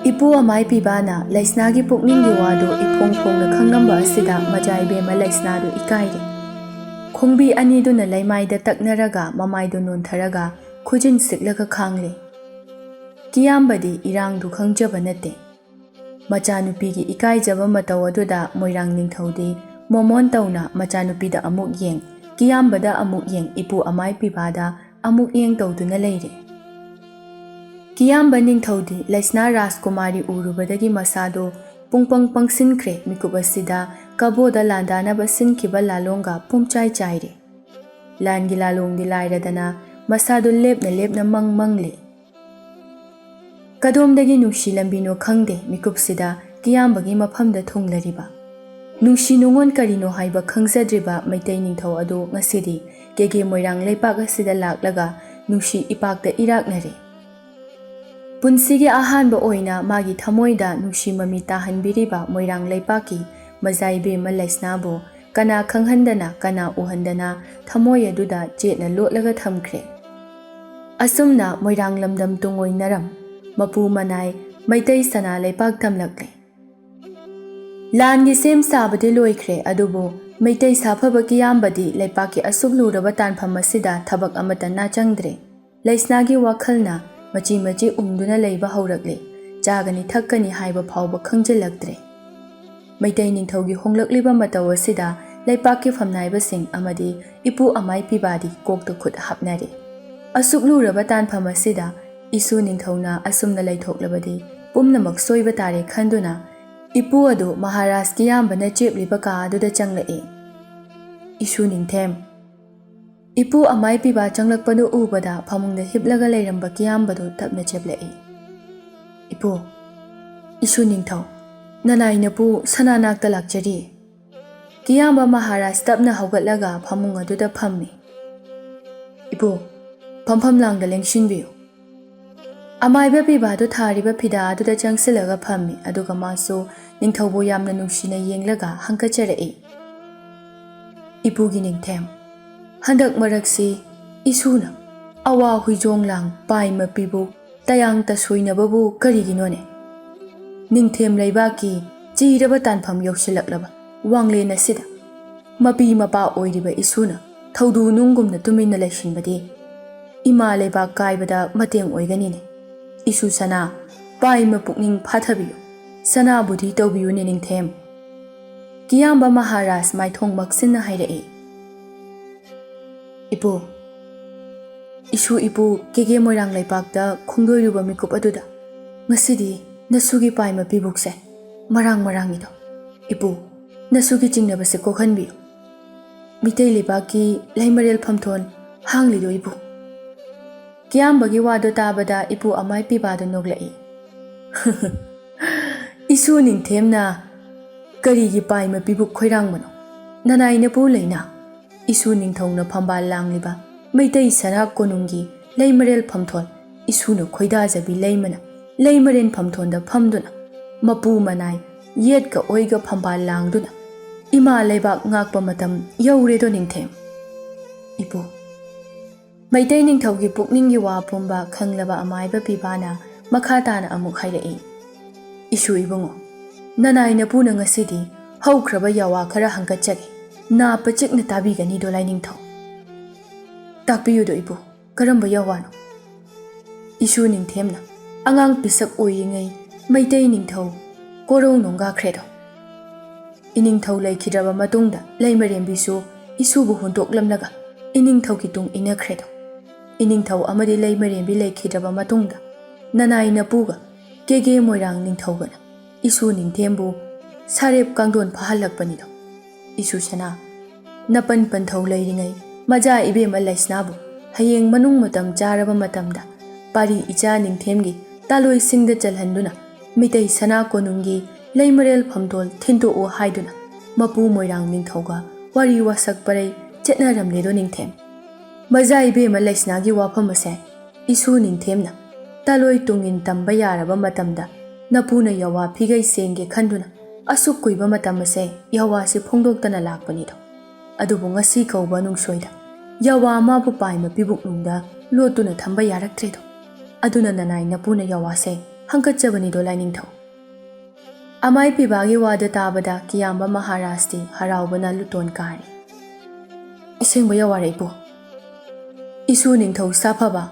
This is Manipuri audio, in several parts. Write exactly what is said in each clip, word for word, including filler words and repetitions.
ꯏꯄꯨ ꯑꯃꯥꯏ ꯄꯤꯕꯥꯅ ꯂꯩꯁꯅꯥꯒꯤ ꯄꯨꯛꯅꯤꯡꯒꯤ ꯋꯥꯗꯨ ꯏꯐꯣꯡ ꯐꯣꯡꯅ ꯈꯪꯂꯝꯕ ꯑꯁꯤꯗ ꯃꯆꯥ ꯏꯕꯦꯝꯃ ꯂꯩꯁꯅꯥꯗꯨ ꯏꯀꯥꯏꯔꯦ꯫ ꯈꯣꯡꯕꯤ ꯑꯅꯤꯗꯨꯅ ꯂꯩꯃꯥꯏꯗ ꯇꯛꯅꯔꯒ ꯃꯃꯥꯏꯗꯨ ꯅꯣꯟꯊꯔꯒ ꯈꯨꯖꯤꯟ ꯁꯤꯛꯂꯒ ꯈꯥꯡꯂꯦ꯫ ꯀꯤꯌꯥꯝꯕꯗꯤ ꯏꯔꯥꯡꯗꯨ ꯈꯪꯖꯕ ꯅꯠꯇꯦ꯫ ꯃꯆꯥꯅꯨꯄꯤꯒꯤ ꯏꯀꯥꯏꯖꯕ ꯃꯇꯧ ꯑꯗꯨꯗ ꯃꯣꯏꯔꯥꯡ ꯅꯤꯡꯊꯧꯗꯤ ꯃꯣꯃꯣꯟ ꯇꯧꯅ ꯃꯆꯥꯅꯨꯄꯤꯗ ꯑꯃꯨꯛ ꯌꯦꯡ, ꯀꯤꯌꯥꯝꯕꯗ ꯑꯃꯨꯛ ꯌꯦꯡ, ꯏꯄꯨ ꯑꯃꯥꯏ ꯄꯤꯕꯥꯗ ꯑꯃꯨꯛ ꯌꯦꯡ ꯇꯧꯗꯨꯅ ꯂꯩꯔꯦ꯫ ꯀꯤꯌꯥꯝꯕ ꯅꯤꯡꯊꯧꯗꯤ ꯂꯩꯁꯅꯥ ꯔꯥꯖꯀꯨꯃꯥꯔꯤ ꯎꯔꯨꯕꯗꯒꯤ ꯃꯁꯥꯗꯨ ꯄꯨꯡꯄꯪ ꯄꯪꯁꯤꯟꯈ꯭ꯔꯦ꯫ ꯃꯤꯀꯨꯞ ꯑꯁꯤꯗ ꯀꯕꯣꯗ ꯂꯥꯟꯗꯥꯅꯕ ꯁꯤꯟꯈꯤꯕ ꯂꯥꯂꯣꯡꯒ ꯄꯨꯝꯆꯥꯏ ꯆꯥꯏꯔꯦ꯫ ꯂꯥꯟꯒꯤ ꯂꯥꯂꯣꯡꯗꯤ ꯂꯥꯏꯔꯗꯅ ꯃꯁꯥꯗꯨ ꯂꯦꯞꯅ ꯂꯦꯞꯅ ꯃꯪ ꯃꯪꯂꯦ꯫ ꯀꯗꯣꯝꯗꯒꯤ ꯅꯨꯡꯁꯤ ꯂꯝꯕꯤꯅꯣ ꯈꯪꯗꯦ ꯃꯤꯀꯨꯞꯁꯤꯗ ꯀꯤꯌꯥꯝꯕꯒꯤ ꯃꯐꯝꯗ ꯊꯨꯡꯂꯔꯤꯕ꯫ ꯅꯨꯡꯁꯤ ꯅꯨꯡꯉꯣꯟ ꯀꯔꯤꯅꯣ ꯍꯥꯏꯕ ꯈꯪꯖꯗ꯭ꯔꯤꯕ ꯃꯩꯇꯩ ꯅꯤꯡꯊꯧ ꯑꯗꯨ ꯉꯁꯤꯗꯤ ꯀꯦꯒꯦ ꯃꯣꯏꯔꯥꯡ ꯂꯩꯄꯥꯛ ꯑꯁꯤꯗ ꯂꯥꯛꯂꯒ ꯅꯨꯡꯁꯤ ꯏꯄꯥꯛꯇ ꯏꯔꯥꯛꯅꯔꯦ꯫ ꯄꯨꯟꯁꯤꯒꯤ ꯑꯍꯥꯟꯕ ꯑꯣꯏꯅ ꯃꯥꯒꯤ ꯊꯃꯣꯏꯗ ꯅꯨꯡꯁꯤ ꯃꯃꯤ ꯇꯥꯍꯟꯕꯤꯔꯤꯕ ꯃꯣꯏꯔꯥꯡ ꯂꯩꯄꯥꯛꯀꯤ ꯃꯖꯥ ꯏꯕꯦꯝꯃ ꯂꯩꯁꯅꯥꯕꯨ ꯀꯅꯥ ꯈꯪꯍꯟꯗꯅ, ꯀꯅꯥ ꯎꯍꯟꯗꯅ ꯊꯃꯣꯏ ꯑꯗꯨꯗ ꯆꯦꯠꯅ ꯂꯣꯠꯂꯒ ꯊꯝꯈ꯭ꯔꯦ꯫ ꯑꯁꯨꯝꯅ ꯃꯣꯏꯔꯥꯡ ꯂꯝꯗꯝ ꯇꯨꯡꯑꯣꯏꯅꯔꯝ ꯃꯄꯨ ꯃꯅꯥꯏ ꯃꯩꯇꯩ ꯁꯅꯥ ꯂꯩꯄꯥꯛ ꯇꯝꯂꯛꯂꯦ꯫ ꯂꯥꯟꯒꯤ ꯁꯦꯝ ꯁꯥꯕꯗꯤ ꯂꯣꯏꯈ꯭ꯔꯦ, ꯑꯗꯨꯕꯨ ꯃꯩꯇꯩ ꯁꯥꯐꯕ ꯀꯤꯌꯥꯝꯕꯗꯤ ꯂꯩꯄꯥꯛꯀꯤ ꯑꯁꯨꯛ ꯂꯨꯔꯕ ꯇꯥꯟꯐꯝ ꯑꯁꯤꯗ ꯊꯕꯛ ꯑꯃꯠꯇ ꯅꯥ ꯆꯪꯗ꯭ꯔꯦ꯫ ꯂꯩꯁꯅꯥꯒꯤ ꯋꯥꯈꯜꯅ ꯃꯆꯤ ꯃꯆꯤ ꯎꯪꯗꯨꯅ ꯂꯩꯕ ꯍꯧꯔꯛꯂꯦ꯫ ꯆꯥꯒꯅꯤ ꯊꯛꯀꯅꯤ ꯍꯥꯏꯕ ꯐꯥꯎꯕ ꯈꯪꯖꯤꯜꯂꯛꯇ꯭ꯔꯦ꯫ ꯃꯩꯇꯩ ꯅꯤꯡꯊꯧꯒꯤ ꯍꯣꯡꯂꯛꯂꯤꯕ ꯃꯇꯧ ꯑꯁꯤꯗ ꯂꯩꯄꯥꯛꯀꯤ ꯐꯝꯅꯥꯏꯕꯁꯤꯡ ꯑꯃꯗꯤ ꯏꯄꯨ ꯑꯃꯥꯏ ꯄꯤꯕꯥꯗꯤ ꯀꯣꯛꯇ ꯈꯨꯠ ꯍꯥꯞꯅꯔꯦ꯫ ꯑꯁꯨꯛ ꯂꯨꯔꯕ ꯇꯥꯟꯐꯝ ꯑꯁꯤꯗ ꯏꯁꯨ ꯅꯤꯡꯊꯧꯅ ꯑꯁꯨꯝꯅ ꯂꯩꯊꯣꯛꯂꯕꯗꯤ ꯄꯨꯝꯅꯃꯛ ꯁꯣꯏꯕ ꯇꯥꯔꯦ ꯈꯟꯗꯨꯅ ꯏꯄꯨ ꯑꯗꯨ ꯃꯍꯥꯔꯥꯖ ꯀꯤꯌꯥꯝꯕꯅ ꯆꯦꯞꯂꯤꯕ ꯀꯥ ꯑꯗꯨꯗ ꯆꯪꯂꯛꯏ꯫ ꯏꯁꯨ ꯅꯤꯡꯊꯦꯝ꯫ ꯏꯄꯨ ꯑꯃꯥꯏ ꯄꯤꯕꯥ ꯆꯪꯂꯛꯄꯗꯨ ꯎꯕꯗ ꯐꯃꯨꯡꯗ ꯍꯤꯞꯂꯒ ꯂꯩꯔꯝꯕ ꯀꯤꯌꯥꯝꯕꯗꯨ ꯇꯞꯅ ꯆꯦꯞꯂꯛꯏ꯫ "ꯏꯄꯨ, ꯏꯁꯨ ꯅꯤꯡꯊꯧ, ꯅꯅꯥꯏ ꯅꯄꯨ ꯁꯅꯥ ꯅꯥꯛꯇ ꯂꯥꯛꯆꯔꯤ꯫" ꯀꯤꯌꯥꯝꯕ ꯃꯍꯥꯔꯥꯖ ꯇꯞꯅ ꯍꯧꯒꯠꯂꯒ ꯐꯃꯨꯡ ꯑꯗꯨꯗ ꯐꯝꯃꯤ꯫ "ꯏꯄꯨ, ꯐꯝꯐꯝ ꯂꯥꯡꯗ ꯂꯦꯡꯁꯤꯟꯕꯤꯌꯨ꯫" ꯑꯃꯥꯏꯕ ꯄꯤꯕꯥꯗꯨ ꯊꯥꯔꯤꯕ ꯐꯤꯗꯥ ꯑꯗꯨꯗ ꯆꯪꯁꯤꯜꯂꯒ ꯐꯝꯃꯤ, ꯑꯗꯨꯒ ꯃꯥꯁꯨ ꯅꯤꯡꯊꯧꯕꯨ ꯌꯥꯝꯅ ꯅꯨꯡꯁꯤꯅ ꯌꯦꯡꯂꯒ ꯍꯪꯀꯠꯆꯔꯛꯏ꯫ "ꯏꯄꯨꯒꯤ ꯅꯤꯡꯊꯦꯝ, ꯍꯟꯗꯛ ꯃꯔꯛꯁꯤ ꯏꯁꯨꯅ ꯑꯋꯥ ꯍꯨꯏꯖꯣꯡ ꯂꯥꯡ ꯄꯥꯏ ꯃꯄꯤꯕꯨ ꯇꯌꯥꯡ ꯇꯁꯣꯏꯅꯕꯕꯨ ꯀꯔꯤꯒꯤꯅꯣꯅꯦ? ꯅꯤꯡꯊꯦꯝ ꯂꯩꯕꯥꯛꯀꯤ ꯆꯤꯔꯕ ꯇꯥꯟꯐꯝ ꯌꯧꯁꯤꯜꯂꯛꯂꯕ ꯋꯥꯡꯂꯦꯟ ꯑꯁꯤꯗ ꯃꯄꯤ ꯃꯄꯥ ꯑꯣꯏꯔꯤꯕ ꯏꯁꯨꯅ ꯊꯧꯗꯨ ꯅꯨꯡꯒꯨꯝꯅ ꯇꯨꯃꯤꯟꯅ ꯂꯩꯁꯤꯟꯕꯗꯤ ꯏꯃꯥ ꯂꯩꯕꯥꯛ ꯀꯥꯏꯕꯗ ꯃꯇꯦꯡ ꯑꯣꯏꯒꯅꯤꯅꯦ꯫ ꯏꯁꯨ ꯁꯅꯥ, ꯄꯥꯏꯃ ꯄꯨꯛꯅꯤꯡ ꯐꯥꯊꯕꯤꯌꯨ, ꯁꯅꯥꯕꯨꯗꯤ ꯇꯧꯕꯤꯌꯨꯅꯦ ꯅꯤꯡꯊꯦꯝ꯫ ꯀꯤꯌꯥꯝꯕ ꯃꯍꯥꯔꯥꯖ ꯃꯥꯏꯊꯣꯡ ꯃꯛꯁꯤꯟꯅ ꯍꯥꯏꯔꯛꯏ꯫ ꯏꯄꯨ, ꯏꯁꯨ ꯏꯄꯨ ꯀꯦꯒꯦ ꯃꯣꯏꯔꯥꯡ ꯂꯩꯄꯥꯛꯇ ꯈꯣꯡꯗꯣꯏꯔꯨꯕ ꯃꯤꯀꯨꯞ ꯑꯗꯨꯗ ꯉꯁꯤꯗꯤ ꯅꯁꯨꯒꯤ ꯄꯥꯏꯃ ꯄꯤꯕꯨꯛꯁꯦ ꯃꯔꯥꯡ ꯃꯔꯥꯡꯉꯤꯗꯣ꯫ ꯏꯄꯨ, ꯅꯁꯨꯒꯤ ꯆꯤꯡꯅꯕꯁꯦ ꯀꯣꯛꯍꯟꯕꯤꯌꯨ꯫ ꯃꯤꯇꯩ ꯂꯩꯕꯥꯛꯀꯤ ꯂꯩꯃꯔꯦꯜ ꯐꯝꯊꯣꯟ ꯍꯥꯡꯂꯤꯗꯣ ꯏꯄꯨ꯫ ꯀꯤꯌꯥꯝꯕꯒꯤ ꯋꯥꯗꯣ ꯇꯥꯕꯗ ꯏꯄꯨ ꯑꯃꯥꯏ ꯄꯤꯕꯥꯗꯣ ꯅꯣꯛꯂꯛꯏ꯫ ꯏꯁꯨ ꯅꯤꯡꯊꯦꯝꯅ ꯀꯔꯤꯒꯤ ꯄꯥꯏꯃ ꯄꯤꯕꯨꯛ ꯈꯣꯏꯔꯥꯡꯕꯅꯣ? ꯅꯅꯥꯏ ꯅꯄꯨ ꯂꯩꯅ ꯏꯁꯨ ꯅꯤꯡꯊꯧꯅ ꯐꯝꯕꯥꯜ ꯂꯥꯡꯂꯤꯕ ꯃꯩꯇꯩ ꯁꯅꯥ ꯀꯣꯅꯨꯡꯒꯤ ꯂꯩꯃꯔꯦꯜ ꯐꯝꯊꯣꯟ ꯏꯁꯨꯅ ꯈꯣꯏꯗꯥꯖꯕꯤ ꯂꯩꯃꯅ ꯂꯩꯃꯔꯦꯟ ꯐꯝꯊꯣꯟꯗ ꯐꯝꯗꯨꯅ ꯃꯄꯨ ꯃꯅꯥꯏ ꯌꯦꯠꯀ ꯑꯣꯏꯒ ꯐꯝꯕꯥꯜ ꯂꯥꯡꯗꯨꯅ ꯏꯃꯥ ꯂꯩꯕꯥꯛ ꯉꯥꯛꯄ ꯃꯇꯝ ꯌꯧꯔꯦꯗꯣ ꯅꯤꯡꯊꯦꯝ꯫ ꯏꯄꯨ, ꯃꯩꯇꯩ ꯅꯤꯡꯊꯧꯒꯤ ꯄꯨꯛꯅꯤꯡꯒꯤ ꯋꯥ ꯄꯨꯝꯕ ꯈꯪꯂꯕ ꯑꯃꯥꯏꯕ ꯄꯤꯕꯥꯅ ꯃꯈꯥ ꯇꯥꯅ ꯑꯃꯨꯛ ꯍꯥꯏꯔꯛꯏ꯫ ꯏꯁꯨ ꯏꯕꯨꯡꯉꯣ, ꯅꯅꯥꯏ ꯅꯄꯨꯅ ꯉꯁꯤꯗꯤ ꯍꯧꯈ꯭ꯔꯕ ꯌꯥꯋꯥ ꯈꯔ ꯍꯪꯒꯠꯆꯒꯦ, ꯅꯥ ꯄꯆꯤꯛꯅ ꯇꯥꯕꯤꯒꯅꯤꯗꯣ ꯂꯥꯏꯅꯤꯡꯊꯧ꯫ ꯇꯥꯛꯄꯤꯌꯨꯗꯣ ꯏꯄꯨ, ꯀꯔꯝꯕ ꯌꯥꯋꯥꯅꯣ? ꯏꯁꯨ ꯅꯤꯡꯊꯦꯝꯅ ꯑꯉꯥꯡ ꯄꯤꯁꯛ ꯑꯣꯏꯔꯤꯉꯩ ꯃꯩꯇꯩ ꯅꯤꯡꯊꯧ ꯀꯣꯔꯧ ꯅꯣꯡꯒꯥꯈ꯭ꯔꯦꯗꯣ꯫ ꯏꯅꯤꯡꯊꯧ ꯂꯩꯈꯤꯗ꯭ꯔꯕ ꯃꯇꯨꯡꯗ ꯂꯩꯃꯔꯦꯝꯕꯤꯁꯨ ꯏꯁꯨꯕꯨ ꯍꯨꯟꯗꯣꯛꯂꯝꯂꯒ ꯏꯅꯤꯡꯊꯧꯒꯤ ꯇꯨꯡ ꯏꯟꯅꯈ꯭ꯔꯦꯗꯣ꯫ ꯏꯅꯤꯡꯊꯧ ꯑꯃꯗꯤ ꯂꯩꯃꯔꯦꯝꯕꯤ ꯂꯩꯈꯤꯗ꯭ꯔꯕ ꯃꯇꯨꯡꯗ ꯅꯅꯥꯏ ꯅꯄꯨꯒ ꯀꯦꯒꯦ ꯃꯣꯏꯔꯥꯡ ꯅꯤꯡꯊꯧꯒꯅ ꯏꯁꯨ ꯅꯤꯡꯊꯦꯝꯕꯨ ꯁꯥꯔꯦꯞ ꯀꯥꯡꯗꯣꯟ ꯐꯥꯍꯜꯂꯛꯄꯅꯤꯗꯣ꯫ ꯏꯁꯨ ꯁꯅꯥ, ꯅꯄꯟ ꯄꯟꯊꯧ ꯂꯩꯔꯤꯉꯩ ꯃꯖꯥ ꯏꯕꯦꯝꯃ ꯂꯩꯁꯅꯥꯕꯨ ꯍꯌꯦꯡ ꯃꯅꯨꯡ ꯃꯇꯝ ꯆꯥꯔꯕ ꯃꯇꯝꯗ ꯄꯥꯔꯤ ꯏꯆꯥ ꯅꯤꯡꯊꯦꯝꯒꯤ ꯇꯥꯂꯣꯏꯁꯤꯡꯗ ꯆꯜꯍꯟꯗꯨꯅ ꯃꯤꯇꯩ ꯁꯅꯥ ꯀꯣꯅꯨꯡꯒꯤ ꯂꯩꯃꯔꯦꯜ ꯐꯝꯗꯣꯜ ꯊꯤꯟꯗꯣꯛꯎ ꯍꯥꯏꯗꯨꯅ ꯃꯄꯨ ꯃꯣꯏꯔꯥꯡ ꯅꯤꯡꯊꯧꯒ ꯋꯥꯔꯤ ꯋꯥꯁꯛ ꯄꯔꯩ ꯆꯠꯅꯔꯝꯂꯦꯗꯣ ꯅꯤꯡꯊꯦꯝ꯫ ꯃꯖꯥ ꯏꯕꯦꯝꯃ ꯂꯩꯁꯅꯥꯒꯤ ꯋꯥꯐꯝ ꯑꯁꯦ ꯏꯁꯨ ꯅꯤꯡꯊꯦꯝꯅ ꯇꯥꯂꯣꯏ ꯇꯨꯡꯏꯟ ꯇꯝꯕ ꯌꯥꯔꯕ ꯃꯇꯝꯗ ꯅꯄꯨꯅ ꯌꯥꯋꯥ ꯐꯤꯒꯩ ꯆꯦꯟꯒꯦ ꯈꯟꯗꯨꯅ ꯑꯁꯨꯛ ꯀꯨꯏꯕ ꯃꯇꯝ ꯑꯁꯦ ꯌꯥꯋꯥꯁꯤ ꯐꯣꯡꯗꯣꯛꯇꯅ ꯂꯥꯛꯄꯅꯤꯗꯣ꯫ ꯑꯗꯨꯕꯨ ꯉꯁꯤ ꯀꯧꯕ ꯅꯨꯡꯁꯣꯏꯗ ꯌꯥꯋꯥ ꯃꯥꯕꯨ ꯄꯥꯏꯃ ꯄꯤꯕꯨꯛꯅꯨꯡꯗ ꯂꯣꯠꯇꯨꯅ ꯊꯝꯕ ꯌꯥꯔꯛꯇ꯭ꯔꯦꯗꯣ꯫ ꯑꯗꯨꯅ ꯅꯅꯥꯏ ꯅꯄꯨꯅ ꯌꯥꯋꯥꯁꯦ ꯍꯪꯒꯠꯆꯕꯅꯤꯗꯣ ꯂꯥꯏꯅꯤꯡꯊꯧ꯫ ꯑꯃꯥꯏ ꯄꯤꯕꯥꯒꯤ ꯋꯥꯗꯨ ꯇꯥꯕꯗ ꯀꯤꯌꯥꯝꯕ ꯃꯍꯥꯔꯥꯖꯇꯤ ꯍꯔꯥꯎꯕꯅ ꯂꯨꯇꯣꯟ ꯀꯥꯔꯦ꯫ "ꯑꯁꯦꯡꯕ ꯌꯥꯋꯥꯔ ꯏꯄꯨ꯫ ꯏꯁꯨ ꯅꯤꯡꯊꯧ ꯁꯥꯐꯕ,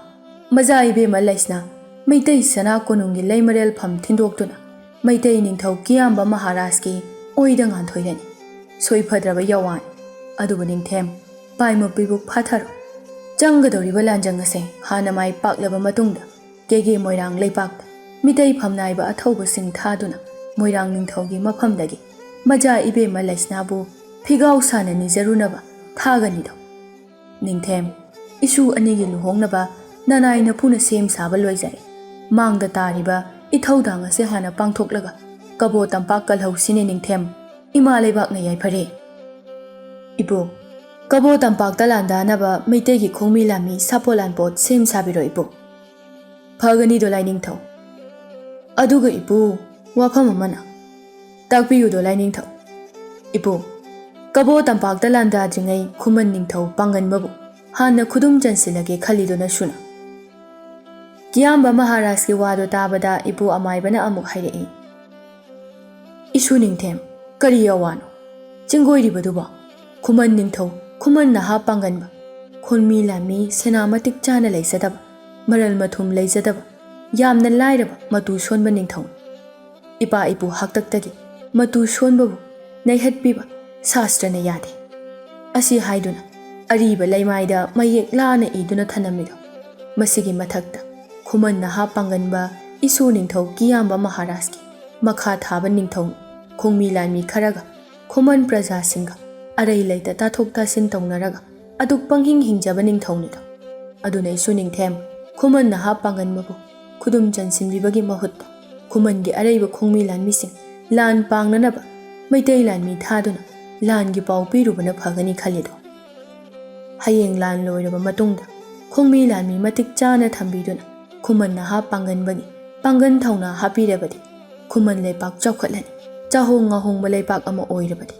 ꯃꯖꯥ ꯏꯕꯦꯝꯃ ꯂꯩꯁꯅꯥ, ꯃꯩꯇꯩ ꯁꯅꯥ ꯀꯣꯅꯨꯡꯒꯤ ꯂꯩꯃꯔꯦꯜ ꯐꯝ ꯊꯤꯟꯗꯣꯛꯇꯨꯅ ꯃꯩꯇꯩ ꯅꯤꯡꯊꯧ ꯀꯤꯌꯥꯝꯕ ꯃꯍꯥꯔꯥꯖꯀꯤ ꯑꯣꯏꯗ ꯉꯥꯟꯊꯣꯏꯔꯅꯤ꯫ ꯁꯣꯏꯐꯗ꯭ꯔꯕ ꯌꯥꯋꯥꯅꯤ꯫ ꯑꯗꯨꯕꯨ ꯅꯤꯡꯊꯦꯝ, ꯄꯥꯏꯃꯨꯞ ꯄꯤꯕꯨ ꯐꯥꯊꯔꯣ꯫ ꯆꯪꯒꯗꯧꯔꯤꯕ ꯂꯥꯟꯖꯪ ꯑꯁꯦ ꯍꯥꯟꯅ ꯃꯥꯏ ꯄꯥꯛꯂꯕ ꯃꯇꯨꯡꯗ ꯀꯦꯒꯦ ꯃꯣꯏꯔꯥꯡ ꯂꯩꯄꯥꯛꯇ ꯃꯤꯇꯩ ꯐꯝꯅꯥꯏꯕ ꯑꯊꯧꯕꯁꯤꯡ ꯊꯥꯗꯨꯅ ꯃꯣꯏꯔꯥꯡ ꯅꯤꯡꯊꯧꯒꯤ ꯃꯐꯝꯗꯒꯤ ꯃꯖꯥ ꯏꯕꯦꯝꯃ ꯂꯩꯁꯅꯥꯕꯨ ꯐꯤꯒꯥꯎ ꯁꯥꯅ ꯅꯤꯖꯔꯨꯅꯕ ꯊꯥꯒꯅꯤꯗꯣ꯫ ꯅꯤꯡꯊꯦꯝ, ꯏꯁꯨ ꯑꯅꯤꯒꯤ ꯂꯨꯍꯣꯡꯅꯕ ꯅꯅꯥꯏ ꯅꯄꯨꯅ ꯁꯦꯝ ꯁꯥꯕ ꯂꯣꯏꯖꯔꯦ꯫ ꯃꯥꯡꯗ ꯇꯥꯔꯤꯕ ꯏꯊꯧꯗꯥꯡ ꯑꯁꯦ ꯍꯥꯟꯅ ꯄꯥꯡꯊꯣꯛꯂꯒ ꯀꯕꯣ ꯇꯝꯄꯥꯛ ꯀꯜꯍꯧꯁꯤꯅꯦ ꯅꯤꯡꯊꯦꯝ꯫ ꯏꯃꯥ ꯂꯩꯕꯥꯛꯅ ꯌꯥꯏꯐꯔꯦ꯫ ꯏꯄꯨ, ꯀꯕꯣ ꯇꯝꯄꯥꯛꯇ ꯂꯥꯟꯗꯥꯅꯕ ꯃꯩꯇꯩꯒꯤ ꯈꯣꯡꯃꯤ ꯂꯥꯟꯃꯤ ꯁꯥꯄꯣ ꯂꯥꯟꯄꯣꯠ ꯁꯦꯝ ꯁꯥꯕꯤꯔꯣ ꯏꯄꯨ꯫ ꯐꯒꯅꯤꯗꯣ ꯂꯥꯏꯅꯤꯡꯊꯧ꯫ ꯑꯗꯨꯒ ꯏꯄꯨ, ꯋꯥꯐꯝ ꯑꯃꯅ꯫ ꯇꯥꯛꯄꯤꯌꯨꯗꯣ ꯂꯥꯏꯅꯤꯡꯊꯧ꯫ ꯏꯄꯨ, ꯀꯕꯣ ꯇꯝꯄꯥꯛꯇ ꯂꯥꯟꯗꯥꯗ꯭ꯔꯤꯉꯩ ꯈꯨꯃꯟ ꯅꯤꯡꯊꯧ ꯄꯥꯡꯒꯟꯕꯕꯨ ꯍꯥꯟꯅ ꯈꯨꯗꯨꯝ ꯆꯟꯁꯤꯜꯂꯒꯦ ꯈꯜꯂꯤꯗꯣ ꯅꯁꯨꯅ꯫ ꯀꯤꯌꯥꯝꯕ ꯃꯍꯥꯔꯥꯖꯀꯤ ꯋꯥꯗꯨ ꯇꯥꯕꯗ ꯏꯄꯨ ꯑꯃꯥꯏꯕꯅ ꯑꯃꯨꯛ ꯍꯥꯏꯔꯛꯏ꯫ ꯏꯁꯨ ꯅꯤꯡꯊꯦꯝ, ꯀꯔꯤ ꯑꯋꯥꯅꯣ? ꯆꯤꯡꯒꯣꯏꯔꯤꯕꯗꯨꯕꯣ? ꯈꯨꯃꯟ ꯅꯤꯡꯊꯧ, ꯈꯨꯃꯟ ꯅꯍꯥ ꯄꯥꯡꯒꯟꯕ, ꯈꯨꯟꯃꯤ ꯂꯥꯟꯃꯤ ꯁꯦꯅꯥ ꯃꯇꯤꯛ ꯆꯥꯅ ꯂꯩꯖꯗꯕ, ꯃꯔꯜ ꯃꯊꯨꯝ ꯂꯩꯖꯗꯕ, ꯌꯥꯝꯅ ꯂꯥꯏꯔꯕ ꯃꯇꯨ ꯁꯣꯟꯕ ꯅꯤꯡꯊꯧꯅꯤ꯫ ꯏꯄꯥ ꯏꯄꯨ ꯍꯥꯛꯇꯛꯇꯒꯤ ꯃꯇꯨ ꯁꯣꯟꯕꯕꯨ ꯅꯩꯍꯠꯄꯤꯕ ꯁꯥꯁꯇ꯭ꯔꯅ ꯌꯥꯗꯦ꯫ ꯑꯁꯤ ꯍꯥꯏꯗꯨꯅ ꯑꯔꯤꯕ ꯂꯩꯃꯥꯏꯗ ꯃꯌꯦꯛ ꯂꯥꯅ ꯏꯗꯨꯅ ꯊꯅꯝꯃꯤꯗꯣ꯫ ꯃꯁꯤꯒꯤ ꯃꯊꯛꯇ ꯈꯨꯃꯟ ꯅꯍꯥ ꯄꯥꯡꯒꯟꯕ ꯏꯁꯨ ꯅꯤꯡꯊꯧ ꯀꯤꯌꯥꯝꯕ ꯃꯍꯥꯔꯥꯖꯀꯤ ꯃꯈꯥ ꯊꯥꯕ ꯅꯤꯡꯊꯧ ꯈꯣꯡꯃꯤ ꯂꯥꯟꯃꯤ ꯈꯔꯒ ꯈꯨꯃꯟ ꯄ꯭ꯔꯖꯥꯁꯤꯡꯒ ꯑꯔꯩ ꯂꯩꯇ ꯇꯥꯊꯣꯛ ꯇꯥꯁꯤꯟ ꯇꯧꯅꯔꯒ ꯑꯗꯨꯛ ꯄꯪꯍꯤꯡ ꯍꯤꯡꯖꯕ ꯅꯤꯡꯊꯧꯅꯤꯗꯣ꯫ ꯑꯗꯨꯅ ꯏꯁꯨ ꯅꯤꯡꯊꯦꯝ, ꯈꯨꯃꯟ ꯅꯍꯥ ꯄꯥꯡꯒꯟꯕꯕꯨ ꯈꯨꯗꯨꯝ ꯆꯟꯁꯤꯟꯕꯤꯕꯒꯤ ꯃꯍꯨꯠꯇ ꯈꯨꯃꯟꯒꯤ ꯑꯔꯩꯕ ꯈꯣꯡꯃꯤ ꯂꯥꯟꯃꯤꯁꯤꯡ ꯂꯥꯟ ꯄꯥꯡꯅꯅꯕ ꯃꯩꯇꯩ ꯂꯥꯟꯃꯤ ꯊꯥꯗꯨꯅ ꯂꯥꯟꯒꯤ ꯄꯥꯎ ꯄꯤꯔꯨꯕꯅ ꯐꯒꯅꯤ ꯈꯜꯂꯤꯗꯣ꯫ ꯍꯌꯦꯡ ꯂꯥꯟ ꯂꯣꯏꯔꯕ ꯃꯇꯨꯡꯗ ꯈꯣꯡꯃꯤ ꯂꯥꯟꯃꯤ ꯃꯇꯤꯛ ꯆꯥꯅ ꯊꯝꯕꯤꯗꯨꯅ ꯈꯨꯃꯟ ꯅꯍꯥ ꯄꯥꯡꯒꯟꯕꯒꯤ ꯄꯥꯡꯒꯟ ꯊꯧꯅꯥ ꯍꯥꯞꯄꯤꯔꯕꯗꯤ ꯈꯨꯃꯟ ꯂꯩꯄꯥꯛ ꯆꯥꯎꯈꯠꯂꯅꯤ꯫ ꯆꯥꯍꯣꯡ ꯉꯥꯍꯣꯡꯕ ꯂꯩꯄꯥꯛ ꯑꯃ ꯑꯣꯏꯔꯕꯗꯤ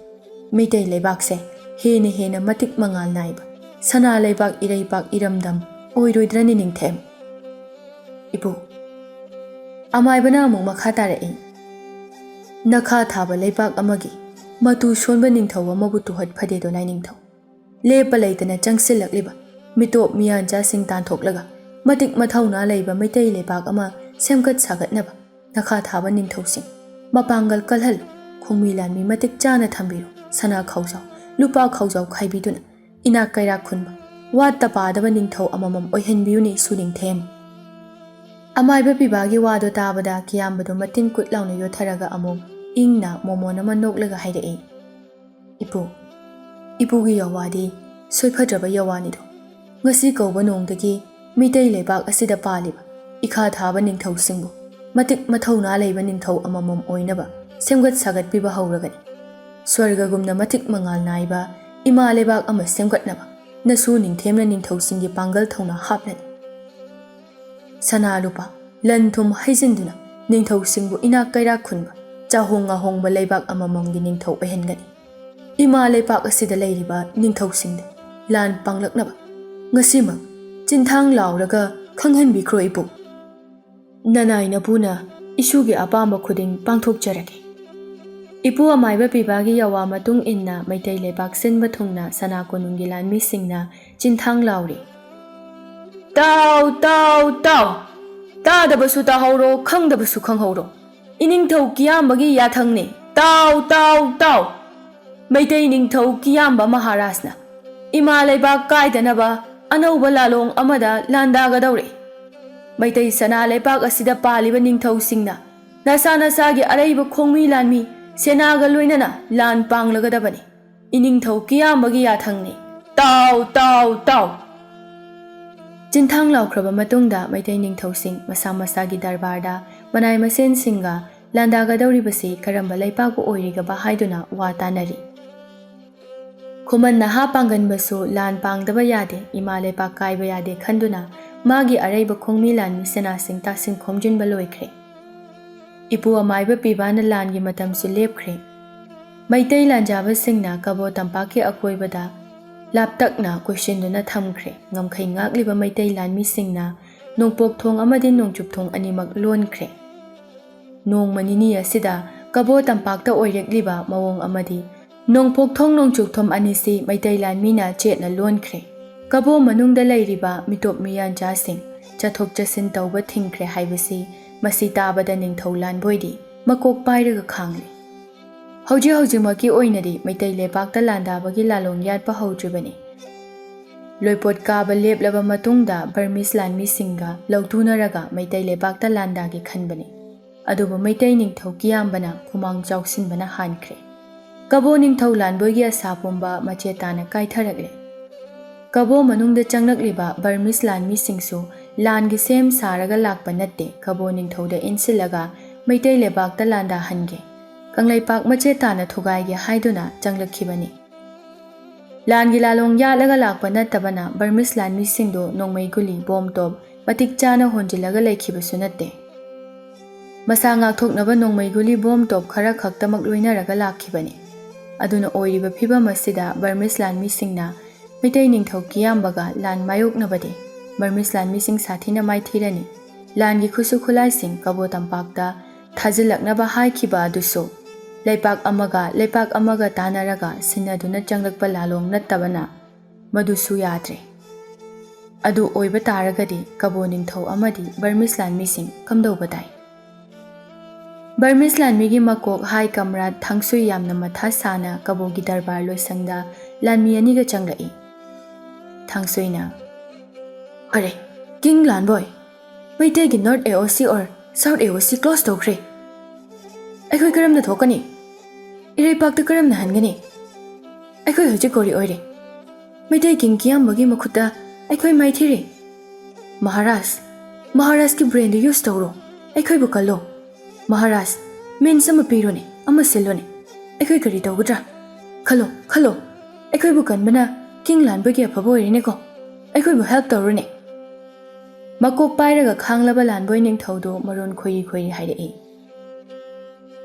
ꯃꯩꯇꯩ ꯂꯩꯕꯥꯛꯁꯦ ꯍꯦꯟꯅ ꯍꯦꯟꯅ ꯃꯇꯤꯛ ꯃꯉꯥꯜ ꯅꯥꯏꯕ ꯁꯅꯥ ꯂꯩꯕꯥꯛ ꯏꯔꯩꯄꯥꯛ ꯏꯔꯝꯗꯝ ꯑꯣꯏꯔꯣꯏꯗ꯭ꯔꯅꯤ ꯅꯤꯡꯊꯦꯝ? ꯏꯄꯨ, ꯑꯃꯥꯏꯕꯅ ꯑꯃꯨꯛ ꯃꯈꯥ ꯇꯥꯔꯛꯏ꯫ ꯅꯈꯥ ꯊꯥꯕ ꯂꯩꯕꯥꯛ ꯑꯃꯒꯤ ꯃꯇꯨ ꯁꯣꯟꯕ ꯅꯤꯡꯊꯧ ꯑꯃꯕꯨ ꯇꯨꯍꯠ ꯐꯗꯦꯗꯣ ꯂꯥꯏꯅꯤꯡꯊꯧ꯫ ꯂꯦꯞꯄ ꯂꯩꯇꯅ ꯆꯪꯁꯤꯜꯂꯛꯂꯤꯕ ꯃꯤꯇꯣꯞ ꯃꯤꯌꯥꯟꯆꯥꯁꯤꯡ ꯇꯥꯟꯊꯣꯛꯂꯒ ꯃꯇꯤꯛ ꯃꯊꯧꯅꯥ ꯂꯩꯕ ꯃꯩꯇꯩ ꯂꯩꯕꯥꯛ ꯑꯃ ꯁꯦꯝꯒꯠ ꯁꯥꯒꯠꯅꯕ ꯅꯈꯥ ꯊꯥꯕ ꯅꯤꯡꯊꯧꯁꯤꯡ ꯃꯄꯥꯡꯒꯜ ꯀꯜꯍꯜꯂꯨ꯫ ꯈꯣꯡꯃꯤ ꯂꯥꯟꯃꯤ ꯃꯇꯤꯛ ꯆꯥꯅ ꯊꯝꯕꯤꯔꯨ꯫ ꯁꯅꯥ ꯈꯧꯖꯥꯎ, ꯂꯨꯄꯥ ꯈꯧꯖꯥꯎ ꯈꯥꯏꯕꯤꯗꯨꯅ ꯏꯅꯥꯛ ꯀꯩꯔꯥꯛ ꯈꯨꯟꯕ, ꯋꯥꯠꯇ ꯄꯥꯗꯕ ꯅꯤꯡꯊꯧ ꯑꯃꯃꯝ ꯑꯣꯏꯍꯟꯕꯤꯌꯨꯅꯦ ꯏꯁꯨ ꯅꯤꯡꯊꯦꯝ꯫ ꯑꯃꯥꯏꯕ ꯄꯤꯕꯥꯒꯤ ꯋꯥꯗꯣ ꯇꯥꯕꯗ ꯀꯤꯌꯥꯝꯕꯗꯣ ꯃꯇꯤꯟ ꯀꯨꯠ ꯂꯥꯎꯅ ꯌꯣꯠꯊꯔꯒ ꯑꯃꯨꯛ ꯏꯪꯅ ꯃꯣꯃꯣꯟ ꯑꯃ ꯅꯣꯛꯂꯒ ꯍꯥꯏꯔꯛꯏ, "ꯏꯄꯨ, ꯏꯄꯨꯒꯤ ꯌꯥꯋꯥꯗꯤ ꯁꯣꯏꯐꯗ꯭ꯔꯕ ꯌꯥꯋꯥꯅꯤꯗꯣ꯫ ꯉꯁꯤ ꯀꯧꯕ ꯅꯣꯡꯗꯒꯤ ꯃꯤꯇꯩ ꯂꯩꯕꯥꯛ ꯑꯁꯤꯗ ꯄꯥꯜꯂꯤꯕ ꯏꯈꯥ ꯊꯥꯕ ꯅꯤꯡꯊꯧꯁꯤꯡꯕꯨ ꯃꯇꯤꯛ ꯃꯊꯧꯅꯥ ꯂꯩꯕ ꯅꯤꯡꯊꯧ ꯑꯃꯃꯝ ꯑꯣꯏꯅꯕ ꯁꯦꯝꯒꯠ ꯁꯥꯒꯠꯄꯤꯕ ꯍꯧꯔꯒꯅꯤ꯫ ꯁ꯭ꯋꯔꯒꯒꯨꯝꯅ ꯃꯇꯤꯛ ꯃꯉꯥꯜ ꯅꯥꯏꯕ ꯏꯃꯥ ꯂꯩꯕꯥꯛ ꯑꯃ ꯁꯦꯝꯒꯠꯅꯕ ꯅꯁꯨ ꯅꯤꯡꯊꯦꯝꯅ ꯅꯤꯡꯊꯧꯁꯤꯡꯒꯤ ꯄꯥꯡꯒꯜ ꯊꯧꯅꯥ ꯍꯥꯞꯂꯅꯤ꯫ ꯁꯅꯥ ꯂꯨꯄꯥ, ꯂꯟ ꯊꯨꯝ ꯍꯩꯖꯤꯟꯗꯨꯅ ꯅꯤꯡꯊꯧꯁꯤꯡꯕꯨ ꯏꯅꯥꯛ ꯀꯩꯔꯥꯛ ꯈꯨꯟꯕ, ꯆꯥꯍꯣꯡ ꯉꯥꯍꯣꯡꯕ ꯂꯩꯕꯥꯛ ꯑꯃꯃꯝꯒꯤ ꯅꯤꯡꯊꯧ ꯑꯣꯏꯍꯟꯒꯅꯤ꯫ ꯏꯃꯥ ꯂꯩꯄꯥꯛ ꯑꯁꯤꯗ ꯂꯩꯔꯤꯕ ꯅꯤꯡꯊꯧꯁꯤꯡꯗ ꯂꯥꯟ ꯄꯥꯡꯂꯛꯅꯕ ꯉꯁꯤꯃꯛ ꯆꯤꯟꯊꯥꯡ ꯂꯥꯎꯔꯒ ꯈꯪꯍꯟꯕꯤꯈ꯭ꯔꯣ ꯏꯄꯨ꯫ ꯅꯅꯥꯏ ꯅꯄꯨꯅ ꯏꯁꯨꯒꯤ ꯑꯄꯥꯝꯕ ꯈꯨꯗꯤꯡ ꯄꯥꯡꯊꯣꯛꯆꯔꯒꯦ꯫" ꯏꯄꯨ ꯑꯃꯥꯏꯕ ꯄꯤꯕꯥꯒꯤ ꯌꯥꯋꯥ ꯃꯇꯨꯡ ꯏꯟꯅ ꯃꯩꯇꯩ ꯂꯩꯕꯥꯛ ꯁꯤꯟꯕ ꯊꯨꯡꯅ ꯁꯅꯥ ꯀꯣꯅꯨꯡꯒꯤ ꯂꯥꯟꯃꯤꯁꯤꯡꯅ ꯆꯤꯟꯊꯥꯡ ꯂꯥꯎꯔꯤ, "ꯇꯥꯎ, ꯇꯥꯎ, ꯇꯥꯎ! ꯇꯥꯗꯕꯁꯨ ꯇꯥꯍꯧꯔꯣ, ꯈꯪꯗꯕꯁꯨ ꯈꯪꯍꯧꯔꯣ꯫ ꯏꯅꯤꯡꯊꯧ ꯀꯤꯌꯥꯝꯕꯒꯤ ꯌꯥꯊꯪꯅꯤ꯫ ꯇꯥꯎ, ꯇꯥꯎ, ꯇꯥꯎ! ꯃꯩꯇꯩ ꯅꯤꯡꯊꯧ ꯀꯤꯌꯥꯝꯕ ꯃꯍꯥꯔꯥꯖꯅ ꯏꯃꯥ ꯂꯩꯕꯥꯛ ꯀꯥꯏꯗꯅꯕ ꯑꯅꯧꯕ ꯂꯥꯂꯣꯡ ꯑꯃꯗ ꯂꯥꯟꯗꯥꯒꯗꯧꯔꯦ꯫ ꯃꯩꯇꯩ ꯁꯅꯥ ꯂꯩꯕꯥꯛ ꯑꯁꯤꯗ ꯄꯥꯜꯂꯤꯕ ꯅꯤꯡꯊꯧꯁꯤꯡꯅ ꯅꯁꯥ ꯅꯁꯥꯒꯤ ꯑꯔꯩꯕ ꯈꯣꯡꯃꯤ ꯂꯥꯟꯃꯤ ꯁꯦꯅꯥꯒ ꯂꯣꯏꯅꯅ ꯂꯥꯟ ꯄꯥꯡꯂꯒꯗꯕꯅꯤ꯫ ꯏꯅꯤꯡꯊꯧ ꯀꯤꯌꯥꯝꯕꯒꯤ ꯌꯥꯊꯪꯅꯤ꯫ ꯇꯥꯎ, ꯇꯥꯎ, ꯇꯥꯎ!" ꯆꯤꯟꯊꯥꯡ ꯂꯥꯎꯈ꯭ꯔꯕ ꯃꯇꯨꯡꯗ ꯃꯩꯇꯩ ꯅꯤꯡꯊꯧꯁꯤꯡ ꯃꯁꯥ ꯃꯁꯥꯒꯤ ꯗꯔꯕꯥꯔꯗ ꯃꯅꯥꯏ ꯃꯁꯦꯟꯁꯤꯡꯒ ꯂꯥꯟꯗꯥꯒꯗꯧꯔꯤꯕꯁꯤ ꯀꯔꯝꯕ ꯂꯩꯄꯥꯛꯄꯨ ꯑꯣꯏꯔꯤꯒꯕ ꯍꯥꯏꯗꯨꯅ ꯋꯥ ꯇꯥꯅꯔꯤ꯫ ꯈꯨꯃꯟ ꯅꯍꯥ ꯄꯥꯡꯒꯟꯕꯁꯨ ꯂꯥꯟ ꯄꯥꯡꯗꯕ ꯌꯥꯗꯦ, ꯏꯃꯥ ꯂꯩꯄꯥꯛ ꯀꯥꯏꯕ ꯌꯥꯗꯦ ꯈꯟꯗꯨꯅ ꯃꯥꯒꯤ ꯑꯔꯩꯕ ꯈꯣꯡꯃꯤ ꯂꯥꯟꯃꯤ ꯁꯦꯅꯥꯁꯤꯡ ꯇꯥꯁꯤꯟ ꯈꯣꯝꯖꯤꯟꯕ ꯂꯣꯏꯈ꯭ꯔꯦ꯫ ꯏꯄꯨ ꯑꯃꯥꯏꯕ ꯄꯤꯕꯥꯅ ꯂꯥꯟꯒꯤ ꯃꯇꯝꯁꯨ ꯂꯦꯞꯈ꯭ꯔꯦ꯫ ꯃꯩꯇꯩ ꯂꯥꯟꯖꯥꯕꯁꯤꯡꯅ ꯀꯕꯣ ꯇꯝꯄꯥꯛꯀꯤ ꯑꯀꯣꯏꯕꯗ ꯂꯥꯞꯇꯛꯅ ꯀꯣꯏꯁꯤꯟꯗꯨꯅ ꯊꯝꯈ꯭ꯔꯦ꯫ ꯉꯝꯈꯩ ꯉꯥꯛꯂꯤꯕ ꯃꯩꯇꯩ ꯂꯥꯟꯃꯤꯁꯤꯡꯅ ꯅꯣꯡꯄꯣꯛ ꯊꯣꯡ ꯑꯃꯗꯤ ꯅꯣꯡꯆꯨꯞ ꯊꯣꯡ ꯑꯅꯤꯃꯛ ꯂꯣꯟꯈ꯭ꯔꯦ꯫ ꯅꯣꯡꯃ ꯅꯤꯅꯤ ꯑꯁꯤꯗ ꯀꯕꯣ ꯇꯝꯄꯥꯛꯇ ꯑꯣꯏꯔꯛꯂꯤꯕ ꯃꯑꯣꯡ ꯑꯃꯗꯤ ꯅꯣꯡꯄꯣꯛꯊꯣꯡ ꯅꯣꯡꯆꯨꯞꯊꯣꯡ ꯑꯅꯤꯁꯤ ꯃꯩꯇꯩ ꯂꯥꯟꯃꯤꯅ ꯆꯦꯠꯅ ꯂꯣꯟꯈ꯭ꯔꯦ꯫ ꯀꯕꯣ ꯃꯅꯨꯡꯗ ꯂꯩꯔꯤꯕ ꯃꯤꯇꯣꯞ ꯃꯤꯌꯥꯟꯆꯥꯁꯤꯡ ꯆꯠꯊꯣꯛ ꯆꯠꯁꯤꯟ ꯇꯧꯕ ꯊꯤꯡꯈ꯭ꯔꯦ ꯍꯥꯏꯕꯁꯤ ꯃꯁꯤ ꯇꯥꯕꯗ ꯅꯤꯡꯊꯧ ꯂꯥꯟꯕꯣꯏꯗꯤ ꯃꯀꯣꯛ ꯄꯥꯏꯔꯒ ꯈꯥꯡꯂꯦ꯫ ꯍꯧꯖꯤꯛ ꯍꯧꯖꯤꯛꯃꯛꯀꯤ ꯑꯣꯏꯅꯗꯤ ꯃꯩꯇꯩ ꯂꯩꯕꯥꯛꯇ ꯂꯥꯟꯗꯥꯕꯒꯤ ꯂꯥꯂꯣꯡ ꯌꯥꯠꯄ ꯍꯧꯗ꯭ꯔꯤꯕꯅꯤ꯫ ꯂꯣꯏꯄꯣꯠ ꯀꯥꯕ ꯂꯦꯞꯂꯕ ꯃꯇꯨꯡꯗ ꯕꯔꯃꯤꯁ ꯂꯥꯟꯃꯤꯁꯤꯡꯒ ꯂꯧꯇꯨꯅꯔꯒ ꯃꯩꯇꯩ ꯂꯩꯕꯥꯛꯇ ꯂꯥꯟꯗꯥꯒꯦ ꯈꯟꯕꯅꯤ꯫ ꯑꯗꯨꯕꯨ ꯃꯩꯇꯩ ꯅꯤꯡꯊꯧ ꯀꯤꯌꯥꯝꯕꯅ ꯈꯨꯃꯥꯡ ꯆꯥꯎꯁꯤꯟꯕꯅ ꯍꯥꯟꯈ꯭ꯔꯦ꯫ ꯀꯕꯣ ꯅꯤꯡꯊꯧ ꯂꯥꯟꯕꯣꯏꯒꯤ ꯑꯁꯥ ꯄꯨꯝꯕ ꯃꯆꯦꯠ ꯇꯥꯅ ꯀꯥꯏꯊꯔꯛꯂꯦ꯫ ꯀꯕꯣ ꯃꯅꯨꯡꯗ ꯆꯪꯂꯛꯂꯤꯕ ꯕꯔꯃꯤꯁ ꯂꯥꯟꯃꯤꯁꯤꯡꯁꯨ ꯂꯥꯟꯒꯤ ꯁꯦꯝ ꯁꯥꯔꯒ ꯂꯥꯛꯄ ꯅꯠꯇꯦ, ꯀꯕꯣ ꯅꯤꯡꯊꯧꯗ ꯏꯟꯁꯤꯜꯂꯒ ꯃꯩꯇꯩ ꯂꯩꯕꯥꯛꯇ ꯂꯥꯟꯗꯥꯍꯟꯒꯦ, ꯀꯪꯂꯩꯄꯥꯛ ꯃꯆꯦꯠ ꯇꯥꯅ ꯊꯨꯒꯥꯏꯒꯦ ꯍꯥꯏꯗꯨꯅ ꯆꯪꯂꯛꯈꯤꯕꯅꯤ꯫ ꯂꯥꯟꯒꯤ ꯂꯥꯂꯣꯡ ꯌꯥꯠꯂꯒ ꯂꯥꯛꯄ ꯅꯠꯇꯕꯅ ꯕꯔꯃꯤꯁ ꯂꯥꯟꯃꯤꯁꯤꯡꯗꯨ ꯅꯣꯡꯃꯩ ꯒꯨꯂꯤ, ꯕꯣꯝ ꯇꯣꯞ ꯃꯇꯤꯛ ꯆꯥꯅ ꯍꯣꯟꯖꯤꯜꯂꯒ ꯂꯩꯈꯤꯕꯁꯨ ꯅꯠꯇꯦ꯫ ꯃꯁꯥ ꯉꯥꯛꯊꯣꯛꯅꯕ ꯅꯣꯡꯃꯩ ꯒꯨꯂꯤ, ꯕꯣꯝ ꯇꯣꯞ ꯈꯔ ꯈꯛꯇꯃꯛ ꯂꯣꯏꯅꯔꯒ ꯂꯥꯛꯈꯤꯕꯅꯤ꯫ ꯑꯗꯨꯅ ꯑꯣꯏꯔꯤꯕ ꯐꯤꯚꯝ ꯑꯁꯤꯗ ꯕꯔꯃꯤꯁ ꯂꯥꯟꯃꯤꯁꯤꯡꯅ ꯃꯩꯇꯩ ꯅꯤꯡꯊꯧ ꯀꯤꯌꯥꯝꯕꯒ ꯂꯥꯟ ꯃꯥꯌꯣꯛꯅꯕꯗꯤ ꯕꯔꯃꯤꯁ ꯂꯥꯟꯃꯤꯁꯤꯡ ꯁꯥꯊꯤꯅ ꯃꯥꯏꯊꯤꯔꯅꯤ꯫ ꯂꯥꯟꯒꯤ ꯈꯨꯠꯁꯨ ꯈꯨꯠꯂꯥꯏꯁꯤꯡ ꯀꯕꯣ ꯇꯝꯄꯥꯛꯇ ꯊꯥꯖꯤꯜꯂꯛꯅꯕ ꯍꯥꯏꯈꯤꯕ ꯑꯗꯨꯁꯨ ꯂꯩꯄꯥꯛ ꯑꯃꯒ ꯂꯩꯄꯥꯛ ꯑꯃꯒ ꯇꯥꯟꯅꯔꯒ ꯁꯤꯟꯅꯗꯨꯅ ꯆꯪꯂꯛꯄ ꯂꯥꯂꯣꯡ ꯅꯠꯇꯕꯅ ꯃꯗꯨꯁꯨ ꯌꯥꯗ꯭ꯔꯦ꯫ ꯑꯗꯨ ꯑꯣꯏꯕ ꯇꯥꯔꯒꯗꯤ ꯀꯕꯣ ꯅꯤꯡꯊꯧ ꯑꯃꯗꯤ ꯕꯔꯃꯤꯁ ꯂꯥꯟꯃꯤꯁꯤꯡ ꯀꯝꯗꯧꯕ ꯇꯥꯏ? ꯕꯔꯃꯤꯁ ꯂꯥꯟꯃꯤꯒꯤ ꯃꯀꯣꯛ ꯍꯥꯏ ꯀꯝꯔꯥꯠ ꯊꯥꯡꯁꯨꯏ ꯌꯥꯝꯅ ꯃꯊꯥ ꯁꯥꯅ ꯀꯕꯣꯒꯤ ꯗꯔꯕꯥꯔ ꯂꯣꯏꯁꯪꯗ ꯂꯥꯟꯃꯤ ꯑꯅꯤꯒ ꯆꯪꯂꯛꯏ꯫ ꯊꯥꯡꯁꯨꯏꯅ, "ꯐꯔꯦ, ꯀꯤꯡ ꯂꯥꯟꯕꯣꯏ, ꯃꯩꯇꯩꯒꯤ North A O C or South A O C close ꯇꯧꯈ꯭ꯔꯦ꯫ ꯑꯩꯈꯣꯏ ꯀꯔꯝꯅ ꯊꯣꯛꯀꯅꯤ? ꯏꯔꯩꯄꯥꯛꯇ ꯀꯔꯝꯅ ꯍꯟꯒꯅꯤ? ꯑꯩꯈꯣꯏ ꯍꯧꯖꯤꯛ ꯀꯣꯔꯤ ꯑꯣꯏꯔꯦ꯫ ꯃꯩꯇꯩ ꯀꯤꯡ ꯀꯤꯌꯥꯝꯕꯒꯤ ꯃꯈꯨꯠꯇ ꯑꯩꯈꯣꯏ ꯃꯥꯏꯊꯤꯔꯦ꯫ ꯃꯍꯥꯔꯥꯖ, ꯃꯍꯥꯔꯥꯖꯀꯤ brainꯗꯨ use ꯇꯧꯔꯣ꯫ ꯑꯩꯈꯣꯏꯕꯨ ꯀꯜꯂꯣ꯫ ꯃꯍꯥꯔꯥꯖ, means ꯑꯃ ꯄꯤꯔꯣꯅꯦ, ꯑꯃ ꯁꯤꯜꯂꯣꯅꯦ꯫ ꯑꯩꯈꯣꯏ ꯀꯔꯤ ꯇꯧꯒꯗ꯭ꯔꯥ? ꯈꯜꯂꯣ, ꯈꯜꯂꯣ꯫ ꯑꯩꯈꯣꯏꯕꯨ ꯀꯟꯕꯅ ꯀꯤꯡ ꯂꯥꯟꯕꯒꯤ ꯑꯐꯕ ꯑꯣꯏꯔꯦꯅꯦꯀꯣ꯫ ꯑꯩꯈꯣꯏꯕꯨ help ꯇꯧꯔꯣꯅꯦ꯫" ꯃꯀꯣꯛ ꯄꯥꯏꯔꯒ ꯈꯥꯡꯂꯕ ꯂꯥꯟꯕꯣꯏ ꯅꯤꯡꯊꯧꯗꯨ ꯃꯔꯣꯟ ꯈꯣꯏꯔꯤ ꯈꯣꯏꯔꯤ ꯍꯥꯏꯔꯛꯏ꯫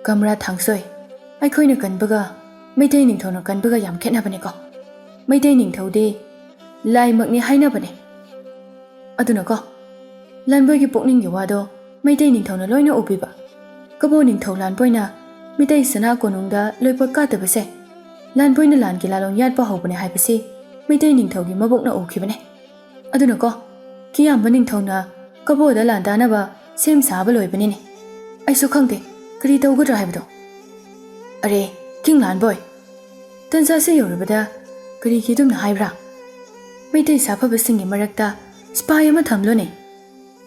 "ꯀꯝꯔꯥꯠ ꯊꯥꯡꯁꯣꯏ, ꯑꯩꯈꯣꯏꯅ ꯀꯟꯕꯒ ꯃꯩꯇꯩ ꯅꯤꯡꯊꯧꯅ ꯀꯟꯕꯒ ꯌꯥꯝ ꯈꯦꯠꯅꯕꯅꯤꯀꯣ꯫ ꯃꯩꯇꯩ ꯅꯤꯡꯊꯧꯗꯤ ꯂꯥꯏꯃꯛꯅꯤ ꯍꯥꯏꯅꯕꯅꯦ꯫ ꯑꯗꯨꯅꯀꯣ, ꯂꯥꯟꯕꯣꯏꯒꯤ ꯄꯨꯛꯅꯤꯡꯒꯤ ꯋꯥꯗꯣ ꯃꯩꯇꯩ ꯅꯤꯡꯊꯧꯅ ꯂꯣꯏꯅ ꯎꯕꯤꯕ꯫ ꯀꯕꯣ ꯅꯤꯡꯊꯧ ꯂꯥꯟꯕꯣꯏꯅ ꯃꯤꯇꯩ ꯁꯅꯥ ꯀꯣꯅꯨꯡꯗ ꯂꯣꯏꯄꯣꯠ ꯀꯥꯗꯕꯁꯦ ꯂꯥꯟꯕꯣꯏꯅ ꯂꯥꯟꯒꯤ ꯂꯥꯂꯣꯡ ꯌꯥꯠꯄ ꯍꯧꯕꯅꯦ ꯍꯥꯏꯕꯁꯤ ꯃꯩꯇꯩ ꯅꯤꯡꯊꯧꯒꯤ ꯃꯕꯨꯛꯅ ꯎꯈꯤꯕꯅꯦ꯫ ꯑꯗꯨꯅꯀꯣ, ꯀꯤꯌꯥꯝꯕ ꯅꯤꯡꯊꯧꯅ ꯀꯕꯣꯗ ꯂꯥꯟꯗꯥꯅꯕ ꯁꯦꯝ ꯁꯥꯕ ꯂꯣꯏꯕꯅꯤꯅꯦ꯫ ꯑꯩꯁꯨ ꯈꯪꯗꯦ ꯀꯔꯤ ꯇꯧꯒꯗ꯭ꯔꯥ ꯍꯥꯏꯕꯗꯣ꯫ ꯑꯔꯦ, ꯀꯤꯡ ꯂꯥꯟꯕꯣꯏ, ꯇꯟꯖꯥꯁꯦ ꯌꯧꯔꯕꯗ ꯀꯔꯤꯒꯤ ꯑꯗꯨꯝꯅ ꯍꯥꯏꯕ꯭ꯔꯥ? ꯃꯩꯇꯩ ꯁꯥꯐꯕꯁꯤꯡꯒꯤ ꯃꯔꯛꯇ ꯁꯤꯄꯥꯏ ꯑꯃ ꯊꯝꯂꯣꯅꯦ꯫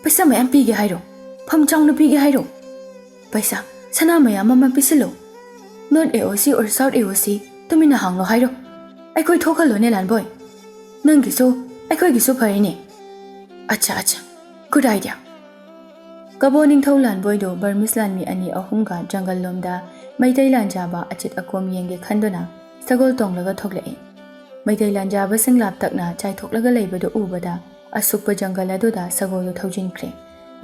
ꯄꯩꯁꯥ ꯃꯌꯥꯝ ꯄꯤꯒꯦ ꯍꯥꯏꯔꯣ? ꯐꯝ ꯆꯥꯎꯅ ꯄꯤꯒꯦ ꯍꯥꯏꯔꯣ? ꯄꯩꯁꯥ, ꯁꯅꯥ ꯃꯌꯥꯝ ꯑꯃ ꯄꯤꯁꯤꯜꯂꯣ꯫ North A O C or South A O C ꯇꯨꯃꯤꯟꯅ ꯍꯥꯡꯂꯣ ꯍꯥꯏꯔꯣ? ꯑꯩꯈꯣꯏ ꯊꯣꯛꯍꯜꯂꯣꯅꯦ ꯂꯥꯟꯕꯣꯏ꯫ ꯅꯪꯒꯤꯁꯨ ꯑꯩꯈꯣꯏꯒꯤꯁꯨ ꯐꯔꯦꯅꯦ꯫ ꯑꯠꯆꯥ, ꯑꯠꯆꯥ, good idea꯫ ꯀꯕꯣ ꯅꯤꯡꯊꯧ ꯂꯥꯟꯕꯣꯏꯗꯣ ꯕꯔꯃꯤꯁ ꯂꯥꯟꯃꯤ ꯑꯅꯤ ꯑꯍꯨꯝꯒ ꯖꯪꯒꯜ ꯂꯣꯝꯗ ꯃꯩꯇꯩ ꯂꯥꯟꯖꯥꯕ ꯑꯆꯤꯠ ꯑꯀꯣꯝ ꯌꯦꯡꯒꯦ ꯈꯟꯗꯨꯅ ꯁꯒꯣꯜ ꯇꯣꯡꯂꯒ ꯊꯣꯛꯂꯛꯏ꯫ ꯃꯩꯇꯩ ꯂꯥꯟꯖꯥꯕꯁꯤꯡ ꯂꯥꯞꯇꯛꯅ ꯆꯥꯏꯊꯣꯛꯂꯒ ꯂꯩꯕꯗꯨ ꯎꯕꯗ ꯑꯁꯨꯛꯄ ꯖꯪꯒꯜ ꯑꯗꯨꯗ ꯁꯒꯣꯜꯗꯨ ꯊꯧꯖꯤꯟꯈ꯭ꯔꯦ꯫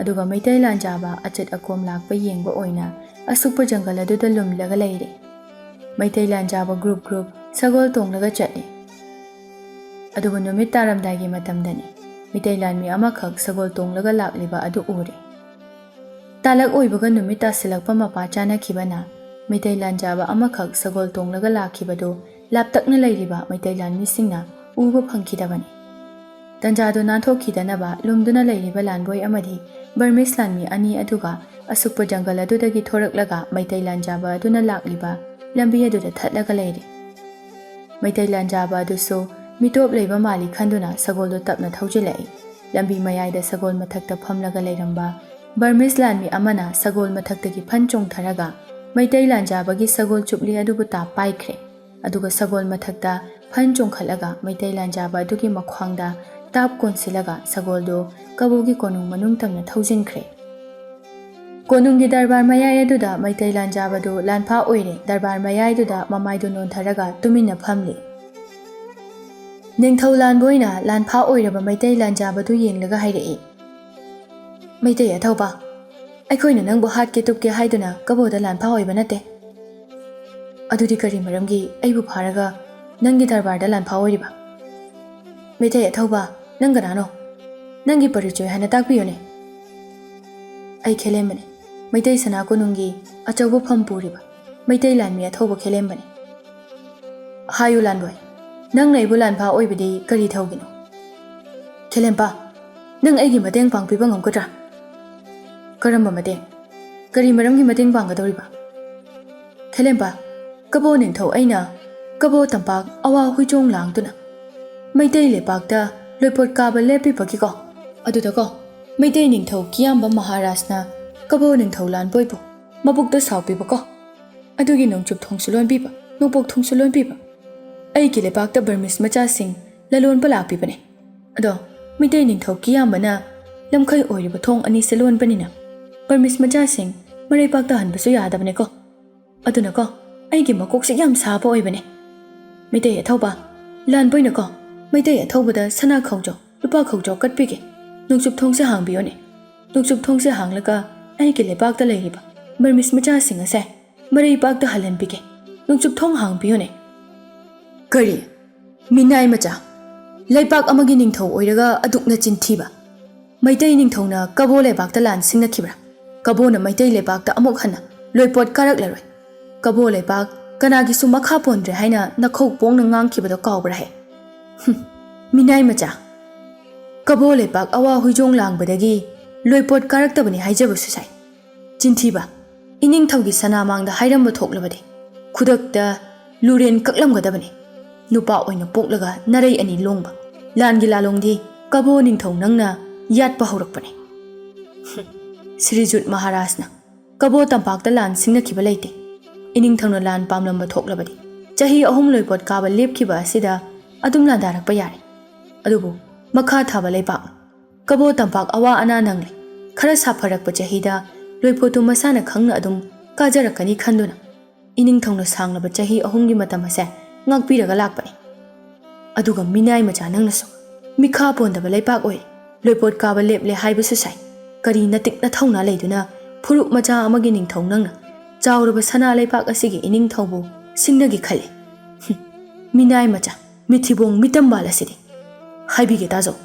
ꯑꯗꯨꯒ ꯃꯩꯇꯩ ꯂꯥꯟꯖꯥꯕ ꯑꯆꯤꯠ ꯑꯀꯣꯝ ꯂꯥꯛꯄ ꯌꯦꯡꯕ ꯑꯣꯏꯅ ꯑꯁꯨꯛꯄ ꯖꯪꯒꯜ ꯑꯗꯨꯗ ꯂꯨꯝꯂꯒ ꯂꯩꯔꯦ꯫ ꯃꯩꯇꯩ ꯂꯥꯟꯖꯥꯕ group group ꯁꯒꯣꯜ ꯇꯣꯡꯂꯒ ꯆꯠꯂꯤ꯫ ꯑꯗꯨꯕꯨ ꯅꯨꯃꯤꯠ ꯇꯥꯔꯝꯗꯥꯏꯒꯤ ꯃꯇꯝꯗꯅꯤ ꯃꯤꯇꯩ ꯂꯥꯟꯃꯤ ꯑꯃꯈꯛ ꯁꯒꯣꯜ ꯇꯣꯡꯂꯒ ꯂꯥꯛꯂꯤꯕ ꯑꯗꯨ ꯎꯔꯦ꯫ ꯇꯥꯂꯛ ꯑꯣꯏꯕꯒ ꯅꯨꯃꯤꯠ ꯇꯥꯁꯤꯜꯂꯛꯄ ꯃꯄꯥ ꯆꯥꯅꯈꯤꯕꯅ ꯃꯩꯇꯩ ꯂꯥꯟꯖꯥꯕ ꯑꯃꯈꯛ ꯁꯒꯣꯜ ꯇꯣꯡꯂꯒ ꯂꯥꯛꯈꯤꯕꯗꯨ ꯂꯥꯞꯇꯛꯅ ꯂꯩꯔꯤꯕ ꯃꯩꯇꯩ ꯂꯥꯟꯃꯤꯁꯤꯡꯅ ꯎꯕ ꯐꯪꯈꯤꯗꯕꯅꯤ꯫ ꯇꯟꯖꯥꯗꯨ ꯅꯥꯟꯊꯣꯛꯈꯤꯗꯅꯕ ꯂꯨꯝꯗꯨꯅ ꯂꯩꯔꯤꯕ ꯂꯥꯟꯕꯣꯏ ꯑꯃꯗꯤ ꯕꯔꯃꯤꯁ ꯂꯥꯟꯃꯤ ꯑꯅꯤ ꯑꯗꯨꯒ ꯑꯁꯨꯛꯄ ꯖꯪꯒꯜ ꯑꯗꯨꯗꯒꯤ ꯊꯣꯔꯛꯂꯒ ꯃꯩꯇꯩ ꯂꯥꯟꯖꯥꯕ ꯑꯗꯨꯅ ꯂꯥꯛꯂꯤꯕ ꯂꯝꯕꯤ ꯑꯗꯨꯗ ꯊꯠꯂꯒ ꯂꯩꯔꯤ꯫ ꯃꯩꯇꯩ ꯂꯥꯟꯖꯥꯕ ꯑꯗꯨꯁꯨ ꯃꯤꯇꯣꯞ ꯂꯩꯕ ꯃꯥꯜꯂꯤ ꯈꯟꯗꯨꯅ ꯁꯒꯣꯜꯗꯨ ꯇꯞꯅ ꯊꯧꯖꯤꯜꯂꯛꯏ꯫ ꯂꯝꯕꯤ ꯃꯌꯥꯏꯗ ꯁꯒꯣꯜ ꯃꯊꯛꯇ ꯐꯝꯂꯒ ꯂꯩꯔꯝꯕ ꯕꯔꯃꯤꯁ ꯂꯥꯟꯃꯤ ꯑꯃꯅ ꯁꯒꯣꯜ ꯃꯊꯛꯇꯒꯤ ꯐꯟ ꯆꯣꯡꯊꯔꯒ ꯃꯩꯇꯩ ꯂꯥꯟꯖꯥꯕꯒꯤ ꯁꯒꯣꯜ ꯆꯨꯞꯂꯤ ꯑꯗꯨꯕꯨ ꯇꯥꯞ ꯄꯥꯏꯈ꯭ꯔꯦ꯫ ꯑꯗꯨꯒ ꯁꯒꯣꯜ ꯃꯊꯛꯇ ꯐꯟ ꯆꯣꯡꯈꯠꯂꯒ ꯃꯩꯇꯩ ꯂꯥꯟꯖꯥꯕ ꯑꯗꯨꯒꯤ ꯃꯈ꯭ꯋꯥꯡꯗ ꯇꯥꯞ ꯀꯣꯟꯁꯤꯜꯂꯒ ꯁꯒꯣꯜꯗꯨ ꯀꯕꯣꯒꯤ ꯀꯣꯅꯨꯡ ꯃꯅꯨꯡ ꯇꯝꯅ ꯊꯧꯖꯤꯟꯈ꯭ꯔꯦ꯫ ꯀꯣꯅꯨꯡꯒꯤ ꯗꯔꯕꯥꯔ ꯃꯌꯥꯏ ꯑꯗꯨꯗ ꯃꯩꯇꯩ ꯂꯥꯟꯖꯥꯕꯗꯨ ꯂꯥꯟꯐꯥ ꯑꯣꯏꯔꯦ꯫ ꯗꯔꯕꯥꯔ ꯃꯌꯥꯏꯗꯨꯗ ꯃꯃꯥꯏꯗꯨ ꯅꯣꯟꯊꯔꯒ ꯇꯨꯃꯤꯟꯅ ꯐꯝꯂꯤ꯫ ꯅꯤꯡꯊꯧ ꯂꯥꯟꯕꯣꯏꯅ ꯂꯥꯟꯐꯥ ꯑꯣꯏꯔꯕ ꯃꯩꯇꯩ ꯂꯥꯟꯖꯥꯕꯗꯨ ꯌꯦꯡꯂꯒ ꯍꯥꯏꯔꯛꯏ, "ꯃꯩꯇꯩ ꯑꯊꯧꯕ, ꯑꯩꯈꯣꯏꯅ ꯅꯪꯕꯨ ꯍꯥꯠꯀꯦ ꯇꯨꯞꯀꯦ ꯍꯥꯏꯗꯨꯅ ꯀꯕꯣꯗ ꯂꯥꯟꯐꯥ ꯑꯣꯏꯕ ꯅꯠꯇꯦ꯫ ꯑꯗꯨꯗꯤ ꯀꯔꯤ ꯃꯔꯝꯒꯤ ꯑꯩꯕꯨ ꯐꯥꯔꯒ ꯅꯪꯒꯤ ꯗꯔꯕꯥꯔꯗ ꯂꯥꯟꯐꯥ ꯑꯣꯏꯔꯤꯕ? ꯃꯩꯇꯩ ꯑꯊꯧꯕ, ꯅꯪ ꯀꯅꯥꯅꯣ? ꯅꯪꯒꯤ ꯄꯔꯤꯆꯣꯏ ꯍꯥꯟꯅ ꯇꯥꯛꯄꯤꯌꯨꯅꯦ꯫" "ꯑꯩ ꯈꯦꯂꯦꯝꯕꯅꯤ, ꯃꯩꯇꯩ ꯁꯅꯥ ꯀꯣꯅꯨꯡꯒꯤ ꯑꯆꯧꯕ ꯐꯝ ꯄꯨꯔꯤꯕ꯫ ꯃꯩꯇꯩ ꯂꯥꯟꯃꯤ ꯑꯊꯧꯕ ꯈꯦꯂꯦꯝꯕꯅꯤ꯫ ꯍꯥꯏꯌꯨ ꯂꯥꯟꯕꯣꯏ, ꯅꯪꯅ ꯑꯩꯕꯨ ꯂꯥꯟꯐꯥ ꯑꯣꯏꯕꯗꯤ ꯀꯔꯤ ꯊꯧꯒꯤꯅꯣ? ꯈꯦꯂꯦꯝꯄꯥ, ꯅꯪ ꯑꯩꯒꯤ ꯃꯇꯦꯡ ꯄꯥꯡꯕꯤꯕ ꯉꯝꯒꯗ꯭ꯔꯥ? ꯀꯔꯝꯕ ꯃꯇꯦꯡ? ꯀꯔꯤ ꯃꯔꯝꯒꯤ ꯃꯇꯦꯡ ꯄꯥꯡꯒꯗꯧꯔꯤꯕ? ꯈꯦꯂꯦꯝꯄꯥ, ꯀꯕꯣ ꯅꯤꯡꯊꯧ ꯑꯩꯅ ꯀꯕꯣ ꯇꯝꯄꯥꯛ ꯑꯋꯥ ꯍꯨꯏꯆꯣꯡ ꯂꯥꯡꯗꯨꯅ ꯃꯩꯇꯩ ꯂꯩꯄꯥꯛꯇ ꯂꯣꯏꯄꯣꯠ ꯀꯥꯕ ꯂꯦꯞꯄꯤꯕꯒꯤꯀꯣ, ꯑꯗꯨꯗꯀꯣ ꯃꯩꯇꯩ ꯅꯤꯡꯊꯧ ꯀꯤꯌꯥꯝꯕ ꯃꯍꯥꯔꯥꯖꯅ ꯀꯕꯣ ꯅꯤꯡꯊꯧ ꯂꯥꯟꯕꯣꯏꯕꯨ ꯃꯕꯨꯛꯇ ꯁꯥꯎꯕꯤꯕꯀꯣ, ꯑꯗꯨꯒꯤ ꯅꯣꯡꯆꯨꯞ ꯊꯣꯡꯁꯨ ꯂꯣꯟꯕꯤꯕ, ꯅꯣꯡꯄꯣꯛ ꯊꯣꯡꯁꯨ ꯂꯣꯟꯕꯤꯕ꯫ ꯑꯩꯒꯤ ꯂꯩꯕꯥꯛꯇ ꯕꯔꯃꯤꯁ ꯃꯆꯥꯁꯤꯡ ꯂꯂꯣꯟꯕ ꯂꯥꯛꯄꯤꯕꯅꯦ꯫ ꯑꯗꯣ ꯃꯩꯇꯩ ꯅꯤꯡꯊꯧ ꯀꯤꯌꯥꯝꯕꯅ ꯂꯝꯈꯩ ꯑꯣꯏꯔꯤꯕ ꯊꯣꯡ ꯑꯅꯤꯁꯦ ꯂꯣꯟꯕꯅꯤꯅ ꯕꯔꯃꯤꯁ ꯃꯆꯥꯁꯤꯡ ꯃꯔꯩꯄꯥꯛꯇ ꯍꯟꯕꯁꯨ ꯌꯥꯗꯕꯅꯦꯀꯣ꯫ ꯑꯗꯨꯅꯀꯣ ꯑꯩꯒꯤ ꯃꯀꯣꯛꯁꯦ ꯌꯥꯝ ꯁꯥꯕ ꯑꯣꯏꯕꯅꯦ꯫ ꯃꯩꯇꯩ ꯑꯊꯧꯕ, ꯂꯥꯟꯕꯣꯏꯅꯀꯣ ꯃꯩꯇꯩ ꯑꯊꯧꯕꯗ ꯁꯅꯥ ꯈꯧꯖꯥꯎ, ꯂꯨꯄꯥ ꯈꯧꯖꯥꯎ ꯀꯠꯄꯤꯒꯦ꯫ ꯅꯣꯡꯆꯨꯞ ꯊꯣꯡꯁꯦ ꯍꯥꯡꯕꯤꯌꯣꯅꯦ꯫ ꯅꯣꯡꯆꯨꯞ ꯊꯣꯡꯁꯦ ꯍꯥꯡꯂꯒ ꯑꯩꯒꯤ ꯂꯩꯕꯥꯛꯇ ꯂꯩꯔꯤꯕ ꯕꯔꯃꯤꯁ ꯃꯆꯥꯁꯤꯡ ꯑꯁꯦ ꯃꯔꯩꯄꯥꯛꯇ ꯍꯜꯍꯟꯕꯤꯒꯦ꯫ ꯅꯣꯡꯆꯨꯞ ꯊꯣꯡ ꯍꯥꯡꯕꯤꯌꯨꯅꯦ꯫ ꯀꯔꯤ? ꯃꯤꯅꯥꯏ ꯃꯆꯥ! ꯂꯩꯄꯥꯛ ꯑꯃꯒꯤ ꯅꯤꯡꯊꯧ ꯑꯣꯏꯔꯒ ꯑꯗꯨꯛꯅ ꯆꯤꯟꯊꯤꯕ? ꯃꯩꯇꯩ ꯅꯤꯡꯊꯧꯅ ꯀꯕꯣ ꯂꯩꯕꯥꯛꯇ ꯂꯥꯟ ꯁꯤꯡꯅꯈꯤꯕ꯭ꯔꯥ? ꯀꯕꯣꯅ ꯃꯩꯇꯩ ꯂꯩꯕꯥꯛꯇ ꯑꯃꯨꯛ ꯍꯟꯅ ꯂꯣꯏꯄꯣꯠ ꯀꯥꯔꯛꯂꯔꯣꯏ꯫ ꯀꯕꯣ ꯂꯩꯄꯥꯛ ꯀꯅꯥꯒꯤꯁꯨ ꯃꯈꯥ ꯄꯣꯟꯗ꯭ꯔꯦ ꯍꯥꯏꯅ ꯅꯈꯧ ꯄꯣꯡꯅ ꯉꯥꯡꯈꯤꯕꯗꯣ ꯀꯥꯎꯕ꯭ꯔꯥ ꯍꯦ? ꯍꯨꯝ, ꯃꯤꯅꯥꯏ ꯃꯆꯥ! ꯀꯕꯣ ꯂꯩꯄꯥꯛ ꯑꯋꯥ ꯍꯨꯏꯖꯣꯡ ꯂꯥꯡꯕꯗꯒꯤ ꯂꯣꯏꯄꯣꯠ ꯀꯥꯔꯛꯇꯕꯅꯤ ꯍꯥꯏꯖꯕꯁꯨ ꯁꯥꯏ꯫ ꯆꯤꯟꯊꯤꯕ! ꯏꯅꯤꯡꯊꯧꯒꯤ ꯁꯅꯥꯃꯥꯡꯗ ꯍꯥꯏꯔꯝꯕ ꯊꯣꯛꯂꯕꯗꯤ ꯈꯨꯗꯛꯇ ꯂꯨꯔꯦꯟ ꯀꯛꯂꯝꯒꯗꯕꯅꯤ꯫ ꯅꯨꯄꯥ ꯑꯣꯏꯅ ꯄꯣꯛꯂꯒ ꯅꯔꯩ ꯑꯅꯤ ꯂꯣꯡꯕ ꯂꯥꯟꯒꯤ ꯂꯥꯂꯣꯡꯗꯤ ꯀꯕꯣ ꯅꯤꯡꯊꯧ ꯅꯪꯅ ꯌꯥꯠꯄ ꯍꯧꯔꯛꯄꯅꯤ꯫ ꯁ꯭ꯔꯤꯖꯨꯠ ꯃꯍꯥꯔꯥꯖꯅ ꯀꯕꯣ ꯇꯝꯄꯥꯛꯇ ꯂꯥꯟ ꯁꯤꯡꯅꯈꯤꯕ ꯂꯩꯇꯦ꯫ ꯏꯅꯤꯡꯊꯧꯅ ꯂꯥꯟ ꯄꯥꯝꯂꯝꯕ ꯊꯣꯛꯂꯕꯗꯤ ꯆꯍꯤ ꯑꯍꯨꯝ ꯂꯣꯏꯄꯣꯠ ꯀꯥꯕ ꯂꯦꯞꯈꯤꯕ ꯑꯁꯤꯗ ꯑꯗꯨꯝ ꯂꯥꯟꯗꯥꯔꯛꯄ ꯌꯥꯔꯦ꯫ ꯑꯗꯨꯕꯨ ꯃꯈꯥ ꯊꯥꯕ ꯂꯩꯄꯥꯛ ꯀꯕꯣ ꯇꯝꯄꯥꯛ ꯑꯋꯥ ꯑꯅꯥ ꯅꯪꯂꯦ꯫ ꯈꯔ ꯁꯥꯐꯔꯛꯄ ꯆꯍꯤꯗ ꯂꯣꯏꯄꯣꯠꯇꯨ ꯃꯁꯥꯅ ꯈꯪꯅ ꯑꯗꯨꯝ ꯀꯥꯖꯔꯛꯀꯅꯤ ꯈꯟꯗꯨꯅ ꯏꯅꯤꯡꯊꯧꯅ ꯁꯥꯡꯂꯕ ꯆꯍꯤ ꯑꯍꯨꯝꯒꯤ ꯃꯇꯝ ꯑꯁꯦ ꯉꯥꯛꯄꯤꯔꯒ ꯂꯥꯛꯄꯅꯤ꯫ ꯑꯗꯨꯒ ꯃꯤꯅꯥꯏ ꯃꯆꯥ ꯅꯪꯅꯁꯨ ꯃꯤꯈꯥ ꯄꯣꯟꯗꯕ ꯂꯩꯄꯥꯛ ꯑꯣꯏ, ꯂꯣꯏꯄꯣꯠ ꯀꯥꯕ ꯂꯦꯞꯂꯦ ꯍꯥꯏꯕꯁꯨ ꯁꯥꯏ꯫ ꯀꯔꯤ ꯅꯇꯤꯛ ꯅꯊꯧꯅꯥ ꯂꯩꯗꯨꯅ ꯐꯨꯔꯨꯞ ꯃꯆꯥ ꯑꯃꯒꯤ ꯅꯤꯡꯊꯧ ꯅꯪꯅ ꯆꯥꯎꯔꯕ ꯁꯅꯥ ꯂꯩꯄꯥꯛ ꯑꯁꯤꯒꯤ ꯏꯅꯤꯡꯊꯧꯕꯨ ꯁꯤꯡꯅꯒꯦ ꯈꯜꯂꯤ? ꯍꯨꯝ, ꯃꯤꯅꯥꯏ ꯃꯆꯥ, ꯃꯤꯊꯤꯕꯣꯡ ꯃꯤꯇꯝꯕꯥꯜ ꯑꯁꯤꯗꯤ꯫ ꯍꯥꯏꯕꯤꯒꯦ ꯇꯥꯖꯧ,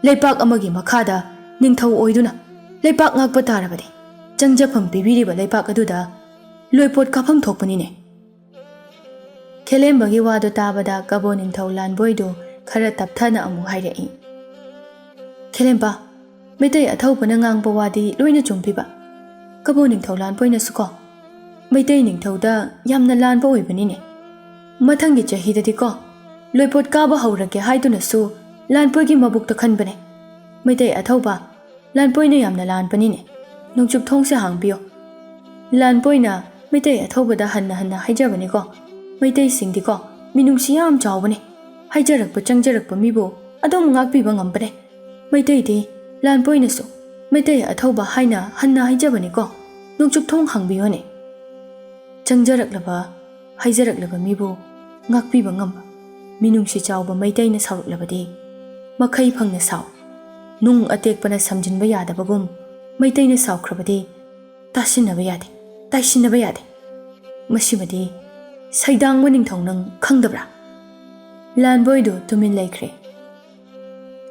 ꯂꯩꯄꯥꯛ ꯑꯃꯒꯤ ꯃꯈꯥꯗ ꯅꯤꯡꯊꯧ ꯑꯣꯏꯗꯨꯅ ꯂꯩꯄꯥꯛ ꯉꯥꯛꯄ ꯇꯥꯔꯕꯗꯤ ꯆꯪꯖꯐꯝ ꯄꯤꯕꯤꯔꯤꯕ ꯂꯩꯄꯥꯛ ꯑꯗꯨꯗ ꯂꯣꯏꯄꯣꯠ ꯀꯥꯐꯝ ꯊꯣꯛꯄꯅꯤꯅꯦ꯫ ꯈꯦꯂꯦꯝꯕꯒꯤ ꯋꯥꯗꯨ ꯇꯥꯕꯗ ꯀꯕꯣ ꯅꯤꯡꯊꯧ ꯂꯥꯟꯕꯣꯏꯗꯨ ꯈꯔ ꯇꯞꯊꯅ ꯑꯃꯨꯛ ꯍꯥꯏꯔꯛꯏ, "ꯈꯦꯂꯦꯝꯕ, ꯃꯩꯇꯩ ꯑꯊꯧꯕꯅ ꯉꯥꯡꯕ ꯋꯥꯗꯤ ꯂꯣꯏꯅ ꯆꯨꯝꯕꯤꯕ꯫ ꯀꯕꯣ ꯅꯤꯡꯊꯧ ꯂꯥꯟꯕꯣꯏꯅꯁꯨ ꯀꯣ, ꯃꯩꯇꯩ ꯅꯤꯡꯊꯧꯗ ꯌꯥꯝꯅ ꯂꯥꯟꯕ ꯑꯣꯏꯕꯅꯤꯅꯦ꯫ ꯃꯊꯪꯒꯤ ꯆꯍꯤꯗꯗꯤꯀꯣ, ꯂꯣꯏꯄꯣꯠ ꯀꯥꯕ ꯍꯧꯔꯒꯦ ꯍꯥꯏꯗꯨꯅꯁꯨ ꯂꯥꯟꯕꯣꯏꯒꯤ ꯃꯕꯨꯛꯇ ꯈꯟꯕꯅꯦ꯫ ꯃꯩꯇꯩ ꯑꯊꯧꯕ, ꯂꯥꯟꯕꯣꯏꯅ ꯌꯥꯝꯅ ꯂꯥꯟꯕꯅꯤꯅꯦ꯫ ꯅꯣꯡꯆꯨꯞ ꯊꯣꯡꯁꯦ ꯍꯥꯡꯕꯤꯌꯣ꯫ ꯂꯥꯟꯕꯣꯏꯅ ꯃꯩꯇꯩ ꯑꯊꯧꯕꯗ ꯍꯟꯅ ꯍꯟꯅ ꯍꯥꯏꯖꯕꯅꯤꯀꯣ, ꯃꯩꯇꯩꯁꯤꯡꯗꯤꯀꯣ, ꯃꯤꯅꯨꯡꯁꯤ ꯌꯥꯝ ꯆꯥꯎꯕꯅꯦ꯫ ꯍꯥꯏꯖꯔꯛꯄ ꯆꯪꯖꯔꯛꯄ ꯃꯤꯕꯨ ꯑꯗꯨꯝ ꯉꯥꯛꯄꯤꯕ ꯉꯝꯕꯅꯦ꯫ ꯃꯩꯇꯩꯗꯤ ꯂꯥꯟꯕꯣꯏꯅꯁꯨ ꯃꯩꯇꯩ ꯑꯊꯧꯕ ꯍꯥꯏꯅ ꯍꯟꯅ ꯍꯥꯏꯖꯕꯅꯤꯀꯣ꯫ ꯅꯣꯡꯆꯨꯞ ꯊꯣꯡ ꯍꯥꯡꯕꯤꯌꯣꯅꯦ꯫" ꯆꯪꯖꯔꯛꯂꯕ, ꯍꯥꯏꯖꯔꯛꯂꯕ ꯃꯤꯕꯨ ꯉꯥꯛꯄꯤꯕ ꯉꯝꯕ, ꯃꯤꯅꯨꯡꯁꯤ ꯆꯥꯎꯕ ꯃꯩꯇꯩꯅ ꯁꯥꯎꯔꯛꯂꯕꯗꯤ, ꯃꯈꯩ ꯐꯪꯅ ꯁꯥꯎ꯫ ꯅꯨꯡ ꯑꯇꯦꯛꯄꯅ ꯁꯝꯖꯤꯟꯕ ꯌꯥꯗꯕꯒꯨꯝ, ꯃꯩꯇꯩꯅ ꯁꯥꯎꯈ꯭ꯔꯕꯗꯤ, ꯇꯥꯁꯤꯟꯅꯕ ꯌꯥꯗꯦ, ꯇꯥꯏꯁꯤꯟꯅꯕ ꯌꯥꯗꯦ꯫ ꯃꯁꯤꯃꯗꯤ ꯁꯩꯗꯥꯡꯕ ꯅꯤꯡꯊꯧ ꯅꯪ ꯈꯪꯗꯕ꯭ꯔꯥ? ꯂꯥꯟꯕꯣꯏꯗꯨ ꯇꯨꯃꯤꯟ ꯂꯩꯈ꯭ꯔꯦ꯫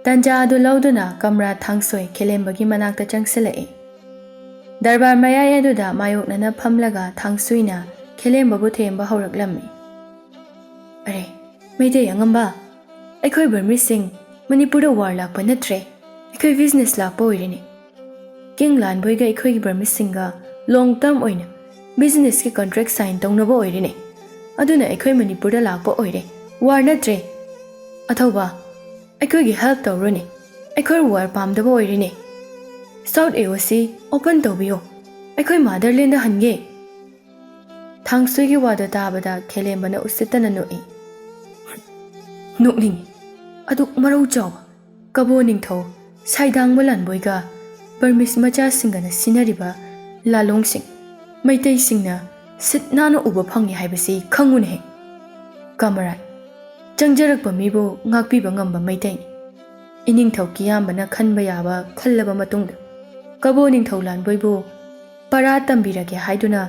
ꯇꯟꯖꯥ ꯑꯗꯨ ꯂꯧꯗꯨꯅ ꯀꯝꯔꯥꯠ ꯊꯥꯡꯁꯣꯏ ꯈꯦꯂꯦꯝꯕꯒꯤ ꯃꯅꯥꯛꯇ ꯆꯪꯁꯤꯜꯂꯛꯏ꯫ ꯗꯔꯕꯥꯔ ꯃꯌꯥꯏ ꯑꯗꯨꯗ ꯃꯥꯌꯣꯛꯅꯅ ꯐꯝꯂꯒ ꯊꯥꯡꯁꯨꯏꯅ ꯈꯦꯂꯦꯝꯕꯕꯨ ꯊꯦꯝꯕ ꯍꯧꯔꯛꯂꯝꯃꯤ꯫ "ꯑꯔꯦ, ꯃꯩꯇꯩ ꯑꯉꯝꯕ, ꯑꯩꯈꯣꯏ ꯕꯔꯃꯤꯁꯤꯡ ꯃꯅꯤꯄꯨꯔꯗ ꯋꯥꯔ ꯂꯥꯛꯄ ꯅꯠꯇ꯭ꯔꯦ, ꯑꯩꯈꯣꯏ ꯕꯤꯖꯤꯅꯦꯁ ꯂꯥꯛꯄ ꯑꯣꯏꯔꯦꯅꯦ꯫ ꯀꯤꯡ ꯂꯥꯟꯕꯣꯏꯒ ꯑꯩꯈꯣꯏꯒꯤ ꯕꯔꯃꯤꯁꯤꯡꯒ ꯂꯣꯡ ꯇꯔꯝ ꯑꯣꯏꯅ ꯕꯤꯖꯤꯅꯦꯁꯀꯤ ꯀꯟꯇ꯭ꯔꯦꯛ ꯁꯥꯏꯟ ꯇꯧꯅꯕ ꯑꯣꯏꯔꯦꯅꯦ꯫ ꯑꯗꯨꯅ ꯑꯩꯈꯣꯏ ꯃꯅꯤꯄꯨꯔꯗ ꯂꯥꯛꯄ ꯑꯣꯏꯔꯦ, ꯋꯥꯔ ꯅꯠꯇ꯭ꯔꯦ꯫ ꯑꯊꯧꯕ, ꯑꯩꯈꯣꯏꯒꯤ ꯍꯦꯜꯞ ꯇꯧꯔꯣꯅꯦ, ꯑꯩꯈꯣꯏ ꯋꯥꯔ ꯄꯥꯝꯗꯕ ꯑꯣꯏꯔꯦꯅꯦ꯫ ꯁꯥꯎꯠ ꯑꯦ ꯑꯣ ꯁꯤ ꯑꯣꯄꯟ ꯇꯧꯕꯤꯌꯣ, ꯑꯩꯈꯣꯏ ꯃꯥꯗꯔꯂꯦꯟꯗ ꯍꯟꯒꯦ꯫" ꯊꯥꯡꯁꯨꯏꯒꯤ ꯋꯥꯗꯨ ꯇꯥꯕꯗ ꯈꯦꯂꯦꯝꯕꯅ ꯎꯁꯤꯠꯇꯅ ꯅꯣꯛꯏ꯫ "ꯅꯣꯛꯅꯤꯡꯉꯤ꯫ ꯑꯗꯨꯛ ꯃꯔꯧ ꯆꯥꯎꯕ ꯀꯕꯣ ꯅꯤꯡꯊꯧ, ꯁꯥꯏꯗꯥꯡꯕ ꯂꯥꯟꯕꯣꯏꯒ ꯕꯔꯃꯤꯁ ꯃꯆꯥꯁꯤꯡꯒꯅ ꯁꯤꯟꯅꯔꯤꯕ ꯂꯥꯂꯣꯡꯁꯤꯡ ꯃꯩꯇꯩꯁꯤꯡꯅ ꯁꯤꯠ ꯅꯥꯟꯅ ꯎꯕ ꯐꯪꯉꯤ ꯍꯥꯏꯕꯁꯤ ꯈꯪꯉꯨꯅꯦꯍꯦ꯫ ꯀꯃꯔꯥꯠ, ꯆꯪꯖꯔꯛꯄ ꯃꯤꯕꯨ ꯉꯥꯛꯄꯤꯕ ꯉꯝꯕ ꯃꯩꯇꯩꯅꯤ꯫" ꯏꯅꯤꯡꯊꯧ ꯀꯤꯌꯥꯝꯕꯅ ꯈꯟꯕ ꯌꯥꯕ ꯈꯜꯂꯕ ꯃꯇꯨꯡꯗ, ꯀꯕꯣ ꯅꯤꯡꯊꯧ ꯂꯥꯟꯕꯣꯏꯕꯨ ꯄꯔꯥ ꯇꯝꯕꯤꯔꯒꯦ ꯍꯥꯏꯗꯨꯅ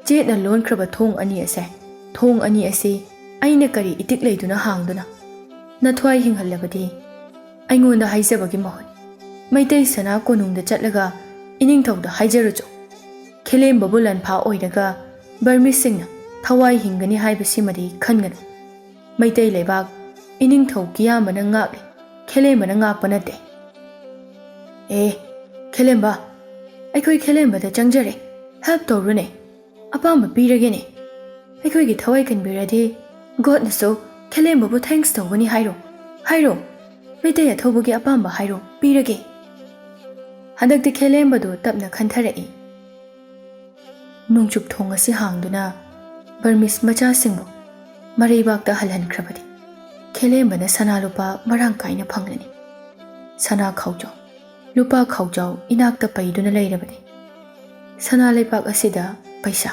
ꯆꯦꯠꯅ ꯂꯣꯟꯈ꯭ꯔꯕ ꯊꯣꯡ ꯑꯅꯤ ꯑꯁꯦ, ꯊꯣꯡ ꯑꯅꯤ ꯑꯁꯤ ꯑꯩꯅ ꯀꯔꯤ ꯏꯇꯤꯛ ꯂꯩꯗꯨꯅ ꯍꯥꯡꯗꯨꯅ? ꯅꯊ꯭ꯋꯥꯏ ꯍꯤꯡꯍꯜꯂꯕꯗꯤ ꯑꯩꯉꯣꯟꯗ ꯍꯥꯏꯖꯕꯒꯤ ꯃꯍꯨꯠ, ꯃꯩꯇꯩ ꯁꯅꯥ ꯀꯣꯅꯨꯡꯗ ꯆꯠꯂꯒ ꯏꯅꯤꯡꯊꯧꯗ ꯍꯥꯏꯖꯔꯨꯆꯣ꯫ ꯈꯦꯂꯦꯝꯕꯕꯨ ꯂꯥꯟꯐꯥ ꯑꯣꯏꯔꯒ ꯕꯔꯃꯤꯁꯁꯤꯡꯅ ꯊꯋꯥꯏ ꯍꯤꯡꯒꯅꯤ ꯍꯥꯏꯕꯁꯤꯃꯗꯤ ꯈꯟꯒꯅꯨ꯫ ꯃꯩꯇꯩ ꯂꯩꯕꯥꯛ ꯏꯅꯤꯡꯊꯧ ꯀꯤꯌꯥꯝꯕꯅ ꯉꯥꯛꯂꯤ, ꯈꯦꯂꯦꯝꯕꯅ ꯉꯥꯛꯄ ꯅꯠꯇꯦ꯫ ꯑꯦ, ꯈꯦꯂꯦꯝꯕ, ꯑꯩꯈꯣꯏ ꯈꯦꯂꯦꯝꯕꯗ ꯆꯪꯖꯔꯦ, help ꯇꯧꯔꯨꯅꯦ, ꯑꯄꯥꯝꯕ ꯄꯤꯔꯒꯦꯅꯦ꯫ ꯑꯩꯈꯣꯏꯒꯤ ꯊꯋꯥꯏ ꯀꯟꯕꯤꯔꯗꯤ ꯒꯣꯗꯅꯁꯨ ꯈꯦꯂꯦꯝꯕꯕꯨ thanks ꯇꯧꯒꯅꯤ ꯍꯥꯏꯔꯣ, ꯍꯥꯏꯔꯣ꯫ ꯃꯩꯇꯩ ꯑꯊꯧꯕꯒꯤ ꯑꯄꯥꯝꯕ ꯍꯥꯏꯔꯣ, ꯄꯤꯔꯒꯦ꯫ ꯍꯟꯗꯛꯇꯤ ꯈꯦꯂꯦꯝꯕꯗꯨ ꯇꯞꯅ ꯈꯟꯊꯔꯛꯏ꯫ ꯅꯣꯡꯆꯨꯞ ꯊꯣꯡ ꯑꯁꯤ ꯍꯥꯡꯗꯨꯅ ꯕꯔꯃꯤꯁ ꯃꯆꯥꯁꯤꯡꯕꯨ ꯃꯔꯩꯕꯥꯛꯇ ꯍꯜꯍꯟꯈ꯭ꯔꯕꯗꯤ ꯈꯦꯂꯦꯝꯕꯅ ꯁꯅꯥ ꯂꯨꯄꯥ ꯃꯔꯥꯡ ꯀꯥꯏꯅ ꯐꯪꯂꯅꯤ꯫ ꯁꯅꯥ ꯈꯥꯎꯖꯥꯎ, ꯂꯨꯄꯥ ꯈꯥꯎꯖꯥꯎ ꯏꯅꯥꯛꯇ ꯄꯩꯗꯨꯅ ꯂꯩꯔꯕꯗꯤ ꯁꯅꯥ ꯂꯩꯕꯥꯛ ꯑꯁꯤꯗ ꯄꯩꯁꯥ,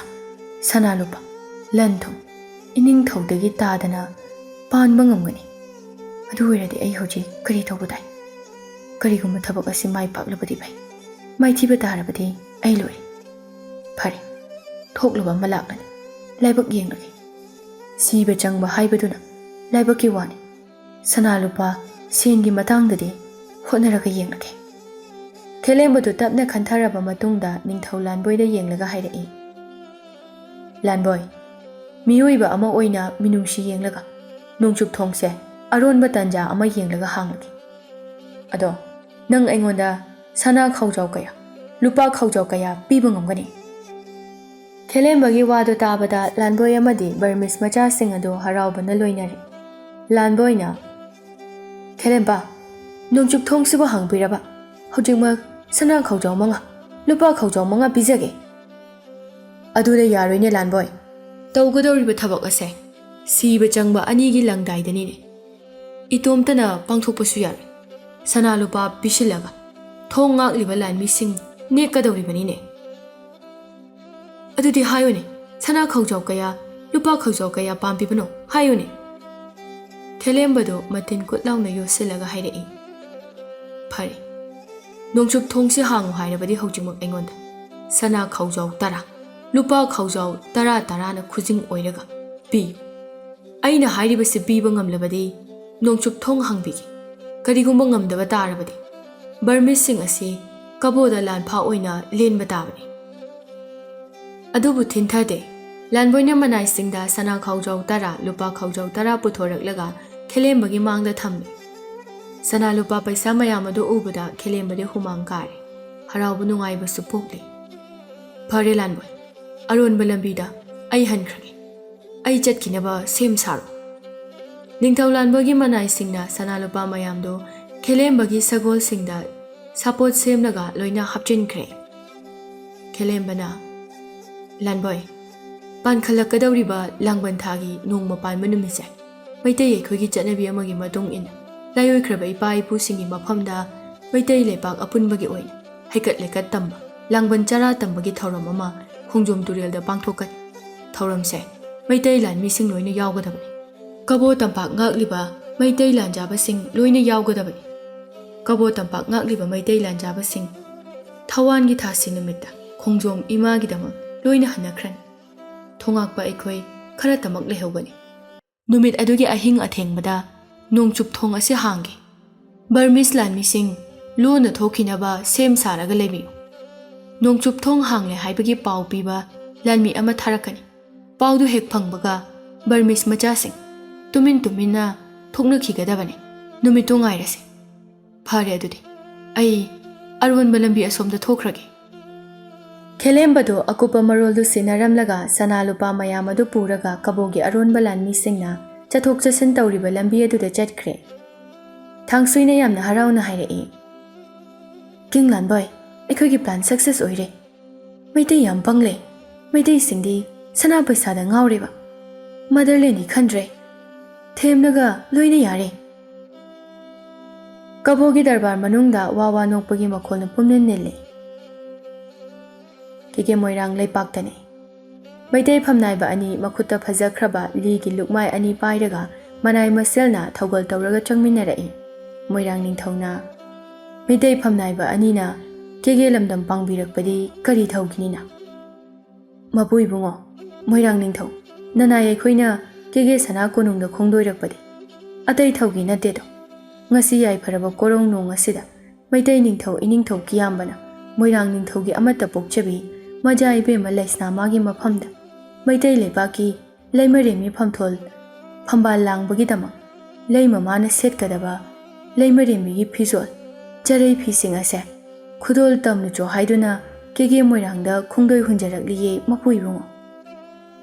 ꯁꯅꯥ ꯂꯨꯄꯥ, ꯂꯟ ꯊꯨꯝ ꯏꯅꯤꯡꯊꯧꯗꯒꯤ ꯇꯥꯗꯅ ꯄꯥꯟꯕ ꯉꯝꯒꯅꯤ꯫ ꯑꯗꯨ ꯑꯣꯏꯔꯗꯤ ꯑꯩ ꯍꯧꯖꯤꯛ ꯀꯔꯤ ꯇꯧꯕ ꯇꯥꯏ? ꯀꯔꯤꯒꯨꯝꯕ ꯊꯕꯛ ꯑꯁꯤ ꯃꯥꯏ ꯄꯥꯛꯂꯕꯗꯤ ꯐꯩ, ꯃꯥꯏꯊꯤꯕ ꯇꯥꯔꯕꯗꯤ ꯑꯩ ꯂꯣꯏꯔꯦ꯫ ꯐꯔꯦ, ꯊꯣꯛꯂꯨꯕ ꯑꯃ ꯂꯥꯛꯂꯅꯤ, ꯂꯥꯏꯕꯛ ꯌꯦꯡꯂꯒꯦ꯫ ꯁꯤꯕ ꯆꯪꯕ ꯍꯥꯏꯕꯗꯨꯅ ꯂꯥꯏꯕꯛꯀꯤ ꯋꯥꯅꯤ꯫ ꯁꯅꯥ ꯂꯨꯄꯥ, ꯁꯦꯟꯒꯤ ꯃꯇꯥꯡꯗꯗꯤ ꯍꯣꯠꯅꯔꯒ ꯌꯦꯡꯂꯒꯦ꯫ ꯈꯦꯂꯦꯝꯕꯗꯨ ꯇꯞꯅ ꯈꯟꯊꯔꯕ ꯃꯇꯨꯡꯗ ꯅꯤꯡꯊꯧ ꯂꯥꯟꯕꯣꯏꯗ ꯌꯦꯡꯂꯒ ꯍꯥꯏꯔꯛꯏ, "ꯂꯥꯟꯕꯣꯏ, ꯃꯤꯑꯣꯏꯕ ꯑꯃ ꯑꯣꯏꯅ ꯃꯤꯅꯨꯡꯁꯤ ꯌꯦꯡꯂꯒ ꯅꯣꯡꯆꯨꯞ ꯊꯣꯡꯁꯦ ꯑꯔꯣꯟꯕ ꯇꯟꯖꯥ ꯑꯃ ꯌꯦꯡꯂꯒ ꯍꯥꯡꯂꯒꯦ꯫ ꯑꯗꯣ ꯅꯪ ꯑꯩꯉꯣꯟꯗ ꯁꯅꯥ ꯈꯥꯎꯖꯥꯎ ꯀꯌꯥ, ꯂꯨꯄꯥ ꯈꯥꯎꯖꯥꯎ ꯀꯌꯥ ꯄꯤꯕ ꯉꯝꯒꯅꯤ?" ꯈꯦꯂꯦꯝꯕꯒꯤ ꯋꯥꯗꯨ ꯇꯥꯕꯗ ꯂꯥꯟꯕꯣꯏ ꯑꯃꯗꯤ ꯕꯔꯃꯤꯁ ꯃꯆꯥꯁꯤꯡ ꯑꯗꯨ ꯍꯔꯥꯎꯕꯅ ꯂꯣꯏꯅꯔꯦ꯫ ꯂꯥꯟꯕꯣꯏꯅ, "ꯈꯦꯂꯦꯝꯕ, ꯅꯣꯡꯆꯨꯞ ꯊꯣꯡꯁꯤꯕꯨ ꯍꯥꯡꯕꯤꯔꯕ? ꯍꯧꯖꯤꯛꯃꯛ ꯁꯅꯥ ꯈꯥꯎꯖꯥꯎ ꯃꯉꯥ, ꯂꯨꯄꯥ ꯈꯥꯎꯖꯥꯎ ꯃꯉꯥ ꯄꯤꯖꯒꯦ꯫" "ꯑꯗꯨꯗ ꯌꯥꯔꯣꯏꯅꯦ ꯂꯥꯟꯕꯣꯏ꯫ ꯇꯧꯒꯗꯧꯔꯤꯕ ꯊꯕꯛ ꯑꯁꯦ ꯁꯤꯕ ꯆꯪꯕ ꯑꯅꯤꯒꯤ ꯂꯪꯗꯥꯏꯗꯅꯤꯅꯦ꯫ ꯏꯇꯣꯝꯇꯅ ꯄꯥꯡꯊꯣꯛꯄꯁꯨ ꯌꯥꯔꯣꯏ꯫ ꯁꯅꯥ ꯂꯨꯄꯥ ꯄꯤꯁꯤꯜꯂꯒ ꯊꯣꯡ ꯉꯥꯛꯂꯤꯕ ꯂꯥꯟꯃꯤꯁꯤꯡ ꯅꯦꯛꯀꯗꯧꯔꯤꯕꯅꯤꯅꯦ꯫ ꯑꯗꯨꯗꯤ ꯍꯥꯏꯌꯨꯅꯦ, ꯁꯅꯥ ꯈꯥꯎꯖꯥꯎ ꯀꯌꯥ, ꯂꯨꯄꯥ ꯈꯥꯎꯖꯥꯎ ꯀꯌꯥ ꯄꯥꯝꯕꯤꯕꯅꯣ? ꯍꯥꯏꯌꯨꯅꯦ꯫" ꯈꯦꯂꯦꯝꯕꯗꯨ ꯃꯇꯤꯟ ꯀꯨꯠ ꯂꯥꯎꯅ ꯌꯣꯠꯁꯤꯜꯂꯒ ꯍꯥꯏꯔꯛꯏ, "ꯐꯔꯦ, ꯅꯣꯡꯆꯨꯞ ꯊꯣꯡꯁꯤ ꯍꯥꯡꯉꯨ ꯍꯥꯏꯔꯕꯗꯤ ꯍꯧꯖꯤꯛꯃꯛ ꯑꯩꯉꯣꯟꯗ ꯁꯅꯥ ꯈꯥꯎꯖꯥꯎ ꯇꯔꯥ, ꯂꯨꯄꯥ ꯈꯥꯎꯖꯥꯎ ꯇꯔꯥ ꯇꯔꯥꯅ ꯈꯨꯖꯤꯡ ꯑꯣꯏꯔꯒ ꯄꯤꯌꯨ꯫ ꯑꯩꯅ ꯍꯥꯏꯔꯤꯕꯁꯤ ꯄꯤꯕ ꯉꯝꯂꯕꯗꯤ ꯅꯣꯡꯆꯨꯞ ꯊꯣꯡ ꯍꯥꯡꯕꯤꯒꯦ꯫ ꯀꯔꯤꯒꯨꯝꯕ ꯉꯝꯗꯕ ꯇꯥꯔꯕꯗꯤ ꯕꯔꯃꯤꯁꯁꯤꯡ ꯑꯁꯤ ꯀꯕꯣꯗ ꯂꯥꯟꯐꯥ ꯑꯣꯏꯅ ꯂꯦꯟꯕ ꯇꯥꯕꯅꯤ꯫" "ꯑꯗꯨꯕꯨ ꯊꯤꯟꯊꯗꯦ, ꯂꯥꯟꯕꯣꯏꯅ ꯃꯅꯥꯏꯁꯤꯡꯗ ꯁꯅꯥ ꯈꯥꯎꯖꯥꯎ ꯇꯔꯥ, ꯂꯨꯄꯥ ꯈꯥꯎꯖꯥꯎ ꯇꯔꯥ ꯄꯨꯊꯣꯔꯛꯂꯒ ꯈꯦꯂꯦꯝꯕꯒꯤ ꯃꯥꯡꯗ ꯊꯝꯃꯤ꯫ ꯁꯅꯥ ꯂꯨꯄꯥ ꯄꯩꯁꯥ ꯃꯌꯥꯝ ꯑꯗꯨ ꯎꯕꯗ ꯈꯦꯂꯦꯝꯕꯗꯤ ꯍꯨꯃꯥꯡ ꯀꯥꯔꯦ꯫ ꯍꯔꯥꯎꯕ ꯅꯨꯡꯉꯥꯏꯕꯁꯨ ꯄꯣꯛꯂꯦ꯫ "ꯐꯔꯦ ꯂꯥꯟꯕꯣꯏ, ꯑꯔꯣꯟꯕ ꯂꯝꯕꯤꯗ ꯑꯩ ꯍꯟꯈ꯭ꯔꯒꯦ꯫ ꯑꯩ ꯆꯠꯈꯤꯅꯕ ꯁꯦꯝ ꯁꯥꯔꯣ꯫" ꯅꯤꯡꯊꯧ ꯂꯥꯟꯕꯒꯤ ꯃꯅꯥꯏꯁꯤꯡꯅ ꯁꯅꯥ ꯂꯨꯄꯥ ꯃꯌꯥꯝꯗꯨ ꯈꯦꯂꯦꯝꯕꯒꯤ ꯁꯒꯣꯜꯁꯤꯡꯗ ꯁꯥꯄꯣꯠ ꯁꯦꯝꯂꯒ ꯂꯣꯏꯅ ꯍꯥꯞꯆꯤꯟꯈ꯭ꯔꯦ꯫ ꯈꯦꯂꯦꯝꯕꯅ, "ꯂꯥꯟꯕꯣꯏ, ꯄꯥꯟꯈꯠꯂꯛꯀꯗꯧꯔꯤꯕ ꯂꯥꯡꯕꯟ ꯊꯥꯒꯤ ꯅꯣꯡꯃ ꯄꯥꯟꯕ ꯅꯨꯃꯤꯠꯁꯦ ꯃꯩꯇꯩ ꯑꯩꯈꯣꯏꯒꯤ ꯆꯠꯅꯕꯤ ꯑꯃꯒꯤ ꯃꯇꯨꯡ ꯏꯟꯅ ꯂꯥꯏꯑꯣꯏꯈ꯭ꯔꯕ ꯏꯄꯥ ꯏꯄꯨꯁꯤꯡꯒꯤ ꯃꯐꯝꯗ ꯃꯩꯇꯩ ꯂꯩꯄꯥꯛ ꯑꯄꯨꯟꯕꯒꯤ ꯑꯣꯏꯅ ꯍꯩꯀꯠ ꯂꯩꯀꯠ ꯇꯝꯕ, ꯂꯥꯡꯕꯟ ꯆꯔꯥ ꯇꯝꯕꯒꯤ ꯊꯧꯔꯝ ꯑꯃ ꯈꯣꯡꯖꯣꯝ ꯇꯨꯔꯦꯜꯗ ꯄꯥꯡꯊꯣꯛꯀꯅꯤ꯫ ꯊꯧꯔꯝꯁꯦ ꯃꯩꯇꯩ ꯂꯥꯟꯃꯤꯁꯤꯡ ꯂꯣꯏꯅ ꯌꯥꯎꯒꯗꯕꯅꯤ꯫ ꯀꯕꯣ ꯇꯝꯄꯥꯛ ꯉꯥꯛꯂꯤꯕ ꯃꯩꯇꯩ ꯂꯥꯟꯖꯥꯕꯁꯤꯡ ꯂꯣꯏꯅ ꯌꯥꯎꯒꯗꯕꯅꯤ꯫ ꯀꯕꯣ ꯇꯝꯄꯥꯛ ꯉꯥꯛꯂꯤꯕ ꯃꯩꯇꯩ ꯂꯥꯟꯖꯥꯕꯁꯤꯡ ꯊꯋꯥꯟꯒꯤ ꯊꯥꯁꯤ ꯅꯨꯃꯤꯠꯇ ꯈꯣꯡꯖꯣꯝ ꯏꯃꯥꯒꯤꯗꯃꯛ ꯂꯣꯏꯅ ꯍꯟꯅꯈ꯭ꯔꯅꯤ꯫ ꯊꯣꯉꯥꯛꯄ ꯑꯩꯈꯣꯏ ꯈꯔꯇꯃꯛ ꯂꯩꯍꯧꯒꯅꯤ꯫ ꯅꯨꯃꯤꯠ ꯑꯗꯨꯒꯤ ꯑꯍꯤꯡ ꯑꯊꯦꯡꯕꯗ ꯅꯣꯡꯆꯨꯞ ꯊꯣꯡ ꯑꯁꯤ ꯍꯥꯡꯒꯦ꯫ ꯕꯔꯃꯤꯁ ꯂꯥꯟꯃꯤꯁꯤꯡ ꯂꯣꯟꯅ ꯊꯣꯛꯈꯤꯅꯕ ꯁꯦꯝ ꯁꯥꯔꯒ ꯂꯩꯕꯤꯌꯨ꯫ ꯅꯣꯡꯆꯨꯞ ꯊꯣꯡ ꯍꯥꯡꯂꯦ ꯍꯥꯏꯕꯒꯤ ꯄꯥꯎ ꯄꯤꯕ ꯂꯥꯟꯃꯤ ꯑꯃ ꯊꯥꯔꯛꯀꯅꯤ꯫ ꯄꯥꯎꯗꯨ ꯍꯦꯛ ꯐꯪꯕꯒ ꯕꯔꯃꯤꯁ ꯃꯆꯥꯁꯤꯡ ꯇꯨꯃꯤꯟ ꯇꯨꯃꯤꯟꯅ ꯊꯣꯛꯅꯈꯤꯒꯗꯕꯅꯤ꯫ ꯅꯨꯃꯤꯠꯇꯨ ꯉꯥꯏꯔꯁꯤ꯫ ꯐꯔꯦ ꯑꯗꯨꯗꯤ, ꯑꯩ ꯑꯔꯣꯟꯕ ꯂꯝꯕꯤ ꯑꯁꯣꯝꯗ ꯊꯣꯛꯈ꯭ꯔꯒꯦ꯫" ꯈꯦꯂꯦꯝꯕꯗꯨ ꯑꯀꯨꯞꯄ ꯃꯔꯣꯜꯗꯨ ꯁꯤꯟꯅꯔꯝꯂꯒ ꯁꯅꯥ ꯂꯨꯄꯥ ꯃꯌꯥꯝ ꯑꯗꯨ ꯄꯨꯔꯒ ꯀꯕꯣꯒꯤ ꯑꯔꯣꯟꯕ ꯂꯥꯟꯃꯤꯁꯤꯡꯅ ꯆꯠꯊꯣꯛ ꯆꯠꯁꯤꯟ ꯇꯧꯔꯤꯕ ꯂꯝꯕꯤ ꯑꯗꯨꯗ ꯆꯠꯈ꯭ꯔꯦ꯫ ꯊꯥꯡꯁꯨꯏꯅ ꯌꯥꯝꯅ ꯍꯔꯥꯎꯅ ꯍꯥꯏꯔꯛꯏ, "ꯀꯤꯡ ꯂꯥꯟꯕꯣꯏ, ꯑꯩꯈꯣꯏꯒꯤ plan success ꯑꯣꯏꯔꯦ꯫ ꯃꯩꯇꯩ ꯌꯥꯝ ꯄꯪꯂꯦ꯫ ꯃꯩꯇꯩꯁꯤꯡꯗꯤ ꯁꯅꯥ ꯄꯩꯁꯥꯗ ꯉꯥꯎꯔꯦꯕ꯫ Motherlandꯗꯤ ꯈꯟꯗ꯭ꯔꯦ꯫ ꯊꯦꯝꯂꯒ ꯂꯣꯏꯅ ꯌꯥꯔꯦ꯫" ꯀꯕꯣꯒꯤ ꯗꯔꯕꯥꯔ ꯃꯅꯨꯡꯗ ꯋꯥ ꯋꯥ ꯅꯣꯛꯄꯒꯤ ꯃꯈꯣꯜꯅ ꯄꯨꯝꯅꯤꯜ ꯅꯤꯜꯂꯦ꯫ ꯀꯦꯀꯦ ꯃꯣꯏꯔꯥꯡ ꯂꯩꯄꯥꯛꯇꯅꯤ꯫ ꯃꯩꯇꯩ ꯐꯝꯅꯥꯏꯕ ꯑꯅꯤ ꯃꯈꯨꯠꯇ ꯐꯖꯈ꯭ꯔꯕ ꯂꯤꯒꯤ ꯂꯨꯛꯃꯥꯏ ꯑꯅꯤ ꯄꯥꯏꯔꯒ ꯃꯅꯥꯏ ꯃꯁꯦꯜꯅ ꯊꯧꯒꯜ ꯇꯧꯔꯒ ꯆꯪꯃꯤꯟꯅꯔꯛꯏ꯫ ꯃꯣꯏꯔꯥꯡ ꯅꯤꯡꯊꯧꯅ, "ꯃꯩꯇꯩ ꯐꯝꯅꯥꯏꯕ ꯑꯅꯤꯅ ꯀꯦꯒꯦ ꯂꯝꯗꯝ ꯄꯥꯡꯕꯤꯔꯛꯄꯗꯤ ꯀꯔꯤ ꯊꯧꯈꯤꯅꯤꯅ?" "ꯃꯄꯨ ꯏꯕꯨꯡꯉꯣ, ꯃꯣꯏꯔꯥꯡ ꯅꯤꯡꯊꯧ, ꯅꯅꯥꯏ ꯑꯩꯈꯣꯏꯅ ꯀꯦꯒꯦ ꯁꯅꯥ ꯀꯣꯅꯨꯡꯗ ꯈꯣꯡꯗꯣꯏꯔꯛꯄꯗꯤ ꯑꯇꯩ ꯊꯧꯒꯤ ꯅꯠꯇꯦꯗꯣ꯫ ꯉꯁꯤ ꯌꯥꯏꯐꯔꯕ ꯀꯣꯔꯧ ꯅꯣꯡ ꯑꯁꯤꯗ ꯃꯩꯇꯩ ꯅꯤꯡꯊꯧ ꯏꯅꯤꯡꯊꯧ ꯀꯤꯌꯥꯝꯕꯅ ꯃꯣꯏꯔꯥꯡ ꯅꯤꯡꯊꯧꯒꯤ ꯑꯃꯠꯇ ꯄꯣꯛꯆꯕꯤ ꯃꯖꯥ ꯏꯕꯦꯝꯃ ꯂꯩꯁꯅꯥ ꯃꯥꯒꯤ ꯃꯐꯝꯗ ꯃꯩꯇꯩ ꯂꯩꯕꯥꯛꯀꯤ ꯂꯩꯃꯔꯦꯝꯕꯤ ꯐꯝꯊꯣꯜ ꯐꯝꯕꯥꯜ ꯂꯥꯡꯕꯒꯤꯗꯃꯛ ꯂꯩꯃ ꯃꯥꯅ ꯁꯦꯠꯀꯗꯕ ꯂꯩꯃꯔꯦꯝꯕꯤꯒꯤ ꯐꯤꯖꯣꯜ ꯆꯔꯩ ꯐꯤꯁꯤꯡ ꯑꯁꯦ ꯈꯨꯗꯣꯜ ꯇꯝꯂꯨꯆꯣ ꯍꯥꯏꯗꯨꯅ ꯀꯦꯒꯦ ꯃꯣꯏꯔꯥꯡꯗ ꯈꯣꯡꯗꯣꯏ ꯍꯨꯟꯖꯔꯛꯂꯤꯌꯦ ꯃꯄꯨ ꯏꯕꯨꯡꯉꯣ꯫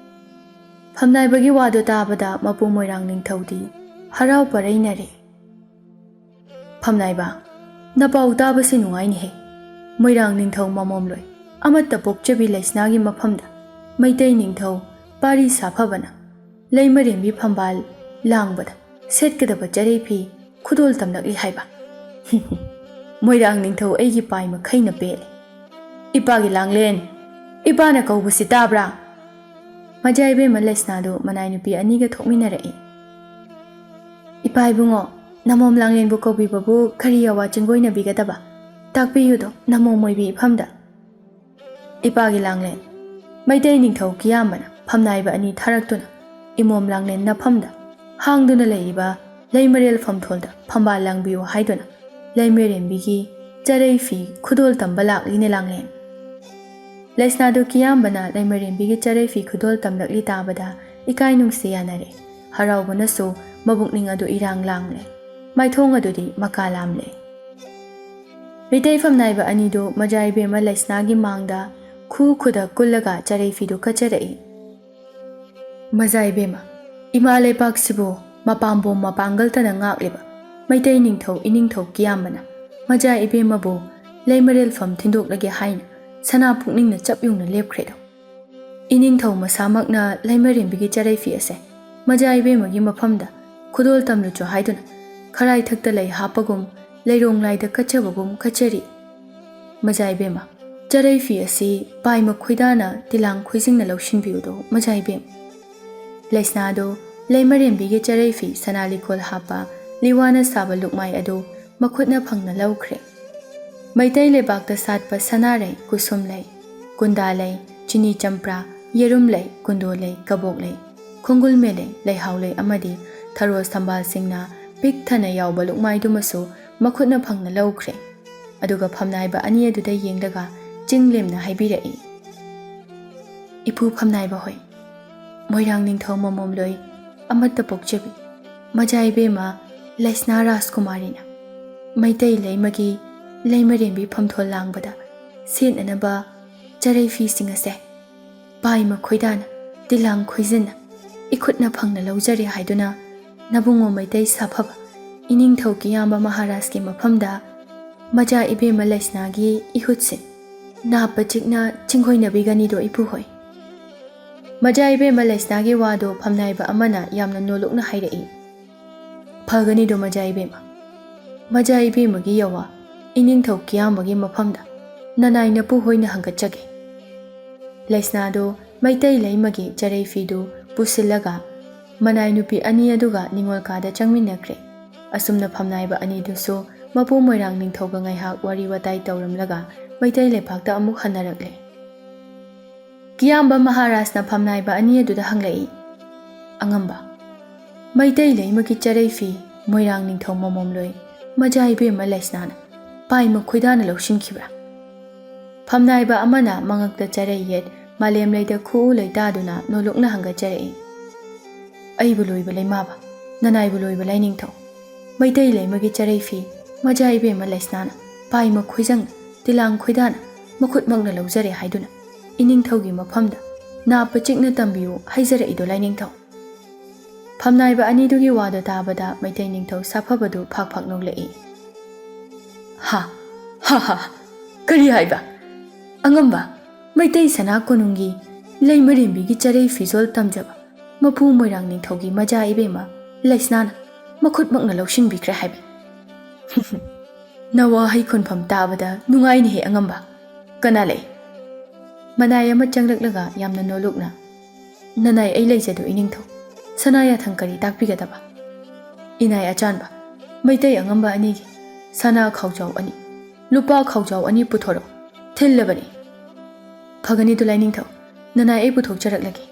ꯐꯝꯅꯥꯏꯕꯒꯤ ꯋꯥꯗꯨ ꯇꯥꯕꯗ ꯃꯄꯨ ꯃꯣꯏꯔꯥꯡ ꯅꯤꯡꯊꯧꯗꯤ ꯍꯔꯥꯎ ꯄꯔꯩꯅꯔꯦ꯫ ꯐꯝꯅꯥꯏꯕ, ꯅꯄꯥꯎ ꯇꯥꯕꯁꯤ ꯅꯨꯡꯉꯥꯏꯅꯦꯍꯦ꯫ ꯃꯣꯏꯔꯥꯡ ꯅꯤꯡꯊꯧ ꯃꯃꯣꯝꯂꯣꯏ ꯑꯃꯠꯇ ꯄꯣꯛꯆꯕꯤ ꯂꯩꯁꯅꯥꯒꯤ ꯃꯐꯝꯗ ꯃꯩꯇꯩ ꯅꯤꯡꯊꯧ ꯄꯥꯔꯤ ꯁꯥꯐꯕꯅ ꯂꯩꯃꯔꯦꯝꯕꯤ ꯐꯝꯕꯥꯜ ꯂꯥꯡꯕꯗ ꯁꯦꯠꯀꯗꯕ ꯆꯔꯩ ꯐꯤ ꯈꯨꯗꯣꯜ ꯇꯝꯂꯛꯂꯤ ꯍꯥꯏꯕ꯫ ꯃꯣꯏꯔꯥꯡ ꯅꯤꯡꯊꯧ ꯑꯩꯒꯤ ꯄꯥꯏ ꯃꯈꯩꯅ ꯄꯦꯜꯂꯦ꯫ ꯏꯄꯥꯒꯤ ꯂꯥꯡꯂꯦꯟ, ꯏꯄꯥꯅ ꯀꯧꯕꯁꯤ ꯇꯥꯕ꯭ꯔꯥ? ꯃꯖꯥ ꯏꯕꯦꯝꯃ ꯂꯩꯁꯅꯥꯗꯨ ꯃꯅꯥꯏ ꯅꯨꯄꯤ ꯑꯅꯤꯒ ꯊꯣꯛꯃꯤꯟꯅꯔꯛꯏ꯫ ꯏꯄꯥ ꯏꯕꯨꯡꯉꯣ, ꯅꯃꯣꯝ ꯂꯥꯡꯂꯦꯟꯕꯨ ꯀꯧꯕꯤꯕꯕꯨ ꯀꯔꯤ ꯑꯋꯥ ꯆꯤꯡꯒꯣꯏꯅꯕꯤꯒꯗꯕ? ꯇꯥꯛꯄꯤꯌꯨꯗꯣ ꯅꯃꯣꯝ ꯑꯣꯏꯕꯤ ꯏꯐꯝꯗ꯫ ꯏꯄꯥꯒꯤ ꯂꯥꯡꯂꯦꯟ, ꯃꯩꯇꯩ ꯅꯤꯡꯊꯧ ꯀꯤꯌꯥꯝꯕꯅ ꯐꯝꯅꯥꯏꯕ ꯑꯅꯤ ꯊꯥꯔꯛꯇꯨꯅ ꯏꯃꯣꯝ ꯂꯥꯡꯂꯦꯟ ꯅꯐꯝꯗ ꯍꯥꯡꯗꯨꯅ ꯂꯩꯔꯤꯕ ꯂꯩꯃꯔꯦꯜ ꯐꯝꯊꯣꯜꯗ ꯐꯝꯕꯥꯜ ꯂꯥꯡꯕꯤꯌꯨ ꯍꯥꯏꯗꯨꯅ ꯂꯩꯃꯔꯦꯝꯕꯤꯒꯤ ꯆꯔꯩ ꯐꯤ ꯈꯨꯗꯣꯜ ꯇꯝꯕ ꯂꯥꯛꯂꯤꯅꯦ ꯂꯥꯡꯂꯦꯟ꯫ ꯂꯩꯁꯅꯥꯗꯨ ꯀꯤꯌꯥꯝꯕꯅ ꯂꯩꯃꯔꯦꯝꯕꯤꯒꯤ ꯆꯔꯩ ꯐꯤ ꯈꯨꯗꯣꯜ ꯇꯝꯂꯛꯂꯤ ꯇꯥꯕꯗ ꯏꯀꯥꯏ ꯅꯨꯡꯁꯤ ꯌꯥꯅꯔꯦ꯫ ꯍꯔꯥꯎꯕꯅꯁꯨ ꯃꯕꯨꯛꯅꯤꯡ ꯑꯗꯨ ꯏꯔꯥꯡ ꯂꯥꯡꯂꯦ꯫ ꯃꯥꯏꯊꯣꯡ ꯑꯗꯨꯗꯤ ꯃꯀꯥ ꯂꯥꯝꯂꯦ꯫ ꯃꯤꯇꯩ ꯐꯝꯅꯥꯏꯕ ꯑꯅꯤꯗꯨ ꯃꯖꯥ ꯏꯕꯦꯝꯃ ꯂꯩꯁꯅꯥꯒꯤ ꯃꯥꯡꯗ ꯈꯨ ꯈꯨꯗ ꯀꯨꯜꯂꯒ ꯆꯔꯩ ꯐꯤꯗꯨ ꯀꯠꯆꯔꯛꯏ꯫ ꯃꯖꯥ ꯏꯕꯦꯝꯃ, ꯏꯃꯥ ꯂꯩꯕꯥꯛꯁꯤꯕꯨ ꯃꯄꯥꯝꯕꯣꯝ ꯃꯄꯥꯡꯒꯜꯇꯅ ꯉꯥꯛꯂꯤꯕ ꯃꯩꯇꯩ ꯅꯤꯡꯊꯧ ꯏꯅꯤꯡꯊꯧ ꯀꯤꯌꯥꯝꯕꯅ ꯃꯖꯥ ꯏꯕꯦꯝꯃꯕꯨ ꯂꯩꯃꯔꯦꯜꯐꯝ ꯊꯤꯟꯗꯣꯛꯂꯒꯦ ꯍꯥꯏꯅ ꯁꯅꯥ ꯄꯨꯛꯅꯤꯡꯅ ꯆꯞ ꯌꯨꯡꯅ ꯂꯦꯞꯈ꯭ꯔꯦꯗꯣ꯫ ꯏꯅꯤꯡꯊꯧ ꯃꯁꯥꯃꯛꯅ ꯂꯩꯃꯔꯦꯝꯕꯤꯒꯤ ꯆꯔꯩ ꯐꯤ ꯑꯁꯦ ꯃꯖꯥ ꯏꯕꯦꯝꯃꯒꯤ ꯃꯐꯝꯗ ꯈꯨꯗꯣꯜ ꯇꯝꯂꯨꯆꯣ ꯍꯥꯏꯗꯨꯅ ꯈꯔꯥꯏꯊꯛꯇ ꯂꯩ ꯍꯥꯞꯄꯒꯨꯝ ꯂꯩꯔꯣꯡ ꯂꯥꯏꯗ ꯀꯠꯆꯕꯒꯨꯝ ꯀꯠꯆꯔꯤ꯫ ꯃꯖꯥ ꯏꯕꯦꯝꯃ, ꯆꯔꯩ ꯐꯤ ꯑꯁꯤ ꯄꯥꯏ ꯃꯈꯣꯏꯗꯥꯅ ꯇꯤꯂꯥꯡ ꯈꯣꯏꯖꯤꯡꯅ ꯂꯧꯁꯤꯟꯕꯤꯌꯨꯗꯣ ꯃꯖꯥ ꯏꯕꯦꯝꯃ꯫ ꯂꯩꯁꯅꯥꯗꯨ ꯂꯩꯃꯔꯦꯝꯕꯤꯒꯤ ꯆꯔꯩ ꯐꯤ ꯁꯅꯥ ꯂꯤꯀꯣꯜ ꯍꯥꯞꯄ ꯂꯤꯋꯥꯅ ꯁꯥꯕ ꯂꯨꯛꯃꯥꯏ ꯑꯗꯨ ꯃꯈꯨꯠꯅ ꯐꯪꯅ ꯂꯧꯈ꯭ꯔꯦ꯫ ꯃꯩꯇꯩ ꯂꯩꯕꯥꯛꯇ ꯁꯥꯠꯄ ꯁꯅꯥꯔꯩ, ꯀꯨꯁꯨꯝ ꯂꯩ, ꯀꯨꯟꯗꯥ ꯂꯩ, ꯆꯤꯅꯤ ꯆꯝꯄ꯭ꯔꯥ, ꯌꯦꯔꯨꯝ ꯂꯩ, ꯀꯨꯟꯗꯣ ꯂꯩ, ꯀꯕꯣꯛ ꯂꯩ, ꯈꯣꯡꯒꯨꯜꯃꯦ ꯂꯩ, ꯂꯩꯍꯥꯎ ꯂꯩ ꯑꯃꯗꯤ ꯊꯔꯣ ꯊꯝꯕꯥꯜꯁꯤꯡꯅ ꯄꯤꯛ ꯊꯟꯅ ꯌꯥꯎꯕ ꯂꯨꯛꯃꯥꯏꯗꯨꯃꯁꯨ ꯃꯈꯨꯠꯅ ꯐꯪꯅ ꯂꯧꯈ꯭ꯔꯦ꯫ ꯑꯗꯨꯒ ꯐꯝꯅꯥꯏꯕ ꯑꯅꯤ ꯑꯗꯨꯗ ꯌꯦꯡꯂꯒ ꯆꯤꯡ ꯂꯦꯝꯅ ꯍꯥꯏꯕꯤꯔꯛꯏ, "ꯏꯄꯨ ꯐꯝꯅꯥꯏꯕ ꯍꯣꯏ, ꯃꯣꯏꯔꯥꯡ ꯅꯤꯡꯊꯧ ꯃꯃꯣꯝꯂꯣꯏ ꯑꯃꯠꯇ ꯄꯣꯛꯆꯕꯤ ꯃꯖꯥ ꯏꯕꯦꯝꯃ ꯂꯩꯁꯅꯥ ꯔꯥꯖꯀꯨꯃꯥꯔꯤꯅ ꯃꯩꯇꯩ ꯂꯩꯃꯒꯤ ꯂꯩꯃꯔꯦꯝꯕꯤ ꯐꯝꯊꯣꯜ ꯂꯥꯡꯕꯗ ꯁꯦꯠꯅꯅꯕ ꯆꯔꯩ ꯐꯤꯁꯤꯡ ꯑꯁꯦ ꯄꯥꯏꯃ ꯈꯣꯏꯗꯥꯅ, ꯇꯤꯂꯥꯡ ꯈꯣꯏꯖꯟꯅ, ꯏꯈꯨꯠꯅ ꯐꯪꯅ ꯂꯧꯖꯔꯦ ꯍꯥꯏꯗꯨꯅ ꯅꯕꯨꯡꯉꯣ ꯃꯩꯇꯩ ꯁꯥꯐꯕ ꯏꯅꯤꯡꯊꯧ ꯀꯤꯌꯥꯝꯕ ꯃꯍꯥꯔꯥꯖꯀꯤ ꯃꯐꯝꯗ ꯃꯖꯥ ꯏꯕꯦꯝꯃ ꯂꯩꯁꯅꯥꯒꯤ ꯏꯍꯨꯠꯁꯤꯡ ꯅꯥꯞꯄ ꯆꯤꯛꯅ ꯆꯤꯡꯈꯣꯏꯅꯕꯤꯒꯅꯤꯗꯣ ꯏꯄꯨꯍꯣꯏ꯫ ꯃꯖꯥ ꯏꯕꯦꯝꯃ ꯂꯩꯁꯅꯥꯒꯤ ꯋꯥꯗꯣ ꯐꯝꯅꯥꯏꯕ ꯑꯃꯅ ꯌꯥꯝꯅ ꯅꯣꯂꯨꯛꯅ ꯍꯥꯏꯔꯛꯏ꯫ ꯐꯒꯅꯤꯗꯣ ꯃꯖꯥ ꯏꯕꯦꯝꯃ꯫ ꯃꯖꯥ ꯏꯕꯦꯝꯃꯒꯤ ꯌꯥꯋꯥ ꯏꯅꯤꯡꯊꯧ ꯀꯤꯌꯥꯝꯕꯒꯤ ꯃꯐꯝꯗ ꯅꯅꯥꯏ ꯅꯄꯨ ꯍꯣꯏꯅ ꯍꯪꯒꯠꯆꯒꯦ꯫ ꯂꯩꯁꯅꯥꯗꯣ ꯃꯩꯇꯩ ꯂꯩꯃꯒꯤ ꯆꯔꯩ ꯐꯤꯗꯨ ꯄꯨꯁꯤꯜꯂꯒ ꯃꯅꯥꯏ ꯅꯨꯄꯤ ꯑꯅꯤ ꯑꯗꯨꯒ ꯅꯤꯉꯣꯜ ꯀꯥꯗ ꯆꯪꯃꯤꯟꯅꯈ꯭ꯔꯦ꯫ ꯑꯁꯨꯝꯅ ꯐꯝꯅꯥꯏꯕ ꯑꯅꯤꯗꯨꯁꯨ ꯃꯄꯨ ꯃꯣꯏꯔꯥꯡ ꯅꯤꯡꯊꯧꯒ ꯉꯥꯏꯍꯥꯛ ꯋꯥꯔꯤ ꯋꯥꯇꯥꯏ ꯇꯧꯔꯝꯂꯒ ꯃꯩꯇꯩ ꯂꯩꯄꯥꯛꯇ ꯑꯃꯨꯛ ꯍꯟꯅꯔꯛꯂꯦ꯫ ꯀꯤꯌꯥꯝꯕ ꯃꯍꯥꯔꯥꯖꯅ ꯐꯝꯅꯥꯏꯕ ꯑꯅꯤ ꯑꯗꯨꯗ ꯍꯪꯂꯛꯏ, "ꯑꯉꯝꯕ, ꯃꯩꯇꯩ ꯂꯩꯃꯒꯤ ꯆꯔꯩ ꯐꯤ ꯃꯣꯏꯔꯥꯡ ꯅꯤꯡꯊꯧ ꯃꯃꯣꯝꯂꯣꯏ ꯃꯖꯥ ꯏꯕꯦꯝꯃ ꯂꯩꯁꯅꯥꯅ ꯄꯥꯏꯃ ꯈꯣꯏꯗꯥꯅ ꯂꯧꯁꯤꯟꯈꯤꯕ꯭ꯔꯥ?" ꯐꯝꯅꯥꯏꯕ ꯑꯃꯅ ꯃꯉꯛꯇ ꯆꯔꯩ ꯌꯦꯠ ꯃꯥꯂꯦꯝ ꯂꯩꯗ ꯈꯨꯎ ꯂꯩꯇꯥꯗꯨꯅ ꯅꯣꯂꯨꯛꯅ ꯍꯪꯒꯠꯆꯔꯛꯏ, "ꯑꯩꯕꯨ ꯂꯣꯏꯕ ꯂꯩꯃꯥꯕ, ꯅꯅꯥꯏꯕꯨ ꯂꯣꯏꯕ ꯂꯥꯏꯅꯤꯡꯊꯧ, ꯃꯩꯇꯩ ꯂꯩꯃꯒꯤ ꯆꯔꯩ ꯐꯤ ꯃꯖꯥ ꯏꯕꯦꯝꯃ ꯂꯩꯁꯅꯥꯅ ꯄꯥꯏꯃ ꯈꯣꯏꯖꯪꯅ ꯇꯤꯂꯥꯡ ꯈꯣꯏꯗꯥꯅ ꯃꯈꯨꯠꯃꯛꯅ ꯂꯧꯖꯔꯦ ꯍꯥꯏꯗꯨꯅ ꯏꯅꯤꯡꯊꯧꯒꯤ ꯃꯐꯝꯗ ꯅꯥꯞꯄ ꯆꯤꯛꯅ ꯇꯝꯕꯤꯌꯨ ꯍꯥꯏꯖꯔꯛꯏꯗꯣ ꯂꯥꯏꯅꯤꯡꯊꯧ?" ꯐꯝꯅꯥꯏꯕ ꯑꯅꯤꯗꯨꯒꯤ ꯋꯥꯗꯣ ꯇꯥꯕꯗ ꯃꯩꯇꯩ ꯅꯤꯡꯊꯧ ꯁꯥꯐꯕꯗꯨ ꯐꯥꯛ ꯐꯥꯛ ꯅꯣꯛꯂꯛꯏ꯫ "ꯍꯥ, ꯍꯥ, ꯍꯥ, ꯀꯔꯤ ꯍꯥꯏꯕ? ꯑꯉꯝꯕ, ꯃꯩꯇꯩ ꯁꯅꯥ ꯀꯣꯅꯨꯡꯒꯤ ꯂꯩꯃꯔꯦꯝꯕꯤꯒꯤ ꯆꯔꯩ ꯐꯤꯖꯣꯜ ꯇꯝꯖꯕ ꯃꯄꯨ ꯃꯣꯏꯔꯥꯡ ꯅꯤꯡꯊꯧꯒꯤ ꯃꯖꯥ ꯏꯕꯦꯝꯃ ꯂꯩꯁꯅꯥꯅ ꯃꯈꯨꯠꯃꯛꯅ ꯂꯧꯁꯤꯟꯕꯤꯈ꯭ꯔꯦ ꯍꯥꯏꯕ?" "ꯅꯋꯥꯍꯩ ꯈꯨꯟꯐꯝ ꯇꯥꯕꯗ ꯅꯨꯡꯉꯥꯏꯅꯦꯍꯦ ꯑꯉꯝꯕ꯫ ꯀꯅꯥ ꯂꯩ?" ꯃꯅꯥꯏ ꯑꯃ ꯆꯪꯂꯛꯂꯒ ꯌꯥꯝꯅ ꯅꯣꯂꯨꯛꯅ, "ꯅꯅꯥꯏ ꯑꯩ ꯂꯩꯖꯗꯣ ꯏꯅꯤꯡꯊꯧ, ꯁꯅꯥ ꯌꯥꯊꯪ ꯀꯔꯤ ꯇꯥꯛꯄꯤꯒꯗꯕ?" "ꯏꯅꯥꯏ ꯑꯆꯥꯟꯕ, ꯃꯩꯇꯩ ꯑꯉꯝꯕ ꯑꯅꯤꯒꯤ ꯁꯅꯥ ꯈꯥꯎꯖꯥꯎ ꯑꯅꯤ, ꯂꯨꯄꯥ ꯈꯥꯎꯖꯥꯎ ꯑꯅꯤ ꯄꯨꯊꯣꯔꯛꯎ, ꯊꯤꯜꯂꯕꯅꯤ꯫" "ꯐꯒꯅꯤꯗꯨ ꯂꯥꯏꯅꯤꯡꯊꯧ, ꯅꯅꯥꯏ ꯑꯩ ꯄꯨꯊꯣꯛꯆꯔꯛꯂꯒꯦ꯫"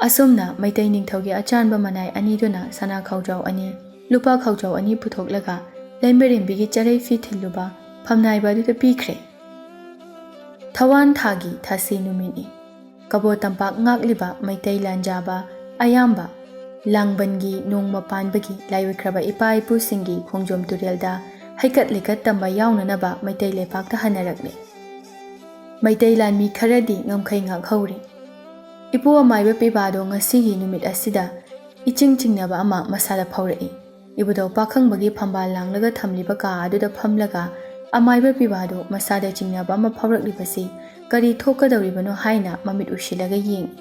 ꯑꯁꯨꯝꯅ ꯃꯩꯇꯩ ꯅꯤꯡꯊꯧꯒꯤ ꯑꯆꯥꯟꯕ ꯃꯅꯥꯏ ꯑꯅꯤꯗꯨꯅ ꯁꯅꯥ ꯈꯥꯎꯖꯥꯎ ꯑꯅꯤ, ꯂꯨꯄꯥ ꯈꯥꯎꯖꯥꯎ ꯑꯅꯤ ꯄꯨꯊꯣꯛꯂꯒ ꯂꯩꯃꯔꯦꯝꯕꯤꯒꯤ ꯆꯔꯩ ꯐꯤ ꯊꯤꯜꯂꯨꯕ ꯐꯝꯅꯥꯏꯕ ꯑꯗꯨꯗ ꯄꯤꯈ꯭ꯔꯦ꯫ ꯊꯋꯥꯟ ꯊꯥꯒꯤ ꯊꯥꯁꯤ ꯅꯨꯃꯤꯠꯅꯤ꯫ ꯀꯕꯣ ꯇꯝꯄꯥꯛ ꯉꯥꯛꯂꯤꯕ ꯃꯩꯇꯩ ꯂꯥꯟꯖꯥꯕ ꯑꯌꯥꯝꯕ ꯂꯥꯡꯕꯟꯒꯤ ꯅꯣꯡꯃ ꯄꯥꯟꯕꯒꯤ ꯂꯥꯏꯑꯣꯏꯈ꯭ꯔꯕ ꯏꯄꯥ ꯏꯄꯨꯁꯤꯡꯒꯤ ꯈꯣꯡꯖꯣꯝ ꯇꯨꯔꯦꯜꯗ ꯍꯩꯀꯠ ꯂꯩꯀꯠ ꯇꯝꯕ ꯌꯥꯎꯅꯅꯕ ꯃꯩꯇꯩ ꯂꯩꯄꯥꯛꯇ ꯍꯟꯅꯔꯛꯂꯤ꯫ ꯃꯩꯇꯩ ꯂꯥꯟꯃꯤ ꯈꯔꯗꯤ ꯉꯝꯈꯩ ꯉꯥꯛꯍꯧꯔꯤ꯫ ꯏꯄꯨ ꯑꯃꯥꯏꯕ ꯄꯤꯕꯥꯗꯣ ꯉꯁꯤꯒꯤ ꯅꯨꯃꯤꯠ ꯑꯁꯤꯗ ꯏꯆꯤꯡ ꯆꯤꯡꯅꯕ ꯑꯃ ꯃꯁꯥꯗ ꯐꯥꯎꯔꯛꯏ꯫ ꯏꯕꯨꯙꯧ ꯄꯥꯈꯪꯕꯒꯤ ꯐꯝꯕꯥꯜ ꯂꯥꯡꯂꯒ ꯊꯝꯂꯤꯕ ꯀꯥ ꯑꯗꯨꯗ ꯐꯝꯂꯒ ꯑꯃꯥꯏꯕ ꯄꯤꯕꯥꯗꯨ ꯃꯁꯥꯗ ꯆꯤꯡꯅꯕ ꯑꯃ ꯐꯥꯎꯔꯛꯂꯤꯕꯁꯤ ꯀꯔꯤ ꯊꯣꯛꯀꯗꯧꯔꯤꯕꯅꯣ ꯍꯥꯏꯅ ꯃꯃꯤꯠ ꯎꯏꯁꯤꯜꯂꯒ ꯌꯦꯡꯏ꯫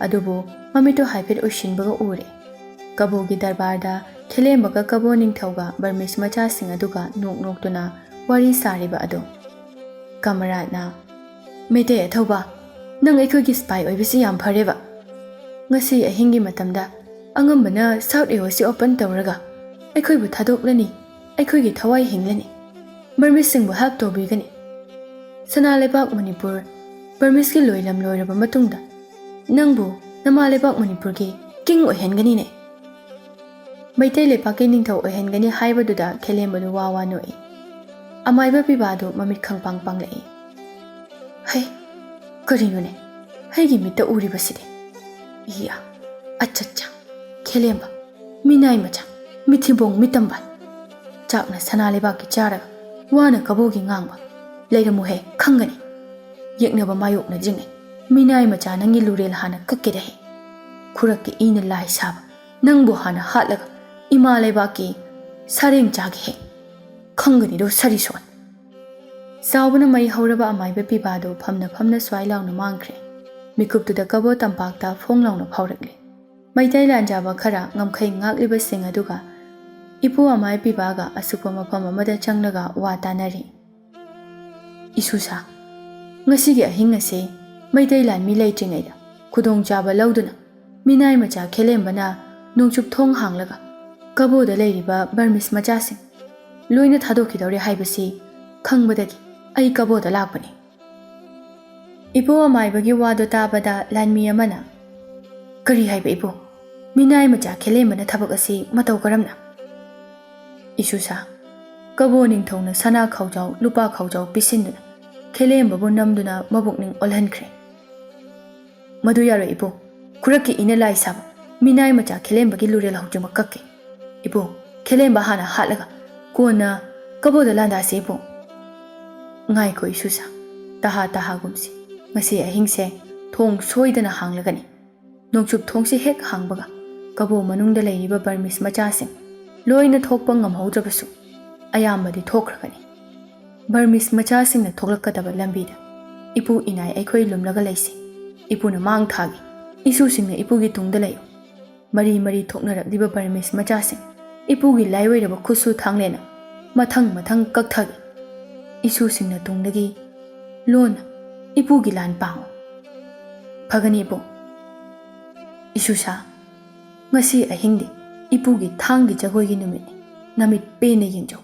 ꯑꯗꯨꯕꯨ ꯃꯃꯤꯠꯇꯨ ꯍꯥꯏꯐꯦꯠ ꯎꯏꯁꯤꯟꯕꯒ ꯎꯔꯦ꯫ ꯀꯕꯣꯒꯤ ꯗꯔꯕꯥꯔꯗ ꯈꯦꯂꯦꯝꯕꯒ ꯀꯕꯣ ꯅꯤꯡꯊꯧꯒ ꯕꯔꯃꯤꯁ ꯃꯆꯥꯁꯤꯡ ꯑꯗꯨꯒ ꯅꯣꯛ ꯅꯣꯛꯇꯨꯅ ꯋꯥꯔꯤ ꯁꯥꯔꯤꯕ ꯑꯗꯨ꯫ ꯀꯃꯔꯥꯠꯅ, "ꯃꯩꯇꯩ ꯑꯊꯧꯕ, ꯅꯪ ꯑꯩꯈꯣꯏꯒꯤ ꯁꯤꯄꯥꯏ ꯑꯣꯏꯕꯁꯤ ꯌꯥꯝ ꯐꯔꯦꯕ꯫ ꯉꯁꯤ ꯑꯍꯤꯡꯒꯤ ꯃꯇꯝꯗ ꯑꯉꯝꯕꯅ ꯁꯥꯎꯠ ꯑꯦ ꯑꯣ ꯁꯤ ꯑꯣꯄꯟ ꯇꯧꯔꯒ ꯑꯩꯈꯣꯏꯕꯨ ꯊꯥꯗꯣꯛꯂꯅꯤ, ꯑꯩꯈꯣꯏꯒꯤ ꯊꯋꯥꯏ ꯍꯤꯡꯂꯅꯤ, ꯕꯔꯃꯤꯁꯁꯤꯡꯕꯨ ꯍꯦꯜꯞ ꯇꯧꯕꯤꯒꯅꯤ꯫ ꯁꯅꯥ ꯂꯩꯕꯥꯛ ꯃꯅꯤꯄꯨꯔ ꯕꯔꯃꯤꯁꯀꯤ ꯂꯣꯏꯂꯝ ꯂꯣꯏꯔꯕ ꯃꯇꯨꯡꯗ ꯅꯪꯕꯨ ꯅꯃꯥ ꯂꯩꯕꯥꯛ ꯃꯅꯤꯄꯨꯔꯒꯤ ꯀꯤꯡ ꯑꯣꯏꯍꯟꯒꯅꯤꯅꯦ꯫ ꯃꯩꯇꯩ ꯂꯩꯄꯥꯛꯀꯤ ꯅꯤꯡꯊꯧ ꯑꯣꯏꯍꯟꯒꯅꯤ" ꯍꯥꯏꯕꯗꯨꯗ ꯈꯦꯂꯦꯝꯕꯗꯨ ꯋꯥ ꯋꯥ ꯅꯣꯛꯏ꯫ ꯑꯃꯥꯏꯕ ꯄꯤꯕꯥꯗꯨ ꯃꯃꯤꯠ ꯈꯪꯄꯥꯡ ꯄꯥꯡꯂꯛꯏ꯫ "ꯍꯩ, ꯀꯔꯤꯅꯣꯅꯦ ꯑꯩꯒꯤ ꯃꯤꯠꯇ ꯎꯔꯤꯕꯁꯤꯗꯤ? ꯏꯌꯥ, ꯑꯆꯠꯆꯥ, ꯈꯦꯂꯦꯝꯕ, ꯃꯤꯅꯥꯏ ꯃꯆꯥ, ꯃꯤꯊꯤꯕꯣꯡ ꯃꯤꯇꯝꯕꯥꯟ, ꯆꯥꯛꯅ ꯁꯅꯥ ꯂꯩꯕꯥꯛꯀꯤ ꯆꯥꯔꯒ ꯋꯥꯅ ꯀꯕꯣꯒꯤ ꯉꯥꯡꯕ꯫ ꯂꯩꯔꯝꯃꯨꯍꯦ, ꯈꯪꯒꯅꯤ꯫ ꯌꯦꯛꯅꯕ ꯃꯥꯌꯣꯛꯅꯗ꯭ꯔꯤꯉꯩ ꯃꯤꯅꯥꯏ ꯃꯆꯥ ꯅꯪꯒꯤ ꯂꯨꯔꯦꯜ ꯍꯥꯟꯅ ꯀꯛꯀꯦꯗꯍꯦ꯫ ꯈꯨꯔꯛꯀꯤ ꯏꯅ ꯂꯥꯏ ꯁꯥꯕ ꯅꯪꯕꯨ ꯍꯥꯟꯅ ꯍꯥꯠꯂꯒ ꯏꯃꯥ ꯂꯩꯕꯥꯛꯀꯤ ꯁꯔꯦꯡ ꯆꯥꯒꯦꯍꯦ꯫ ꯈꯪꯒꯅꯤꯗꯣ ꯁꯔꯤꯁꯣꯟ꯫" ꯆꯥꯎꯕꯅ ꯃꯩ ꯍꯧꯔꯕ ꯑꯃꯥꯏꯕ ꯄꯤꯕꯥꯗꯨ ꯐꯝꯅ ꯐꯝꯅ ꯁ꯭ꯋꯥꯏ ꯂꯥꯎꯅ ꯃꯥꯡꯈ꯭ꯔꯦ꯫ ꯃꯤꯀꯨꯞꯇꯨꯗ ꯀꯕꯣ ꯇꯝꯄꯥꯛꯇ ꯐꯣꯡ ꯂꯥꯎꯅ ꯐꯥꯎꯔꯛꯂꯦ꯫ ꯃꯩꯇꯩ ꯂꯥꯟꯖꯥꯕ ꯈꯔ ꯉꯝꯈꯩ ꯉꯥꯛꯂꯤꯕꯁꯤꯡ ꯑꯗꯨꯒ ꯏꯄꯨ ꯑꯃꯥꯏ ꯄꯤꯕꯥꯒ ꯑꯁꯨꯛꯄ ꯃꯐꯝ ꯑꯃꯗ ꯆꯪꯂꯒ ꯋꯥ ꯇꯥꯅꯔꯤ꯫ "ꯏꯁꯨꯁꯥ, ꯉꯁꯤꯒꯤ ꯑꯍꯤꯡ ꯑꯁꯤ ꯃꯩꯇꯩ ꯂꯥꯟꯃꯤ ꯂꯩꯇ꯭ꯔꯤꯉꯩꯗ ꯈꯨꯗꯣꯡꯆꯥꯕ ꯂꯧꯗꯨꯅ ꯃꯤꯅꯥꯏ ꯃꯆꯥ ꯈꯦꯂꯦꯝꯕꯅ ꯅꯣꯡꯆꯨꯞ ꯊꯣꯡ ꯍꯥꯡꯂꯒ ꯀꯕꯣꯗ ꯂꯩꯔꯤꯕ ꯕꯔꯃꯤꯁ ꯃꯆꯥꯁꯤꯡ ꯂꯣꯏꯅ ꯊꯥꯗꯣꯛꯈꯤꯗꯧꯔꯦ ꯍꯥꯏꯕꯁꯤ ꯈꯪꯕꯗꯒꯤ ꯑꯩ ꯀꯕꯣꯗ ꯂꯥꯛꯄꯅꯤ꯫" ꯏꯄꯨ ꯑꯃꯥꯏꯕꯒꯤ ꯋꯥꯗꯨ ꯇꯥꯕꯗ ꯂꯥꯟꯃꯤ ꯑꯃꯅ, "ꯀꯔꯤ ꯍꯥꯏꯕ ꯏꯄꯨ? ꯃꯤꯅꯥꯏ ꯃꯆꯥ ꯈꯦꯂꯦꯝꯕꯅ ꯊꯕꯛ ꯑꯁꯤ ꯃꯇꯧ ꯀꯔꯝꯅ?" "ꯏꯁꯨꯁꯥ, ꯀꯕꯣ ꯅꯤꯡꯊꯧꯅ ꯁꯅꯥ ꯈꯥꯎꯖꯥꯎ, ꯂꯨꯄꯥ ꯈꯥꯎꯖꯥꯎ ꯄꯤꯁꯤꯟꯗꯨꯅ ꯈꯦꯂꯦꯝꯕꯕꯨ ꯅꯝꯗꯨꯅ ꯃꯕꯨꯛꯅꯤꯡ ꯑꯣꯜꯍꯟꯈ꯭ꯔꯦ꯫" "ꯃꯗꯨ ꯌꯥꯔꯣꯏ ꯏꯕꯨꯡ, ꯈꯨꯔꯛꯀꯤ ꯏꯅ ꯂꯥꯏ ꯁꯥꯕ ꯃꯤꯅꯥꯏ ꯃꯆꯥ ꯈꯦꯂꯦꯝꯕꯒꯤ ꯂꯨꯔꯦꯜ ꯍꯧꯖꯤꯛꯃꯛ ꯀꯛꯀꯦ꯫ ꯏꯕꯨꯡ, ꯈꯦꯂꯦꯝꯕ ꯍꯥꯟꯅ ꯍꯥꯠꯂꯒ ꯀꯣꯟꯅ ꯀꯕꯣꯗ ꯂꯥꯟꯗꯥꯁꯤ ꯏꯕꯨꯡ꯫ ꯉꯥꯏꯈꯣ ꯏꯁꯨꯁꯥ, ꯇꯍꯥ ꯇꯍꯥꯒꯨꯝꯁꯤ꯫ ꯉꯁꯤ ꯑꯍꯤꯡꯁꯦ ꯊꯣꯡ ꯁꯣꯏꯗꯅ ꯍꯥꯡꯂꯒꯅꯤ꯫ ꯅꯣꯡꯆꯨꯞ ꯊꯣꯡꯁꯤ ꯍꯦꯛ ꯍꯥꯡꯕꯒ ꯀꯕꯣ ꯃꯅꯨꯡꯗ ꯂꯩꯔꯤꯕ ꯕꯔꯃꯤꯁ ꯃꯆꯥꯁꯤꯡ ꯂꯣꯏꯅ ꯊꯣꯛꯄ ꯉꯝꯍꯧꯗ꯭ꯔꯕꯁꯨ ꯑꯌꯥꯝꯕꯗꯤ ꯊꯣꯛꯈ꯭ꯔꯒꯅꯤ꯫ ꯕꯔꯃꯤꯁ ꯃꯆꯥꯁꯤꯡꯅ ꯊꯣꯛꯂꯛꯀꯗꯕ ꯂꯝꯕꯤꯗ ꯏꯄꯨ ꯏꯅꯥꯏ ꯑꯩꯈꯣꯏ ꯂꯨꯝꯂꯒ ꯂꯩꯁꯤ꯫ ꯏꯄꯨꯅ ꯃꯥꯡ ꯊꯥꯒꯦ꯫ ꯏꯁꯨꯁꯤꯡꯅ ꯏꯄꯨꯒꯤ ꯇꯨꯡꯗ ꯂꯩꯌꯨ꯫ ꯃꯔꯤ ꯃꯔꯤ ꯊꯣꯛꯅꯔꯛꯂꯤꯕ ꯕꯔꯃꯤꯁ ꯃꯆꯥꯁꯤꯡ ꯏꯄꯨꯒꯤ ꯂꯥꯏꯑꯣꯏꯔꯕ ꯈꯨꯠꯁꯨ ꯊꯥꯡꯂꯦꯟꯅ ꯃꯊꯪ ꯃꯊꯪ ꯀꯛꯊꯒꯦ꯫ ꯏꯁꯨꯁꯤꯡꯅ ꯇꯨꯡꯗꯒꯤ ꯂꯣꯟꯅ ꯏꯄꯨꯒꯤ ꯂꯥꯟ ꯄꯥꯡꯉꯨ꯫ ꯐꯒꯅꯤ ꯏꯕꯨꯡ꯫ ꯏꯁꯨꯁꯥ, ꯉꯁꯤ ꯑꯍꯤꯡꯗꯤ ꯏꯄꯨꯒꯤ ꯊꯥꯡꯒꯤ ꯖꯒꯣꯏꯒꯤ ꯅꯨꯃꯤꯠꯅꯤ꯫ ꯅꯃꯤꯠ ꯄꯦꯟꯅ ꯌꯦꯡꯖꯧ꯫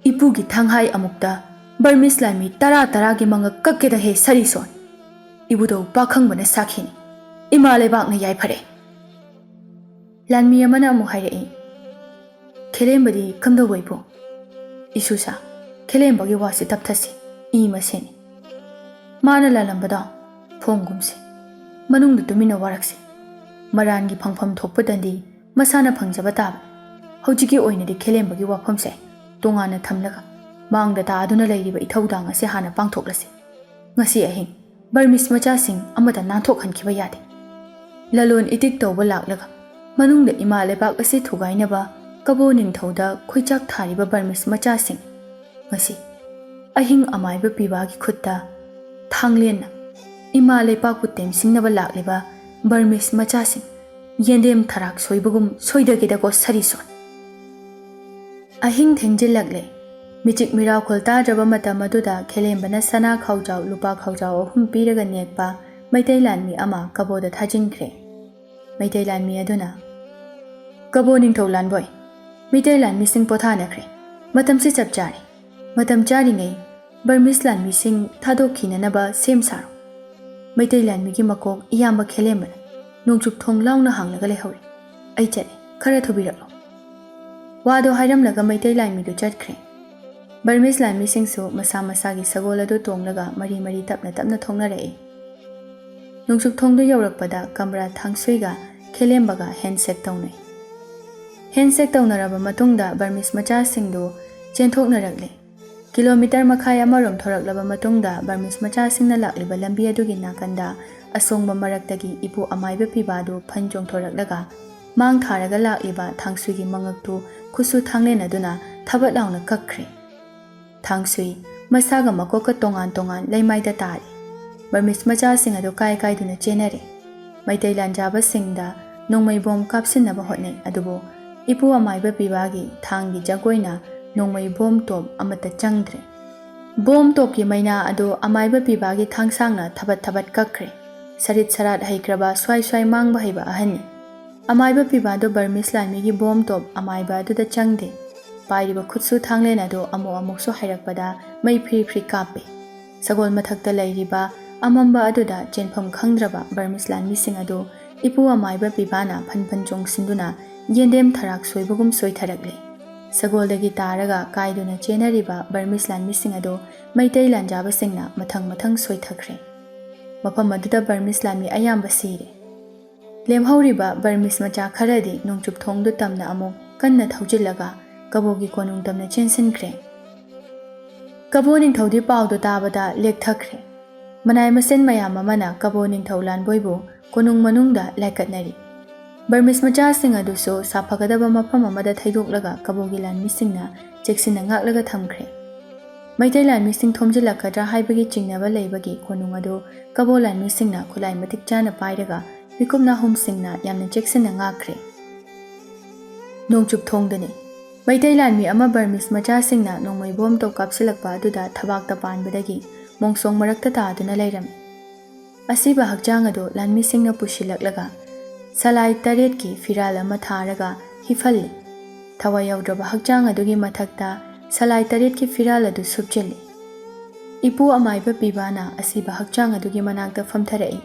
ꯏꯄꯨꯒꯤ ꯊꯥꯡꯍꯥꯏ ꯑꯃꯨꯛꯇ ꯕꯔꯃꯤꯁ ꯂꯥꯟꯃꯤ ꯇꯔꯥ ꯇꯔꯥꯒꯤ ꯃꯉꯛ ꯀꯛꯀꯦꯗ ꯍꯦ ꯁꯔꯤꯁꯣꯟ꯫ ꯏꯕꯨꯙꯧ ꯄꯥꯈꯪꯕꯅ ꯁꯥꯈꯤꯅꯤ꯫ ꯏꯃꯥ ꯂꯩꯕꯥꯛꯅ ꯌꯥꯏꯐꯔꯦ꯫ ꯂꯥꯟꯃꯤ ꯑꯃꯅ ꯑꯃꯨꯛ ꯍꯥꯏꯔꯛꯏ, "ꯈꯦꯂꯦꯝꯕꯗꯤ ꯀꯝꯗꯧꯕ ꯏꯕꯨꯡ?" ꯏꯁꯨꯁꯥ, ꯈꯦꯂꯦꯝꯕꯒꯤ ꯋꯥꯁꯤ ꯇꯞꯊꯁꯤ, ꯏ ꯃꯁꯦꯟꯅꯤ꯫ ꯃꯥꯅ ꯂꯥꯜꯂꯝꯕꯗꯣ ꯐꯣꯡꯒꯨꯝꯁꯤ꯫ ꯃꯅꯨꯡꯗ ꯇꯨꯃꯤꯟꯅ ꯋꯥꯔꯛꯁꯤ꯫ ꯃꯔꯥꯟꯒꯤ ꯐꯪꯐꯝ ꯊꯣꯛꯄꯗꯗꯤ ꯃꯁꯥꯅ ꯐꯪꯖꯕ ꯇꯥꯕ꯫ ꯍꯧꯖꯤꯛꯀꯤ ꯑꯣꯏꯅꯗꯤ ꯈꯦꯂꯦꯝꯕꯒꯤ ꯋꯥꯐꯝꯁꯦ ꯇꯣꯉꯥꯟꯅ ꯊꯝꯂꯒ ꯃꯥꯡꯗ ꯇꯥꯗꯨꯅ ꯂꯩꯔꯤꯕ ꯏꯊꯧꯗꯥꯡ ꯑꯁꯤ ꯍꯥꯟꯅ ꯄꯥꯡꯊꯣꯛꯂꯁꯤ꯫ ꯉꯁꯤ ꯑꯍꯤꯡ ꯕꯔꯃꯤꯁ ꯃꯆꯥꯁꯤꯡ ꯑꯃꯠꯇ ꯅꯥꯟꯊꯣꯛꯍꯟꯈꯤꯕ ꯌꯥꯗꯦ꯫ ꯂꯂꯣꯟ ꯏꯇꯤꯛ ꯇꯧꯕ ꯂꯥꯛꯂꯒ ꯃꯅꯨꯡꯗ ꯏꯃꯥ ꯂꯩꯕꯥꯛ ꯑꯁꯤ ꯊꯨꯒꯥꯏꯅꯕ ꯀꯕꯣ ꯅꯤꯡꯊꯧꯗ ꯈꯣꯏꯆꯥꯛ ꯊꯥꯔꯤꯕ ꯕꯔꯃꯤꯁ ꯃꯆꯥꯁꯤꯡ ꯉꯁꯤ ꯑꯍꯤꯡ ꯑꯃꯥꯏꯕ ꯄꯤꯕꯥꯒꯤ ꯈꯨꯠꯇ ꯊꯥꯡꯂꯦꯟꯅ ꯏꯃꯥ ꯂꯩꯄꯥꯛꯄꯨ ꯇꯦꯝꯁꯤꯡꯅꯕ ꯂꯥꯛꯂꯤꯕ ꯕꯔꯃꯤꯁ ꯃꯆꯥꯁꯤꯡ ꯌꯦꯟꯗꯦꯝ ꯊꯔꯥꯛ ꯁꯣꯏꯕꯒꯨꯝ ꯁꯣꯏꯗꯒꯦꯗꯀꯣ ꯁꯔꯤꯁꯣꯟ꯫ ꯑꯍꯤꯡ ꯊꯦꯡꯖꯤꯜꯂꯛꯂꯦ꯫ ꯃꯤꯆꯤꯛ ꯃꯤꯔꯥꯎꯈꯣꯜ ꯇꯥꯗ꯭ꯔꯕ ꯃꯇꯝ ꯑꯗꯨꯗ ꯈꯦꯂꯦꯝꯕꯅ ꯁꯅꯥ ꯈꯥꯎꯖꯥꯎ, ꯂꯨꯄꯥ ꯈꯥꯎꯖꯥꯎ ꯑꯍꯨꯝ ꯄꯤꯔꯒ ꯅꯦꯛꯄ ꯃꯩꯇꯩ ꯂꯥꯟꯃꯤ ꯑꯃ ꯀꯕꯣꯗ ꯊꯥꯖꯤꯟꯈ꯭ꯔꯦ꯫ ꯃꯩꯇꯩ ꯂꯥꯟꯃꯤ ꯑꯗꯨꯅ, "ꯀꯕꯣ ꯅꯤꯡꯊꯧ ꯂꯥꯟꯕꯣꯏ, ꯃꯩꯇꯩ ꯂꯥꯟꯃꯤꯁꯤꯡ ꯄꯣꯊꯥꯅꯈ꯭ꯔꯦ꯫ ꯃꯇꯝꯁꯤ ꯆꯞ ꯆꯥꯔꯦ꯫ ꯃꯇꯝ ꯆꯥꯔꯤꯉꯩ ꯕꯔꯃꯤꯁ ꯂꯥꯟꯃꯤꯁꯤꯡ ꯊꯥꯗꯣꯛꯈꯤꯅꯅꯕ ꯁꯦꯝ ꯁꯥꯔꯣ꯫ ꯃꯩꯇꯩ ꯂꯥꯟꯃꯤꯒꯤ ꯃꯀꯣꯛ ꯏꯌꯥꯝꯕ ꯈꯦꯂꯦꯝꯕꯅ ꯅꯣꯡꯆꯨꯞ ꯊꯣꯡ ꯂꯥꯎꯅ ꯍꯥꯡꯂꯒ ꯂꯩꯍꯧꯔꯦ꯫ ꯑꯩ ꯆꯠꯂꯦ, ꯈꯔ ꯊꯨꯕꯤꯔꯛꯂꯣ꯫" ꯋꯥꯗꯣ ꯍꯥꯏꯔꯝꯂꯒ ꯃꯩꯇꯩ ꯂꯥꯟꯃꯤꯗꯨ ꯆꯠꯈ꯭ꯔꯦ꯫ ꯕꯔꯃꯤꯁ ꯂꯥꯟꯃꯤꯁꯤꯡꯁꯨ ꯃꯁꯥ ꯃꯁꯥꯒꯤ ꯁꯒꯣꯜ ꯑꯗꯨ ꯇꯣꯡꯂꯒ ꯃꯔꯤ ꯃꯔꯤ ꯇꯞꯅ ꯇꯞꯅ ꯊꯣꯛꯅꯔꯛꯏ꯫ ꯅꯣꯡꯆꯨꯞ ꯊꯣꯡꯗꯨ ꯌꯧꯔꯛꯄꯗ ꯀꯝꯔꯥꯗ ꯊꯥꯡꯁꯨꯏꯒ ꯈꯦꯂꯦꯝꯕꯒ ꯍꯦꯟꯁꯦꯛ ꯇꯧꯅꯩ꯫ ꯍꯦꯟꯁꯦꯛ ꯇꯧꯅꯔꯕ ꯃꯇꯨꯡꯗ ꯕꯔꯃꯤꯁ ꯃꯆꯥꯁꯤꯡꯗꯨ ꯆꯦꯟꯊꯣꯛꯅꯔꯛꯂꯦ꯫ ꯀꯤꯂꯣꯃꯤꯇꯔ ꯃꯈꯥꯏ ꯑꯃꯔꯣꯝ ꯊꯣꯔꯛꯂꯕ ꯃꯇꯨꯡꯗ ꯕꯔꯃꯤꯁ ꯃꯆꯥꯁꯤꯡꯅ ꯂꯥꯛꯂꯤꯕ ꯂꯝꯕꯤ ꯑꯗꯨꯒꯤ ꯅꯥꯀꯟꯗ ꯑꯁꯣꯡꯕ ꯃꯔꯛꯇꯒꯤ ꯏꯄꯨ ꯑꯃꯥꯏꯕ ꯄꯤꯕꯥꯗꯨ ꯐꯟ ꯆꯣꯡꯊꯣꯔꯛꯂꯒ ꯃꯥꯡ ꯊꯥꯔꯒ ꯂꯥꯛꯂꯤꯕ ꯊꯥꯡꯁꯨꯏꯒꯤ ꯃꯉꯛꯇꯨ ꯈꯨꯠꯁꯨ ꯊꯥꯡꯂꯦꯟ ꯑꯗꯨꯅ ꯊꯕꯠ ꯂꯥꯎꯅ ꯀꯛꯈ꯭ꯔꯦ꯫ ꯊꯥꯡꯁꯨꯏ ꯃꯁꯥꯒ ꯃꯀꯣꯛꯀ ꯇꯣꯉꯥꯟ ꯇꯣꯉꯥꯟ ꯂꯩꯃꯥꯏꯗ ꯇꯥꯔꯦ꯫ ꯕꯔꯃꯤꯁ ꯃꯆꯥꯁꯤꯡ ꯑꯗꯨ ꯀꯥꯏ ꯀꯥꯏꯗꯨꯅ ꯆꯦꯟꯅꯔꯦ꯫ ꯃꯩꯇꯩ ꯂꯥꯟꯖꯥꯕꯁꯤꯡꯗ ꯅꯣꯡꯃꯩ ꯕꯣꯝ ꯀꯥꯞꯁꯤꯟꯅꯕ ꯍꯣꯠꯅꯩ, ꯑꯗꯨꯕꯨ ꯏꯄꯨ ꯑꯃꯥꯏꯕ ꯄꯤꯕꯥꯒꯤ ꯊꯥꯡꯒꯤ ꯖꯒꯣꯏꯅ ꯅꯣꯡꯃꯩ ꯕꯣꯝ ꯇꯣꯞ ꯑꯃꯠꯇ ꯆꯪꯗ꯭ꯔꯦ꯫ ꯕꯣꯝ ꯇꯣꯞꯀꯤ ꯃꯩꯅꯥ ꯑꯗꯨ ꯑꯃꯥꯏꯕ ꯄꯤꯕꯥꯒꯤ ꯊꯥꯡꯁꯥꯡꯅ ꯊꯕꯠ ꯊꯕꯠ ꯀꯛꯈ꯭ꯔꯦ꯫ ꯁꯔꯤꯠ ꯁꯔꯥꯠ ꯍꯩꯈ꯭ꯔꯕ ꯁ꯭ꯋꯥꯏ ꯁ꯭ꯋꯥꯏ ꯃꯥꯡꯕ ꯍꯩꯕ ꯑꯍꯟꯅꯤ꯫ ꯑꯃꯥꯏꯕ ꯄꯤꯕꯥꯗꯨ ꯕꯔꯃꯤꯁ ꯂꯥꯟꯃꯤꯒꯤ ꯕꯣꯝ ꯇꯣꯞ ꯑꯃꯥꯏꯕ ꯑꯗꯨꯗ ꯆꯪꯗꯦ꯫ ꯄꯥꯏꯔꯤꯕ ꯈꯨꯠꯁꯨ ꯊꯥꯡꯂꯦꯟ ꯑꯗꯨ ꯑꯃꯨꯛ ꯑꯃꯨꯛꯁꯨ ꯍꯥꯏꯔꯛꯄꯗ ꯃꯩ ꯐ꯭ꯔꯤ ꯐ꯭ꯔꯤ ꯀꯥꯞꯄꯦ꯫ ꯁꯒꯣꯜ ꯃꯊꯛꯇ ꯂꯩꯔꯤꯕ ꯑꯃꯝꯕ ꯑꯗꯨꯗ ꯆꯦꯟꯐꯝ ꯈꯪꯗ꯭ꯔꯕ ꯕꯔꯃꯤꯁ ꯂꯥꯟꯃꯤꯁꯤꯡ ꯑꯗꯨ ꯏꯄꯨ ꯑꯃꯥꯏꯕ ꯄꯤꯕꯥꯅ ꯐꯟ ꯐꯟ ꯆꯣꯡꯁꯤꯟꯗꯨꯅ ꯌꯦꯟꯗꯦꯝ ꯊꯔꯥꯛ ꯁꯣꯏꯕꯒꯨꯝ ꯁꯣꯏꯊꯔꯛꯂꯦ꯫ ꯁꯒꯣꯜꯗꯒꯤ ꯇꯥꯔꯒ ꯀꯥꯏꯗꯨꯅ ꯆꯦꯟꯅꯔꯤꯕ ꯕꯔꯃꯤꯁ ꯂꯥꯟꯃꯤꯁꯤꯡ ꯑꯗꯨ ꯃꯩꯇꯩ ꯂꯥꯟꯖꯥꯕꯁꯤꯡꯅ ꯃꯊꯪ ꯃꯊꯪ ꯁꯣꯏꯊꯈ꯭ꯔꯦ꯫ ꯃꯐꯝ ꯑꯗꯨꯗ ꯕꯔꯃꯤꯁ ꯂꯥꯟꯃꯤ ꯑꯌꯥꯝꯕ ꯁꯤꯔꯦ꯫ ꯂꯦꯝꯍꯧꯔꯤꯕ ꯕꯔꯃꯤꯁ ꯃꯆꯥ ꯈꯔꯗꯤ ꯅꯣꯡꯆꯨꯞ ꯊꯣꯡꯗꯨ ꯇꯝꯅ ꯑꯃꯨꯛ ꯀꯟꯅ ꯊꯧꯖꯤꯜꯂꯒ ꯀꯕꯣꯒꯤ ꯀꯣꯅꯨꯡ ꯇꯝꯅ ꯆꯦꯟꯁꯤꯟꯈ꯭ꯔꯦ꯫ ꯀꯕꯣ ꯅꯤꯡꯊꯧꯗꯤ ꯄꯥꯎꯗꯨ ꯇꯥꯕꯗ ꯂꯦꯛꯊꯈ꯭ꯔꯦ꯫ ꯃꯅꯥꯏ ꯃꯁꯤꯟ ꯃꯌꯥꯝ ꯑꯃꯅ ꯀꯕꯣ ꯅꯤꯡꯊꯧ ꯂꯥꯟꯕꯣꯏꯕꯨ ꯀꯣꯅꯨꯡ ꯃꯅꯨꯡꯗ ꯂꯥꯏꯀꯠꯅꯔꯤ꯫ ꯕꯔꯃꯤꯁ ꯃꯆꯥꯁꯤꯡ ꯑꯗꯨꯁꯨ ꯁꯥꯐꯒꯗꯕ ꯃꯐꯝ ꯑꯃꯗ ꯊꯩꯗꯣꯛꯂꯒ ꯀꯕꯣꯒꯤ ꯂꯥꯟꯃꯤꯁꯤꯡꯅ ꯆꯦꯛꯁꯤꯟꯅ ꯉꯥꯛꯂꯒ ꯊꯝꯈ꯭ꯔꯦ꯫ ꯃꯩꯇꯩ ꯂꯥꯟꯃꯤꯁꯤꯡ ꯊꯣꯝꯖꯤꯜꯂꯛꯀꯗ꯭ꯔꯥ ꯍꯥꯏꯕꯒꯤ ꯆꯤꯡꯅꯕ ꯂꯩꯕꯒꯤ ꯀꯣꯅꯨꯡ ꯑꯗꯨ ꯀꯕꯣ ꯂꯥꯟꯃꯤꯁꯤꯡꯅ ꯈꯨꯠꯂꯥꯏ ꯃꯇꯤꯛ ꯆꯥꯅ ꯄꯥꯏꯔꯒ ꯃꯤꯀꯨꯞ ꯅꯥꯍꯨꯝꯁꯤꯡꯅ ꯌꯥꯝꯅ ꯆꯦꯛꯁꯤꯟꯅ ꯉꯥꯛꯈ꯭ꯔꯦ꯫ ꯅꯣꯡꯆꯨꯞ ꯊꯣꯡꯗꯅꯤ꯫ ꯃꯩꯇꯩ ꯂꯥꯟꯃꯤ ꯑꯃ ꯕꯔꯃꯤꯁ ꯃꯆꯥꯁꯤꯡꯅ ꯅꯣꯡꯃꯩ ꯕꯣꯝ ꯇꯣꯞ ꯀꯥꯞꯁꯤꯜꯂꯛꯄ ꯑꯗꯨꯗ ꯊꯕꯥꯛꯇ ꯄꯥꯟꯕꯗꯒꯤ ꯃꯣꯡꯁꯣꯡ ꯃꯔꯛꯇ ꯇꯥꯗꯨꯅ ꯂꯩꯔꯝꯃꯤ꯫ ꯑꯁꯤꯕ ꯍꯛꯆꯥꯡ ꯑꯗꯨ ꯂꯥꯟꯃꯤꯁꯤꯡꯅ ꯄꯨꯁꯤꯜꯂꯛꯂꯒ ꯁꯂꯥꯏ ꯇꯔꯦꯠꯀꯤ ꯐꯤꯔꯥꯜ ꯑꯃ ꯊꯥꯔꯒ ꯍꯤꯐꯜꯂꯤ꯫ ꯊꯋꯥꯏ ꯌꯥꯎꯗ꯭ꯔꯕ ꯍꯛꯆꯥꯡ ꯑꯗꯨꯒꯤ ꯃꯊꯛꯇ ꯁꯂꯥꯏ ꯇꯔꯦꯠꯀꯤ ꯐꯤꯔꯥꯜ ꯑꯗꯨ ꯁꯨꯞꯆꯤꯜꯂꯤ꯫ ꯏꯄꯨ ꯑꯃꯥꯏꯕ ꯄꯤꯕꯥꯅ ꯑꯁꯤꯕ ꯍꯛꯆꯥꯡ ꯑꯗꯨꯒꯤ ꯃꯅꯥꯛꯇ ꯐꯝꯊꯔꯛꯏ,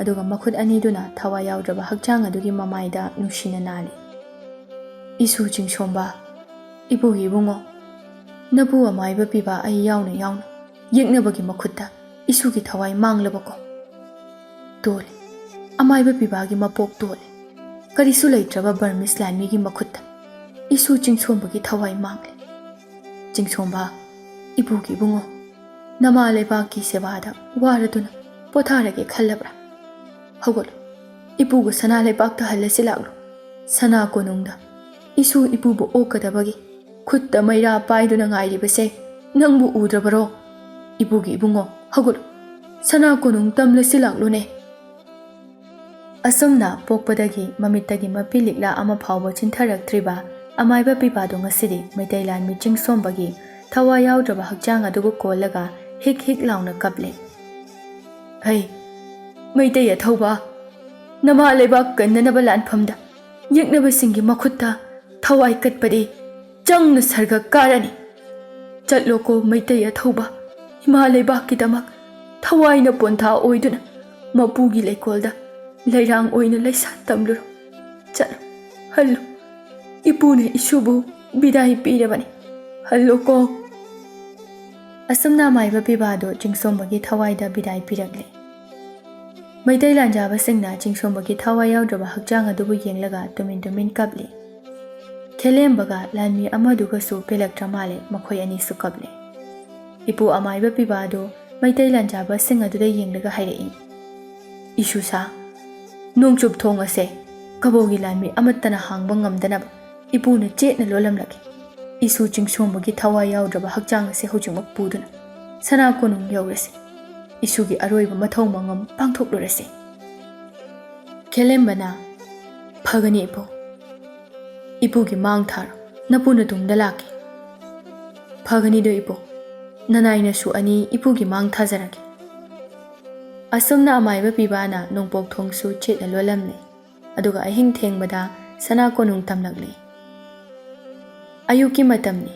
ꯑꯗꯨꯒ ꯃꯈꯨꯠ ꯑꯅꯤꯗꯨꯅ ꯊꯋꯥꯏ ꯌꯥꯎꯗ꯭ꯔꯕ ꯍꯛꯆꯥꯡ ꯑꯗꯨꯒꯤ ꯃꯃꯥꯏꯗ ꯅꯨꯡꯁꯤꯅ ꯅꯥꯜꯂꯤ꯫ "ꯏꯁꯨ ꯆꯤꯡꯁꯣꯝꯕ, ꯏꯄꯨꯒꯤ ꯏꯕꯨꯡꯉꯣ, ꯅꯄꯨ ꯑꯃꯥꯏꯕ ꯄꯤꯕꯥ ꯑꯩ ꯌꯥꯎꯅ ꯌꯥꯎꯅ ꯌꯦꯛꯅꯕꯒꯤ ꯃꯈꯨꯠꯇ ꯏꯁꯨꯒꯤ ꯊꯋꯥꯏ ꯃꯥꯡꯂꯕꯀꯣ?" ꯇꯣꯜꯂꯦ꯫ ꯑꯃꯥꯏꯕ ꯄꯤꯕꯥꯒꯤ ꯃꯄꯣꯛ ꯇꯣꯜꯂꯦ꯫ ꯀꯔꯤꯁꯨ ꯂꯩꯇ꯭ꯔꯕ ꯕꯔꯃꯤꯁ ꯂꯥꯟꯃꯤꯒꯤ ꯃꯈꯨꯠꯇ ꯏꯁꯨ ꯆꯤꯡꯁꯣꯝꯕꯒꯤ ꯊꯋꯥꯏ ꯃꯥꯡꯂꯦ꯫ ꯆꯤꯡꯁꯣꯝꯕ, ꯏꯄꯨꯒꯤ ꯏꯕꯨꯡꯉꯣ, ꯅꯃꯥ ꯂꯩꯕꯥꯛꯀꯤ ꯁꯦꯕꯥꯗ ꯋꯥꯔꯗꯨꯅ ꯄꯣꯊꯥꯔꯒꯦ ꯈꯜꯂꯕ꯭ꯔꯥ? ꯍꯧꯒꯠꯂꯨ, ꯏꯄꯨꯒ ꯁꯅꯥ ꯂꯩꯕꯥꯛꯇ ꯍꯜꯂꯁꯤ ꯂꯥꯛꯂꯣ꯫ ꯁꯅꯥ ꯀꯣꯅꯨꯡꯗ ꯏꯁꯨ ꯏꯄꯨꯕꯨ ꯑꯣꯛꯀꯗꯕꯒꯤ ꯈꯨꯠꯇ ꯃꯩꯔꯥ ꯄꯥꯏꯗꯨꯅ ꯉꯥꯏꯔꯤꯕꯁꯦ ꯅꯪꯕꯨ ꯎꯗ꯭ꯔꯕꯔꯣ? ꯏꯄꯨꯒꯤ ꯏꯕꯨꯡꯉꯣ, ꯍꯧꯒꯠꯂꯨ, ꯁꯅꯥ ꯀꯣꯅꯨꯡ ꯇꯝꯂꯁꯤ ꯂꯥꯛꯂꯣꯅꯦ꯫ ꯑꯁꯨꯝꯅ ꯄꯣꯛꯄꯗꯒꯤ ꯃꯃꯤꯠꯇꯒꯤ ꯃꯄꯤ ꯂꯤꯛꯂꯥ ꯑꯃ ꯐꯥꯎꯕ ꯆꯤꯟꯊꯔꯛꯇ꯭ꯔꯤꯕ ꯑꯃꯥꯏꯕ ꯄꯤꯕꯥꯗꯣ ꯉꯁꯤꯗꯤ ꯃꯩꯇꯩ ꯂꯥꯟꯃꯤ ꯆꯤꯡꯁꯣꯝꯕꯒꯤ ꯊꯋꯥꯏ ꯌꯥꯎꯗ꯭ꯔꯕ ꯍꯛꯆꯥꯡ ꯑꯗꯨꯕꯨ ꯀꯣꯜꯂꯒ ꯍꯤꯛ ꯍꯤꯛ ꯂꯥꯎꯅ ꯀꯞꯂꯦ꯫ ꯍꯩ, ꯃꯩꯇꯩ ꯑꯊꯧꯕ, ꯅꯃꯥ ꯂꯩꯕꯥꯛ ꯀꯟꯅꯅꯕ ꯂꯥꯟꯐꯝꯗ ꯌꯦꯛꯅꯕꯁꯤꯡꯒꯤ ꯃꯈꯨꯠꯇ ꯊꯋꯥꯏ ꯀꯠꯄꯗꯤ ꯆꯪꯅ ꯁꯔꯒ ꯀꯥꯔꯅꯤ꯫ ꯆꯠꯂꯣꯀꯣ ꯃꯩꯇꯩ ꯑꯊꯧꯕ, ꯏꯃꯥ ꯂꯩꯕꯥꯛꯀꯤꯗꯃꯛ ꯊꯋꯥꯏꯅ ꯄꯣꯟꯊꯥ ꯑꯣꯏꯗꯨꯅ ꯃꯄꯨꯒꯤ ꯂꯩꯀꯣꯜꯗ ꯂꯩꯔꯥꯡ ꯑꯣꯏꯅ ꯂꯩꯁꯥ ꯇꯝꯂꯨꯔꯣ꯫ ꯆꯠꯂꯣ, ꯍꯜꯂꯨ, ꯏꯄꯨꯅ ꯏꯁꯨꯕꯨ ꯕꯤꯗꯥꯏ ꯄꯤꯔꯕꯅꯤ, ꯍꯜꯂꯣꯀꯣ꯫ ꯑꯁꯨꯝꯅ ꯃꯥꯏꯕ ꯄꯤꯕꯥꯗꯨ ꯆꯤꯡꯁꯣꯝꯕꯒꯤ ꯊꯋꯥꯏꯗ ꯕꯤꯗꯥꯏ ꯄꯤꯔꯛꯂꯦ꯫ ꯃꯩꯇꯩ ꯂꯥꯟꯖꯥꯕꯁꯤꯡꯅ ꯆꯤꯡꯁꯣꯝꯕꯒꯤ ꯊꯋꯥꯏ ꯌꯥꯎꯗ꯭ꯔꯕ ꯍꯛꯆꯥꯡ ꯑꯗꯨꯕꯨ ꯌꯦꯡꯂꯒ ꯇꯨꯃꯤꯟ ꯇꯨꯃꯤꯟ ꯀꯞꯂꯤ꯫ ꯈꯦꯂꯦꯝꯕꯒ ꯂꯥꯟꯃꯤ ꯑꯃꯗꯨꯒꯁꯨ ꯄꯦꯜꯂꯛꯇ꯭ꯔ ꯃꯥꯜꯂꯦ, ꯃꯈꯣꯏ ꯑꯅꯤꯁꯨ ꯀꯞꯂꯦ꯫ ꯏꯄꯨ ꯑꯃꯥꯏꯕ ꯄꯤꯕꯥꯗꯨ ꯃꯩꯇꯩ ꯂꯥꯟꯖꯥꯕꯁꯤꯡ ꯑꯗꯨꯗ ꯌꯦꯡꯂꯒ ꯍꯥꯏꯔꯛꯏ, "ꯏꯁꯨꯁꯥ, ꯅꯣꯡꯆꯨꯞ ꯊꯣꯡ ꯑꯁꯦ ꯀꯕꯣꯒꯤ ꯂꯥꯟꯃꯤ ꯑꯃꯠꯇꯅ ꯍꯥꯡꯕ ꯉꯝꯗꯅꯕ ꯏꯄꯨꯅ ꯆꯦꯠꯅ ꯂꯣꯜꯂꯝꯂꯒꯦ꯫ ꯏꯁꯨ ꯆꯤꯡꯁꯣꯝꯕꯒꯤ ꯊꯋꯥꯏ ꯌꯥꯎꯗ꯭ꯔꯕ ꯍꯛꯆꯥꯡ ꯑꯁꯦ ꯍꯧꯖꯤꯛꯃꯛ ꯄꯨꯗꯨꯅ ꯁꯅꯥ ꯀꯣꯅꯨꯡ ꯌꯧꯔꯁꯤ꯫ ꯏꯁꯨꯒꯤ ꯑꯔꯣꯏꯕ ꯃꯊꯧ ꯃꯉꯝ ꯄꯥꯡꯊꯣꯛꯂꯨꯔꯁꯤ꯫" ꯈꯦꯂꯦꯝꯕꯅ, "ꯐꯒꯅꯤ ꯏꯄꯨ꯫ ꯏꯄꯨꯒꯤ ꯃꯥꯡ ꯊꯥꯔꯣ, ꯅꯄꯨ ꯅꯇꯨꯡꯗ ꯂꯥꯛꯀꯦ꯫" "ꯐꯒꯅꯤꯗꯣ ꯏꯄꯨ, ꯅꯅꯥꯏ ꯅꯁꯨ ꯑꯅꯤ ꯏꯄꯨꯒꯤ ꯃꯥꯡ ꯊꯥꯖꯔꯒꯦ꯫" ꯑꯁꯨꯝꯅ ꯑꯃꯥꯏꯕ ꯄꯤꯕꯥꯅ ꯅꯣꯡꯄꯣꯛ ꯊꯣꯡꯁꯨ ꯆꯦꯠꯅ ꯂꯣꯜꯂꯝꯂꯦ꯫ ꯑꯗꯨꯒ ꯑꯍꯤꯡ ꯊꯦꯡꯕꯗ ꯁꯅꯥ ꯀꯣꯅꯨꯡ ꯇꯝꯂꯛꯂꯦ꯫ ꯑꯌꯨꯛꯀꯤ ꯃꯇꯝꯅꯤ꯫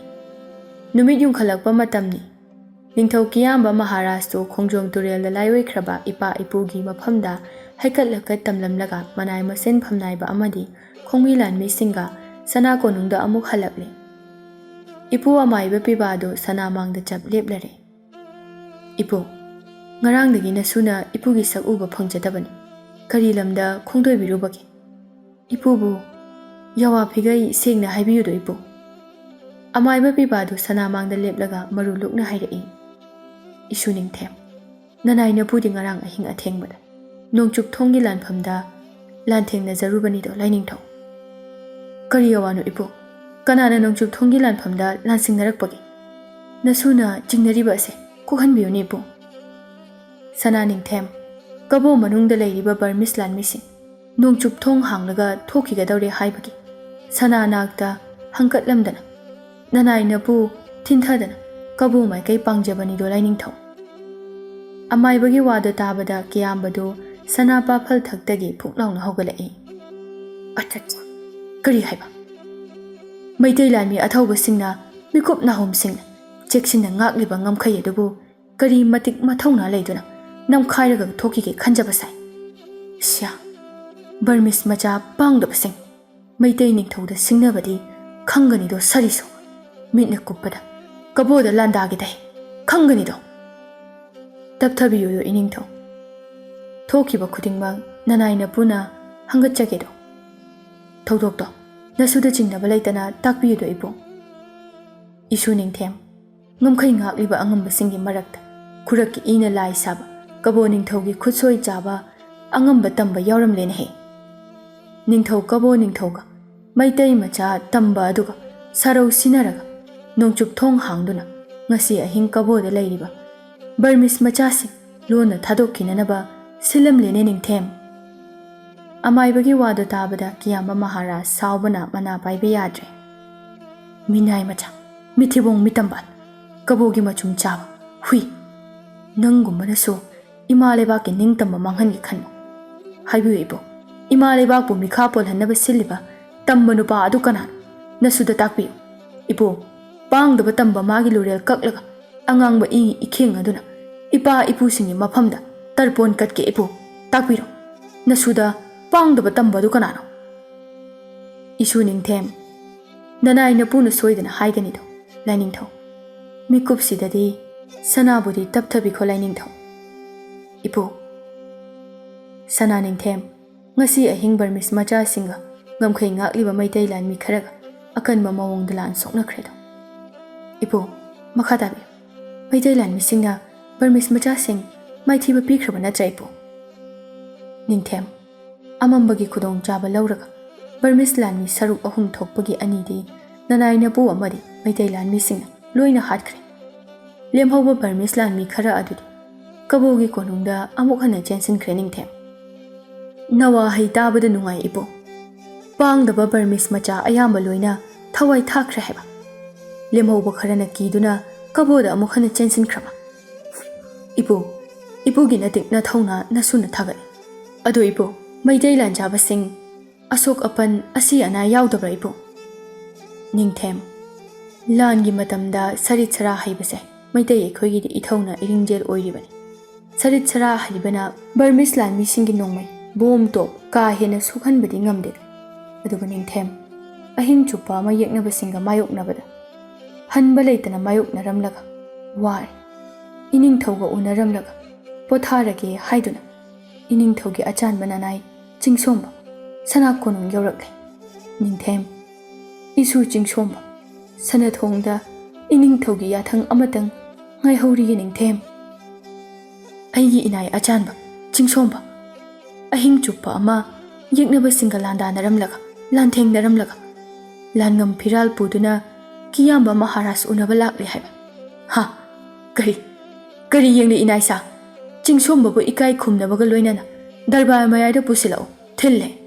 ꯅꯨꯃꯤꯠ ꯌꯨꯡꯈꯠꯂꯛꯄ ꯃꯇꯝꯅꯤ꯫ ꯅꯤꯡꯊꯧ ꯀꯤꯌꯥꯝꯕ ꯃꯍꯥꯔꯥꯖꯇꯨ ꯈꯣꯡꯖꯣꯝ ꯇꯨꯔꯦꯜꯗ ꯂꯥꯏꯑꯣꯏꯈ꯭ꯔꯕ ꯏꯄꯥ ꯏꯄꯨꯒꯤ ꯃꯐꯝꯗ ꯍꯩꯀꯠ ꯂꯩꯀꯠ ꯇꯝꯂꯝꯂꯒ ꯃꯅꯥꯏ ꯃꯁꯤꯟ ꯐꯝꯅꯥꯏꯕ ꯑꯃꯗꯤ ꯈꯣꯡꯃꯤ ꯂꯥꯟꯃꯤꯁꯤꯡꯒ ꯁꯅꯥ ꯀꯣꯅꯨꯡꯗ ꯑꯃꯨꯛ ꯍꯜꯂꯛꯂꯦ꯫ ꯏꯄꯨ ꯑꯃꯥꯏꯕ ꯄꯤꯕꯥꯗꯨ ꯁꯅꯥ ꯃꯥꯡꯗ ꯆꯞ ꯂꯦꯞꯂꯔꯦ꯫ "ꯏꯄꯨ, "ꯉꯔꯥꯡꯗꯒꯤ ꯅꯁꯨꯅ ꯏꯄꯨꯒꯤ ꯁꯛ ꯎꯕ ꯐꯪꯖꯗꯕꯅꯤ꯫ ꯀꯔꯤ ꯂꯝꯗ ꯈꯣꯡꯗꯣꯏꯕꯤꯔꯨꯕꯒꯦ?" "ꯏꯄꯨꯕꯨ ꯌꯥꯋꯥ ꯐꯤꯒꯩ ꯁꯦꯡꯅ ꯍꯥꯏꯕꯤꯌꯨꯗꯣ, ꯏꯄꯨ꯫" ꯑꯃꯥꯏꯕ ꯄꯤꯕꯥꯗꯨ ꯁꯅꯥ ꯃꯥꯡꯗ ꯂꯦꯞꯂꯒ ꯃꯔꯨ ꯂꯨꯛꯅ ꯍꯥꯏꯔꯛꯏ꯫ "ꯏꯁꯨ ꯅꯤꯡꯊꯦꯝ, ꯅꯅꯥꯏ ꯅꯄꯨꯗꯤ ꯉꯔꯥꯡ ꯑꯍꯤꯡ ꯑꯊꯦꯡꯕꯗ ꯅꯣꯡꯆꯨꯞ ꯊꯣꯡꯒꯤ ꯂꯥꯟꯐꯝꯗ ꯂꯥꯟꯊꯦꯡꯅꯖꯔꯨꯕꯅꯤꯗꯣ, ꯂꯥꯏꯅꯤꯡꯊꯧ꯫" "ꯀꯔꯤ ꯑꯋꯥꯅꯣ, ꯏꯄꯨ? ꯀꯅꯥꯅ ꯅꯣꯡꯆꯨꯞ ꯊꯣꯡꯒꯤ ꯂꯥꯟꯐꯝꯗ ꯂꯥꯟꯁꯤꯡꯅꯔꯛꯄꯒꯦ? ꯅꯁꯨꯅ ꯆꯤꯡꯅꯔꯤꯕ ꯑꯁꯦ ꯀꯣꯛꯍꯟꯕꯤꯌꯨꯅꯦ, ꯏꯄꯨ꯫" "ꯁꯅꯥ ꯅꯤꯡꯊꯦꯝ, ꯀꯕꯣ ꯃꯅꯨꯡꯗ ꯂꯩꯔꯤꯕ ꯕꯔꯃꯤꯁ ꯂꯥꯟꯃꯤꯁꯤꯡ ꯅꯣꯡꯆꯨꯞ ꯊꯣꯡ ꯍꯥꯡꯂꯒ ꯊꯣꯛꯈꯤꯒꯗꯧꯔꯦ ꯍꯥꯏꯕꯒꯤ ꯁꯅꯥ ꯅꯥꯛꯇ ꯍꯪꯀꯠꯂꯝꯗꯅ ꯅꯅꯥꯏ ꯅꯄꯨ ꯊꯤꯟꯊꯗꯅ ꯀꯕꯣ ꯃꯥꯏꯀꯩ ꯄꯥꯡꯖꯕꯅꯤꯗꯣ, ꯂꯥꯏꯅꯤꯡꯊꯧ꯫" ꯑꯃꯥꯏꯕꯒꯤ ꯋꯥꯗꯣ ꯇꯥꯕꯗ ꯀꯤꯌꯥꯝꯕꯗꯨ ꯁꯅꯥ ꯄꯥꯐꯜ ꯊꯛꯇꯒꯤ ꯐꯨꯛ ꯂꯥꯎꯅ ꯍꯧꯒꯠꯂꯛꯏ꯫ "ꯑꯆꯠꯆꯥ, ꯀꯔꯤ ꯍꯥꯏꯕ? ꯃꯩꯇꯩ ꯂꯥꯟꯃꯤ ꯑꯊꯧꯕꯁꯤꯡꯅ, ꯃꯤꯀꯨꯞ ꯅꯥꯍꯨꯝꯁꯤꯡꯅ ꯆꯦꯛꯁꯤꯟꯅ ꯉꯥꯛꯂꯤꯕ ꯉꯝꯈꯩ ꯑꯗꯨꯕꯨ ꯀꯔꯤ ꯃꯇꯤꯛ ꯃꯊꯧꯅꯥ ꯂꯩꯗꯨꯅ ꯅꯝꯈꯥꯏꯔꯒ ꯊꯣꯛꯈꯤꯒꯦ ꯈꯟꯖꯕ ꯁꯥꯏ? ꯁ꯭ꯌꯥ, ꯕꯔꯃꯤꯁ ꯃꯆꯥ ꯄꯥꯡꯗꯕꯁꯤꯡ! ꯃꯩꯇꯩ ꯅꯤꯡꯊꯧꯗ ꯁꯤꯡꯅꯕꯗꯤ ꯈꯪꯒꯅꯤꯗꯣ, ꯁꯥꯔꯤꯁꯨ꯫ ꯃꯤꯠꯅ ꯀꯨꯞꯄꯗ ꯀꯕꯣꯗ ꯂꯥꯟꯗꯥꯒꯦ ꯇꯥꯏ, ꯈꯪꯒꯅꯤꯗꯣ꯫" "ꯇꯞꯊꯕꯤꯌꯨꯗꯣ, ꯏꯅꯤꯡꯊꯧ꯫ ꯊꯣꯛꯈꯤꯕ ꯈꯨꯗꯤꯡꯃꯛ ꯅꯅꯥꯏ ꯅꯄꯨꯅ ꯍꯪꯒꯠꯆꯒꯦꯗꯣ꯫ ꯊꯧꯗꯣꯛꯇꯣ ꯅꯁꯨꯗ ꯆꯤꯡꯅꯕ ꯂꯩꯇꯅ ꯇꯥꯛꯄꯤꯌꯨꯗꯣ, ꯏꯕꯨꯡ꯫" "ꯏꯁꯨ ꯅꯤꯡꯊꯦꯝ, ꯉꯝꯈꯩ ꯉꯥꯛꯂꯤꯕ ꯑꯉꯝꯕꯁꯤꯡꯒꯤ ꯃꯔꯛꯇ ꯈꯨꯔꯛꯀꯤ ꯏꯅ ꯂꯥꯏ ꯁꯥꯕ ꯀꯕꯣ ꯅꯤꯡꯊꯧꯒꯤ ꯈꯨꯠꯁꯣꯏ ꯆꯥꯕ ꯑꯉꯝꯕ ꯇꯝꯕ ꯌꯥꯎꯔꯝꯂꯦꯅꯦꯍꯦ꯫ ꯅꯤꯡꯊꯧ ꯀꯕꯣ ꯅꯤꯡꯊꯧꯒ ꯃꯩꯇꯩ ꯃꯆꯥ ꯇꯝꯕ ꯑꯗꯨꯒ ꯁꯥꯔꯧ ꯁꯤꯟꯅꯔꯒ ꯅꯣꯡꯆꯨꯞ ꯊꯣꯡ ꯍꯥꯡꯗꯨꯅ ꯉꯁꯤ ꯑꯍꯤꯡ ꯀꯕꯣꯗ ꯂꯩꯔꯤꯕ ꯕꯔꯃꯤꯁ ꯃꯆꯥꯁꯤꯡ ꯂꯣꯟꯅ ꯊꯥꯗꯣꯛꯈꯤꯅꯅꯕ ꯁꯤꯜꯂꯝꯂꯦꯅꯦ, ꯅꯤꯡꯊꯦꯝ꯫" ꯑꯃꯥꯏꯕꯒꯤ ꯋꯥꯗꯨ ꯇꯥꯕꯗ ꯀꯤꯌꯥꯝꯕ ꯃꯍꯥꯔꯥꯖ ꯁꯥꯎꯕꯅ ꯃꯅꯥ ꯄꯥꯏꯕ ꯌꯥꯗ꯭ꯔꯦ꯫ "ꯃꯤꯅꯥꯏ ꯃꯆꯥ, ꯃꯤꯊꯤꯕꯣꯡ ꯃꯤꯇꯝꯕꯥꯟ, ꯀꯕꯣꯒꯤ ꯃꯆꯨꯝ ꯆꯥꯕ ꯍꯨꯏ! ꯅꯪꯒꯨꯝꯕꯅꯁꯨ ꯏꯃꯥ ꯂꯩꯕꯥꯛꯀꯤ ꯅꯤꯡꯇꯝꯕ ꯃꯥꯡꯍꯟꯒꯦ ꯈꯟꯕ? ꯍꯥꯏꯕꯤꯌꯨ ꯏꯕꯣ, ꯏꯃꯥ ꯂꯩꯕꯥꯛꯄꯨ ꯃꯤꯈꯥ ꯄꯣꯜꯍꯟꯅꯕ ꯁꯤꯜꯂꯤꯕ ꯇꯝꯕ ꯅꯨꯄꯥ ꯑꯗꯨ ꯀꯅꯥꯅꯣ? ꯅꯁꯨꯗ ꯇꯥꯛꯄꯤꯌꯨ꯫ ꯏꯕꯣ, ꯄꯥꯡꯗꯕ ꯇꯝꯕ ꯃꯥꯒꯤ ꯂꯨꯔꯦꯜ ꯀꯛꯂꯒ ꯑꯉꯥꯡꯕ ꯏꯒꯤ ꯏꯈꯦꯡ ꯑꯗꯨꯅ ꯏꯄꯥ ꯏꯄꯨꯁꯤꯡꯒꯤ ꯃꯐꯝꯗ ꯇꯔꯄꯣꯟ ꯀꯠꯀꯦ ꯏꯕꯣ꯫ ꯇꯥꯛꯄꯤꯔꯣ, ꯅꯁꯨꯗ ꯄꯥꯡꯗꯕ ꯇꯝꯕ ꯑꯗꯨ ꯀꯅꯥꯅꯣ?" "ꯏꯁꯨ ꯅꯤꯡꯊꯦꯝ, ꯅꯅꯥꯏ ꯅꯄꯨꯅ ꯁꯣꯏꯗꯅ ꯍꯥꯏꯒꯅꯤꯗꯣ, ꯂꯥꯏꯅꯤꯡꯊꯧ꯫ ꯃꯤꯀꯨꯞꯁꯤꯗꯗꯤ ꯁꯅꯥꯕꯨꯗꯤ ꯇꯞꯊꯕꯤꯈꯣ, ꯂꯥꯏꯅꯤꯡꯊꯧ꯫ ꯏꯄꯨ, ꯁꯅꯥ ꯅꯤꯡꯊꯦꯝ, ꯉꯁꯤ ꯑꯍꯤꯡ ꯕꯔꯃꯤꯁ ꯃꯆꯥꯁꯤꯡꯒ ꯉꯝꯈꯩ ꯉꯥꯛꯂꯤꯕ ꯃꯩꯇꯩ ꯂꯥꯟꯃꯤ ꯈꯔꯒ ꯑꯀꯟꯕ ꯃꯑꯣꯡꯗ ꯂꯥꯟ ꯁꯣꯛꯅꯈ꯭ꯔꯦꯗꯣ꯫ ꯏꯄꯨ, ꯃꯈꯥ ꯇꯥꯕꯤꯌꯨ꯫ ꯃꯩꯇꯩ ꯂꯥꯟꯃꯤꯁꯤꯡꯅ ꯕꯔꯃꯤꯁ ꯃꯆꯥꯁꯤꯡ ꯃꯥꯏꯊꯤꯕ ꯄꯤꯈ꯭ꯔꯕ ꯅꯠꯇ꯭ꯔꯥ, ꯏꯄꯨ? ꯅꯤꯡꯊꯦꯝ, ꯑꯃꯝꯕꯒꯤ ꯈꯨꯗꯣꯡꯆꯥꯕ ꯂꯧꯔꯒ ꯕꯔꯃꯤꯁ ꯂꯥꯟꯃꯤ ꯁꯔꯨꯛ ꯑꯍꯨꯝ ꯊꯣꯛꯄꯒꯤ ꯑꯅꯤꯗꯤ ꯅꯅꯥꯏ ꯅꯄꯨ ꯑꯃꯗꯤ ꯃꯩꯇꯩ ꯂꯥꯟꯃꯤꯁꯤꯡꯅ ꯂꯣꯏꯅ ꯍꯥꯠꯈ꯭ꯔꯦ꯫ ꯂꯦꯝꯍꯧꯕ ꯕꯔꯃꯤꯁ ꯂꯥꯟꯃꯤ ꯈꯔ ꯑꯗꯨꯗꯤ ꯀꯕꯣꯒꯤ ꯀꯣꯅꯨꯡꯗ ꯑꯃꯨꯛ ꯍꯟꯅ ꯆꯦꯟꯁꯤꯟꯈ꯭ꯔꯦ, ꯅꯤꯡꯊꯦꯝ꯫ ꯅꯋꯥꯍꯩ ꯇꯥꯕꯗ ꯅꯨꯡꯉꯥꯏ, ꯏꯄꯨ꯫ ꯄꯥꯡꯗꯕ ꯕꯔꯃꯤꯁ ꯃꯆꯥ ꯑꯌꯥꯝꯕ ꯂꯣꯏꯅ ꯊꯋꯥꯏ ꯊꯥꯈ꯭ꯔꯦ ꯍꯥꯏꯕ꯫ ꯂꯦꯝꯍꯧꯕ ꯈꯔꯅ ꯀꯤꯗꯨꯅ ꯀꯕꯣꯗ ꯑꯃꯨꯛ ꯍꯟꯅ ꯆꯦꯟꯁꯤꯟꯈ꯭ꯔꯕ꯫ ꯏꯄꯨ, ꯏꯄꯨꯒꯤ ꯅꯇꯤꯛ ꯅꯊꯧꯅꯥ ꯅꯁꯨꯅ ꯊꯥꯒꯠꯂꯤ꯫ ꯑꯗꯣ ꯏꯄꯨ, ꯃꯩꯇꯩ ꯂꯥꯟꯖꯥꯕꯁꯤꯡ ꯑꯁꯣꯛ ꯑꯄꯟ, ꯑꯁꯤ ꯑꯅꯥ ꯌꯥꯎꯗꯕ꯭ꯔꯥ, ꯏꯄꯨ? ꯅꯤꯡꯊꯦꯝ, ꯂꯥꯟꯒꯤ ꯃꯇꯝꯗ ꯁꯔꯤꯠ ꯁꯔꯥ ꯍꯩꯕꯁꯦ ꯃꯩꯇꯩ ꯑꯩꯈꯣꯏꯒꯤꯗꯤ ꯏꯊꯧꯅ ꯏꯔꯤꯡꯖꯦꯜ ꯑꯣꯏꯔꯤꯕꯅꯤ꯫ ꯁꯔꯤꯠ ꯁꯔꯥ ꯍꯩꯕꯅ ꯕꯔꯃꯤꯁ ꯂꯥꯟꯃꯤꯁꯤꯡꯒꯤ ꯅꯣꯡꯃꯩ, ꯕꯣꯝ, ꯇꯣꯞ ꯀꯥ ꯍꯦꯟꯅ ꯁꯣꯛꯍꯟꯕꯗꯤ ꯉꯝꯗꯦ꯫ ꯑꯗꯨꯕꯨ ꯅꯤꯡꯊꯦꯝ, ꯑꯍꯤꯡ ꯆꯨꯞꯄ ꯑꯃ ꯌꯦꯛꯅꯕꯁꯤꯡꯒ ꯃꯥꯌꯣꯛꯅꯕꯗ ꯍꯟꯕ ꯂꯩꯇꯅ ꯃꯥꯌꯣꯛꯅꯔꯝꯂꯒ ꯋꯥꯔꯦ꯫ ꯏꯅꯤꯡꯊꯧꯒ ꯎꯅꯔꯝꯂꯒ ꯄꯣꯊꯥꯔꯒꯦ ꯍꯥꯏꯗꯨꯅ ꯏꯅꯤꯡꯊꯧꯒꯤ ꯑꯆꯥꯟꯕ ꯅꯅꯥꯏ ꯆꯤꯡꯁꯣꯝꯕ ꯁꯅꯥ ꯀꯣꯅꯨꯡ ꯌꯧꯔꯛꯂꯦ꯫ ꯅꯤꯡꯊꯦꯝ, ꯏꯁꯨ ꯆꯤꯡꯁꯣꯝꯕ, ꯁꯅꯥꯊꯣꯡꯗ ꯏꯅꯤꯡꯊꯧꯒꯤ ꯌꯥꯊꯪ ꯑꯃꯇꯪ ꯉꯥꯏꯍꯧꯔꯤꯌꯦ, ꯅꯤꯡꯊꯦꯝ꯫ ꯑꯩꯒꯤ ꯏꯅꯥꯏ ꯑꯆꯥꯟꯕ ꯆꯤꯡꯁꯣꯝꯕ, ꯑꯍꯤꯡ ꯆꯨꯞꯄ ꯑꯃ ꯌꯦꯛꯅꯕꯁꯤꯡꯒ ꯂꯥꯟꯗꯥꯅꯔꯝꯂꯒ, ꯂꯥꯟꯊꯦꯡꯅꯔꯝꯂꯒ, ꯂꯥꯟꯉꯝ ꯐꯤꯔꯥꯜ ꯄꯨꯗꯨꯅ ꯀꯤꯌꯥꯝꯕ ꯃꯍꯥꯔꯥꯖ ꯎꯅꯕ ꯂꯥꯛꯂꯦ ꯍꯥꯏꯕ꯫ ꯍꯥ? ꯀꯔꯤ? ꯀꯔꯤ ꯌꯦꯡꯂꯤ, ꯏꯅꯥꯏꯁꯥ? ꯆꯤꯡꯁꯣꯝꯕꯕꯨ ꯏꯀꯥꯏ ꯈꯨꯝꯅꯕꯒ ꯂꯣꯏꯅꯅ ꯗꯔꯕꯥꯔ ꯃꯌꯥꯏꯗ ꯄꯨꯁꯤꯜꯂꯛꯎ, ꯊꯤꯜꯂꯦ꯫